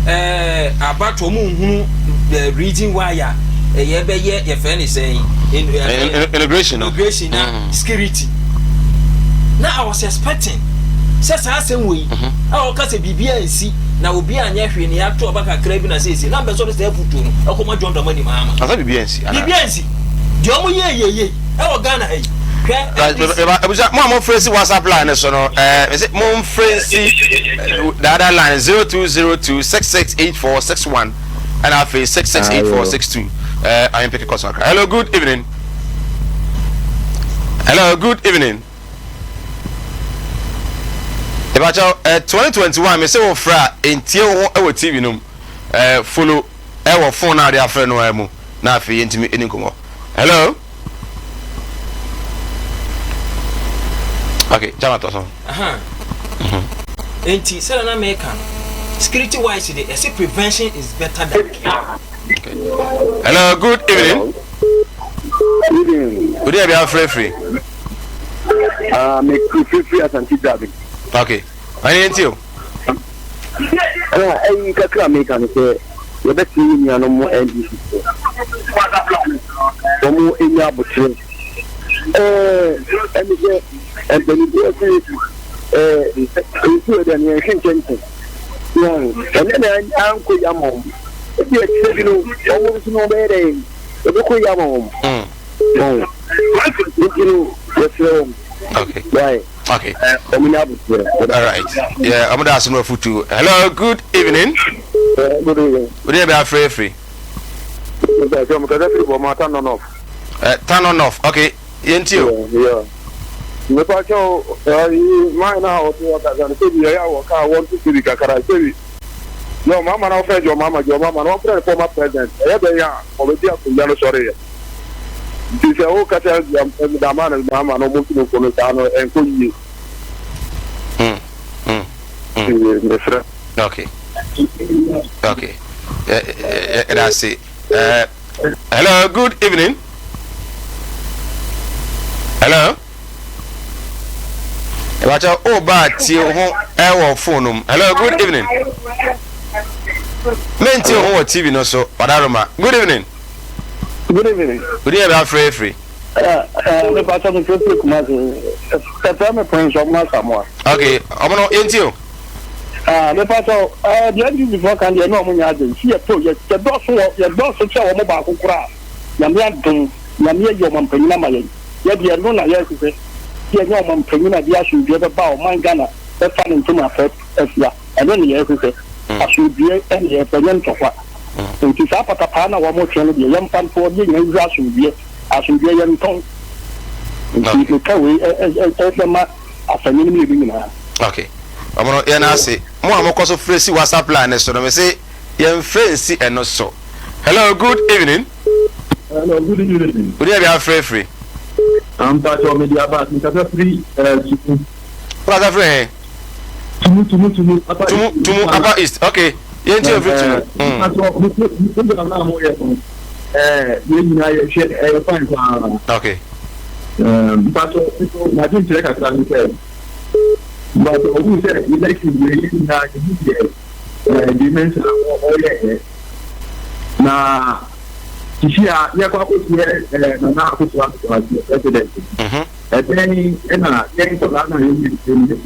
ɛɛ abatoɔ mu nhunu the reason why a ɛyɛ bɛyɛ yɛfrɛ ne sɛn Inauguration no. inauguration na security na I was expecting sɛ saa asɛm wɔ yi a ɔka sɛ biribi ansi na obi anyɛ hwee ne yɛato aba kakra bi na seesie na mbɛ sɛ ɔde saa afutuo no ɛkɔma John Dramani Mahama Asa biribi ansi. ana? biribi ansi deɛ ɔmo yɛ yɛ yɛ ɛwɔ Ghana ha yi hwɛ Right, NDC abusa mo a mo frɛ si WhatsApp line no so no ɛɛ mese mo mfrɛ si the other line 0202 668461 ɛna afei 668462 ɛɛ ayɛ mpeke kɔ so akra. Hello, good evening. Hello, good evening. Ìbàkyɛw ɛ 2021 mese wo frɛ a ntie wo ho ɛwɔ TV no mu ɛɛ follow ɛwɔ phone a wɔde afrɛ no ara mu na afei yɛntumi ɛni nkɔmmɔ. Hello. Okay, jama tɔ so. Aha. Enti sɛdeɛ na meka no security wise de ɛsɛ prevention is better than cure. Hello, good evening. Good evening. Odi ɛbi afrɛfrɛ. Ah, me frɛfrɛ Asante Dwabe. Okay. Ɔyɛ yɛn ti o. Ah, ɛyi kakra mi ka no sɛ yɛbɛte yɛn nuanom NDC fo. Wɔn enya abokyerɛ. Ɛɛ, ɛne sɛ mpanimfoɔ sɛ ɛɛ nsuo deɛ no yɛnhwe nkyɛnkyɛn. Ɛnɛ na ankɔ yi ama wɔn. Ebi akyire bi no, wɔn nso no wɔbɛyɛ dɛ ɛbɛkɔ yi ama wɔn. Nti no yɛsrɛ wɔn. Okay. Why? Okay. Wɔn nyɛ abotire. All right. Yeah, wɔn da ase no afutu. Hello, good evening. Good evening. Wodi ɛbɛ afrɛ efiri. Mekasa firi Bɔma Tanonof. Tanonof, okay. Yɛn ti o. Yeah. Mepa kyɛw, ɛyi man na ɔte hɔ kasa no sɛbi ɛyɛ a wɔka a wɔnto sɛbi kakra sɛbi. Yɛ ɔmama na wɔfrɛ John Mahama John Mahama na wɔfrɛ no former president ɛyɛ dɛn a ɔbɛdi akonnwa no sɔre yɛ. Nti sɛ wo kasa dama no Mahama na ɔmo nto no saa no ɛnkɔ yie. Mesrɛ. Okay. Okay. Ɛda ase. Hello, good evening. Hello. Ìbàkyɛ o ba tie ho ɛwɔ phone mu. Hello, good evening. Menti ho wɔ TV no so. Ɔdaroma. Good evening. Good evening. Good evening, afre afre. Me pàṣẹ mi fẹ́ pé Kumasi. Ẹ fẹ́ mi Prince Ọmọ Asamoah. Okay, ọmọ no yẹn ti o. Ah, me pàṣẹ ẹ deɛ NDC foɔ kan deɛ ɛna ɔmo nyɛ adwene si yɛ to yɛ yɛ dɔɔso wɔ yɛ dɔɔso kyɛ wɔn baako koraa nyame adom nyame ayi ɔmampanyin ama yɛn yɛ deɛ ɛno na yɛhwehwɛ si yɛnyɛ ɔmampanyin a de asomdwoeɛ bɛba ɔman Ghana bɛfa ne ntoma afɛ afia ɛno ne yɛhwehwɛ asomdwoeɛ ɛne yɛpɛ nyɛ ntɔkwa nti saa patapaa na wɔn twɛn no deɛ yɛmfa ntoɔ deɛ nyina nhwehwɛ asomdwoeɛ asomdwoeɛ yɛntɔn nti meka wei ɛ ɛ ɛ ɛbɛma afanyin mmienu nyinaa. Okay. Ɔmo no yɛn ase. Mo a mokɔ so frɛ si WhatsApp line no so no, mese yɛn frɛ nsi ɛno so. Hello, good evening. Hello, good evening. Wodi ɛbi afrɛ firi? Mpatsɔ mi di aba mi kasa firi ɛɛ Tumu. Wọ́n kasa firi hɛn? Tumu Tumu Tumu Upper Tumu East. Tumu Upper East okay. Yɛn ti ofiri Tumu. Mpatsɔ mi program naa mo yɛ no ɛɛ yɛn nyinaa yɛ hwɛ ɛyɛ fine paa. Okay. Mpatsɔ nso n'adwenkyerɛ kakra ne sɛ mpatsɔ ohun sɛ election wei yɛn nyinaa yɛn ho deɛ ɛɛ Jay Mensah ɔyɛ yɛ na sisi a yɛkɔ akɔsiɛ ɛɛ Nana Akufo-Addo as president ɛdɛn ɛna yɛn nkɔlaa na yɛn nyɛ yɛn nyɛ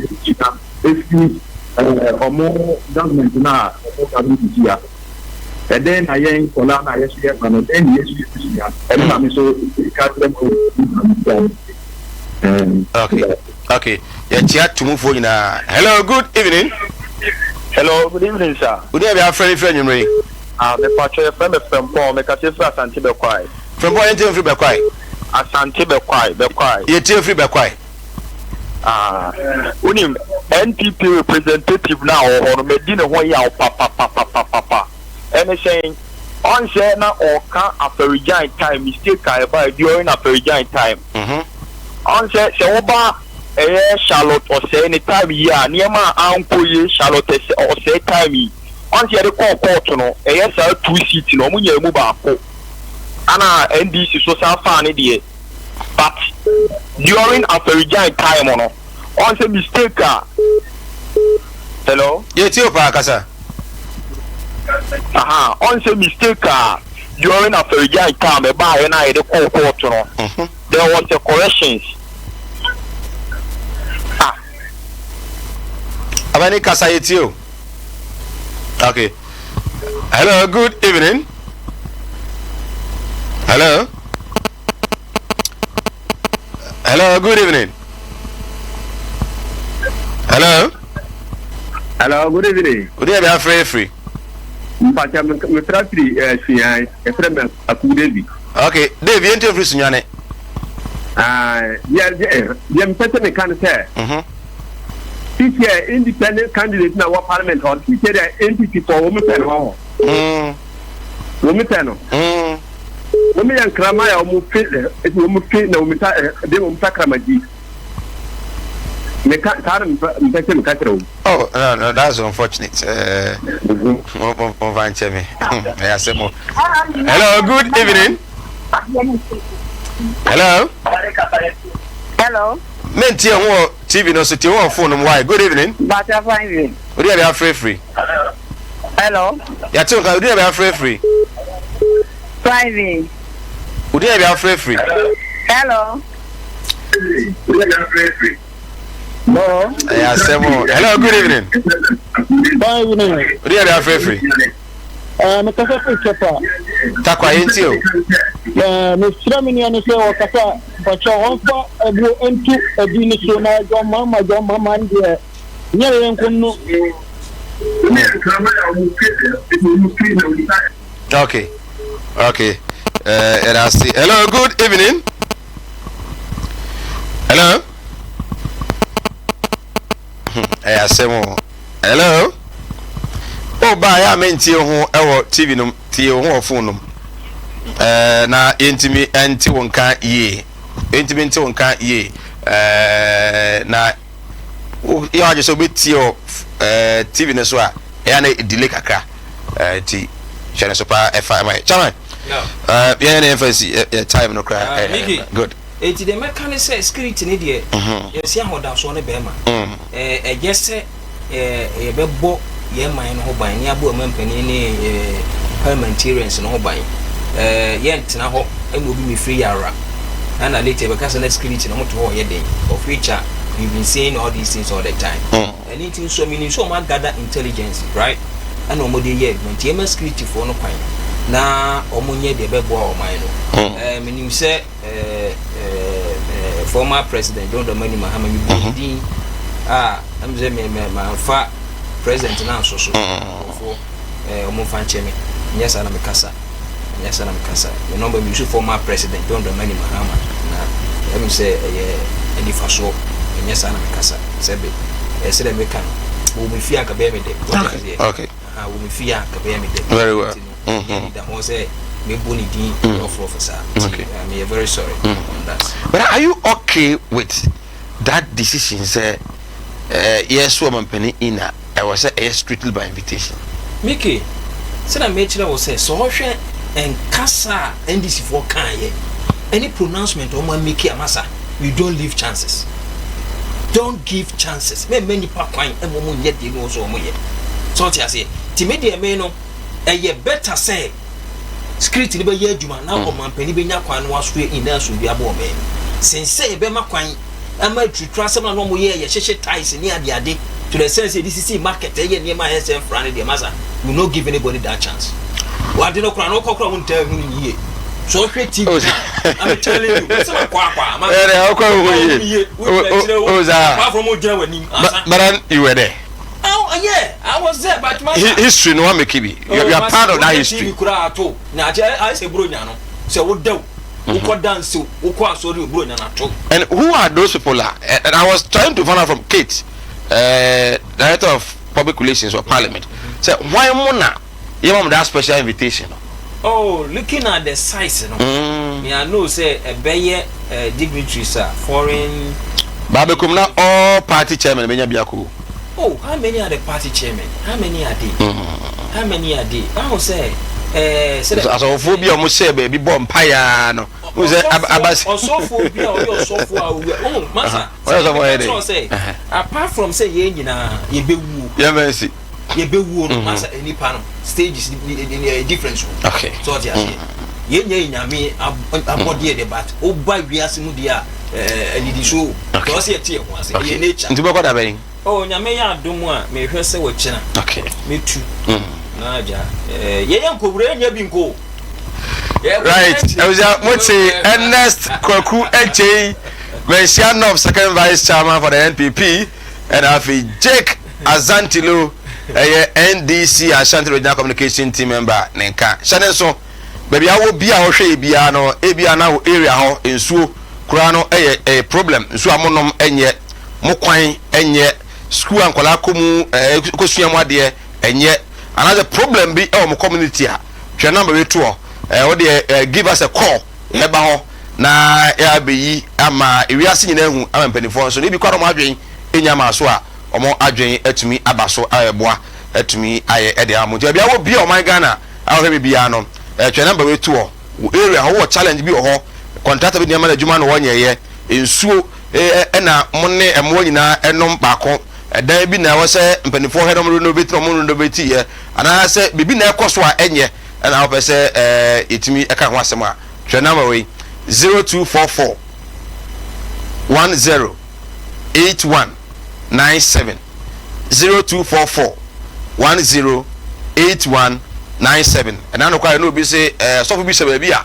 efiri ɛɛ ɔmo government na ɔmo government sisi a. Ɛdɛn na yɛn nkwadaa no a yɛso yɛn ba no, ɛdɛn na yɛso yɛbɛsua? Ɛno na me nso meka kyerɛ mo Okay, okay. Yɛkyia tumufoɔ nyinaa. Hello, good evening. Hello, good evening, sir. Wodi ɛbi afrɛ ne firi anwummere yi. Ah, mepatwɛ yɛfrɛ me Frɛmpɔn, mekasa firi Asante Bɛkwae. Frɛmpɔn yɛntie mfiri Bɛkwae. Asante Bɛkwae, Bɛkwae. Yɛtie mfiri Bɛkwae. Ah, wonim NPP representative no a ɔwɔ hɔ no, madi ne ho yaw papapapapapa. Ɛne sɛn? Ɔnsɛ na ɔka Afari-Gyan time, mistake a ɛbae during Afari-Gyan time. Ɔnsɛ sɛ woba ɛyɛ Charlotte Osei ne time yi a, nneɛma a ankɔ yie Charlotte Osei time yi, ɔnsɛ yɛde kɔɔ court no, ɛyɛ saa two seat no, wɔn nyaa mu baako. Ana NDC so san faa ne deɛ. But during Afari-Gyan time no, ɔn sɛ mistake a, hello? Yɛ tie o paa kasa. Aha, ɔn sɛ mistake a during Afari-Gyan time ɛbaayɛ no a yɛde kɔɔ court no, there was a corrections. Ah. Abani kasa yɛ tie o. Okay. Hello, good evening. Hello. Hello, good evening. Hello. Hello, good evening. Good evening, Afre Free. Mpacha mefra firi eh, Sunyani. Efrɛ me Aku David. Okay, Dave, yɛn ti ofiri Sunyani. Ah, deɛ deɛ deɛ mepɛ sɛ meka no sɛ. Mhm. Sisi yɛ independent candidate na wɔ parliament hɔ. Sisi yɛ deɛ NPP fɔ wɔn pɛ no wɔ hɔ. Mm. Wɔn pɛ no. Mm. Wɔn yɛ nkraman a wɔn fi wɔn fi na wɔn ta de wɔn ta kramagyi. Meka saa na mepɛ sɛ meka kyerɛ wo. Oh no no that's unfortunate. Eh, momfa nkyɛ me. Ɛyɛ asɛm o. Hello, good evening. Hello. Hello. Mentie ho wɔ TV no so, tie ho wɔ phone no mu. Why? Good evening. Bata fine evening. Odi abi afrɛfiri. Hello. Yɛate nka odi abi afrɛfiri. Fine evening. Odi abi afrɛfiri. Hello. Hello. Ɛyɛ asɛm o. Hello, good evening. Fine evening. Odi abi afrɛfiri. Eh, mekasa firi Kɛpa. Takwa yɛn ti o. Eh, mesrɛ me nua no sɛ ɔkasa mpakyɛ ɔmfa ɛbuo nto adi no so na John Mahama John Mahama no deɛ nyɛ yɛn nko no. Okay, okay. Uh, and I see. Hello, good evening. Hello. Ɛyɛ asɛm o. Hello. O ba yɛ a mentie ho ɛwɔ TV nom tie ho wɔ phone nom. Ɛɛ na yɛntumi ɛnte wo nka yie. Yɛntumi nte wo nka yie. Ɛɛ na yɛ wadwe sɛ wobɛtie wɔ ɛɛ TV no so a ɛyɛ na delay kakra. Ɛɛ ti hyɛ ne so paa ɛfa ɛma yɛ. Chairman. Ɛɛ yɛn na yɛn fa si yɛ time no koraa. Ɛɛ good. Enti deɛ mɛka ne sɛ spirit ne deɛ yɛsi ahodasoɔ ne bɛrima. Ɛyɛ sɛ yɛbɛbɔ yɛn man no ho ban ne abɔ ɛma mpanin ne parliamentarians no ho ban. Yɛntena hɔ ɛma obi mefiri yara. Ɛna later yɛbɛka sɛ na spirit no ho to hɔ ɔyɛ den. Of which a we've been saying all these things all the time. Ɛno nti nso menim sɛ wɔn agather intelligence right ɛna wɔn de yɛ adwuma nti yɛma security foɔ no kwan na wɔn nyɛ deɛ ɛbɛboa ɔman no. Ɛɛ menim sɛ. Eh, eh, eh, former president John Dramani Mahama mi bɔ din a ɛm sɛ me me manfa president no anso so nkurɔfoɔ eh, ɔmo mfa nkyɛ me nyɛ saa na mekasa nyɛ saa na mekasa me nɔmba mi use former president John Dramani Mahama na ɛm sɛ ɛyɛ anifasoɔ nyɛ saa na mekasa sɛbe ɛsɛ dɛ meka no wɔ me fie anka bɛyɛ me dɛ okay okay wɔ me fie anka bɛyɛ me dɛ very well. Mm-hmm. da ho sɛ mebɔ ne din mm. rɔfrɔfo saa nti meyɛ very sorry mm. on that. But are you okay with that decision sɛ eh, yɛso ɔmampanin in a ɛwɔ sɛ ɛyɛ strictly by invitation? Mike, sɛdeɛ mekyerɛ wo sɛ sɛ ɔhwɛ nkasa a NDC foɔ kaeɛ ɛne pronouncement ɔmo ameki amasa, we don't leave chances, don't give chances, mɛmma nipa kwan ɛma ɔmo nyɛ deɛ ne wɔ sɛ ɔmo yɛ sɛ ɔte aseɛ. Nti me deɛ me no ɛyɛ better sɛ security no bɛyɛ adwuma na ɔmanpanin bɛnya kwan na wasoɛ in na asomdwoe aba ɔman mu sen sɛ yɛbɛma kwan ama aturutura asɛm na na wɔyɛ yɛhyehye tiles ne adeade to the extent sɛ yɛde sisi market ɛyɛ nneɛma a ɛyɛ sɛ mfra no deɛ masa we no give anybody that chance. Wade no koraa no wokɔ koraa wontaa hu no yie so ɔhwɛ TV na I'm telling you sɛ makɔ akɔ a ma ɛdɛ ɔkɔ hu yie wogyina kyerɛ wo apart from wogyina w'anim ansa but then you were there. Oh yeah, I was there, but my history no one make it. You, you are part of that history. TV kura ato na akyɛ ayɛ sɛ buro nya no sɛ wo dɛw wokɔ dance wokɔ asɔre buro nya na to. And who are those people? Uh, and I was trying to find out from Kate, uh, director of public relations or parliament. Say why mona you want that special invitation? Oh, looking at the size, no. Me I know say ɛbɛyɛ dignitaries a foreign. Baabekum na all party chairman benya biako. Oh, how many are the party chairmen? How many are they? How many are they? Ahu sɛ ɛɛ sɛ. Asɔfoɔ bi a wɔn hyɛ baabi bɔ mpaeɛ no. N sɛ abasi. Ɔsɔfoɔ bi a ɔyɛ ɔsɔfoɔ a owia. Oh, masa. Ɔyɛ ɔsɔfoɔ yɛ dɛ. Sɛ apart from sɛ yɛn nyinaa yɛbɛwuo. Yɛn bɛ nsi. Yɛbɛwuo no masa nipa no stages difference o. Okay. So ɔte aseɛ. Yɛn nyɛ nyame abɔdeɛ de but ɔba wiase mu deɛ a ɛnidiso. Okay. Ɔsɛ yɛte yɛn ho ase. Ɛyɛ nature. Nti bɛkɔ da bɛn? Oh Nyame yɛ adom a mehwɛ sɛ ɔkyena okay. mɛtu mm. na agya eh, yɛyɛ nkɔwura ɛnyɛ bi nko right ɛwusia mote Ernest Kwaku Akyei Manhyia North second vice chairman for the NPP ɛna afei Jake Azantilo ɛyɛ NDC Ashanti Regional Communication Team member ne nka hyɛ ne nso baabi awɔ bi a ɔhwɛ yɛ biara no ebi a na wɔ area hɔ nsuo koraa no ɛyɛ ɛyɛ problem nsuo a monom ɛnyɛ mo kwan nyɛ, sukuu a nkwadaa kɔ mu ɛɛ kɔsua mu adeɛ nyɛ, anaasɛ problem bi wɔ mo community a, twerɛ number wei to hɔ, ɛɛ wo deɛ ɛɛ give us a call, yɛbɛba hɔ na yɛabɛyi ama ewiase nyinaa ahu ama mpanimfoɔ nso no ebi kɔ na wɔn adwene ɛnya maa so a wɔn adwene atumi aba so a ɛboa atumi ayɛ ɛde ama mo. Nti baabi a wɔ bia ɔman Ghana a wɔhwɛ me biara no, twɛ number wei to hɔ. Wo area hɔ wowɔ challenge bi wɔ hɔ, contractor bi de nneɛma no adwuma na wɔnyɛeɛ, nsuo ɛna mo ne mmoa nyinaa ɛnom baako, ɛdan bi na ɛwɔ sɛ mpanimfoɔ hwɛ na wɔn renovate na wɔn renovate yɛ, anaasɛ biribi na ɛkɔ so a ɛnyɛ ɛna wopɛ sɛ yɛtumi ɛka ho asɛm a, twerɛ number wei 0244 10 81 97 0244 10 81 97. Ɛna nokware na obi se ɛɛ sɔfo bi hyɛ baabi a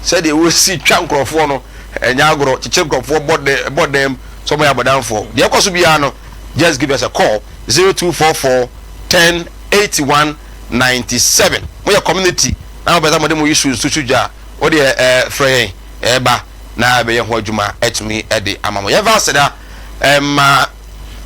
sɛdeɛ wɔsi twa nkurɔfoɔ no ɛnyɛ agorɔ, kyekyere nkurɔfoɔ bɔ dɛ bɔ dɛm sɛ wɔyɛ abɔdanfoɔ. Deɛ ɛkɔ so biara no, just give us a call 0244 10 81 97. Moyɛ community na mopɛ sɛ mode mo issue nso to dwa a, wodeɛ ɛɛ frɛ yɛn ɛɛba na yɛbɛyɛ ho adwuma atumi de ama mo. Yɛmfa aseda mma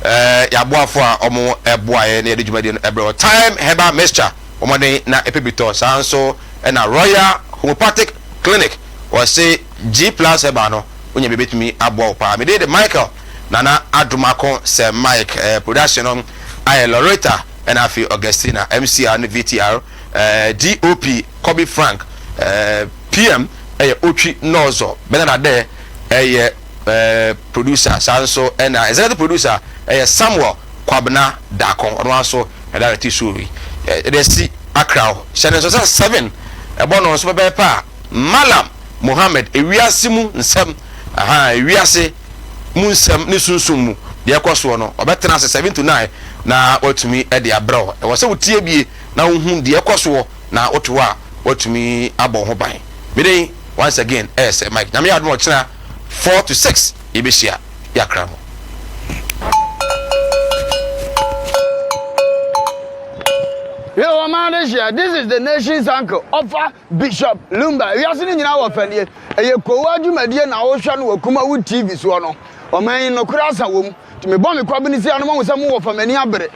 yɛn aboafo a wɔboa yɛn na yɛde dwumadie no brɛ wɔ Thyme Herbal Mixture, bɔ mmɔden na ɛpɛ bi tɔ. Saa nso na Royal Homeopathic Clinic, wɔse G Plus Herbal no, wonya bi bɛtumi aboa wo paa. Me din de Michael Nana Adomako Sir Mike, production no ayɛ Loretta ɛna afei Augustina, MCR ne VTR, DOP Kobe Frank, PM ɛyɛ Otwi Nɔɔzɔ, Bernard Adeh ɛyɛ producer, saa nso ɛna executive producer ɛyɛ Samuel Kwabena Darko, ɔno ara nso ɛdirect show yi. Ɛde asi Accra hɔ. Hyɛ no nso sɛ 7 ɛbɔ no nso pɛpɛɛpɛ a, Mallam Mohammed ewiase mu nsɛm, ahaa, ewiase mu nsɛm ne sunsum mu deɛ ɛkɔ soɔ no, ɔbɛtena ase 7 to 9 na watumi de abrɛ wo. Ɛwɔ sɛ wotie bie na wohu deɛ ɛkɔ soɔ na wote hɔ a watumi abɔ wo ho ban. Me din once again ɛyɛ Sir Mike. Nyame yɛ adom a ɔkyena 4 to 6 yɛbɛhyia Yɛakra mo. Yo, ɔman adehyeɛ, this is the nation's uncle, ɔfa Bishop Lumba. Wiase no nyinaa wɔ fɛdeɛ. Ɛyɛ kowa dwumadie na wohwɛ no wɔ Kumawu TV soɔ no. Ɔman yi nokorɛ asa wɔ mu. Nti mebɔ me kwabene sei a na moahu sɛ mowɔ fa m'ani abere.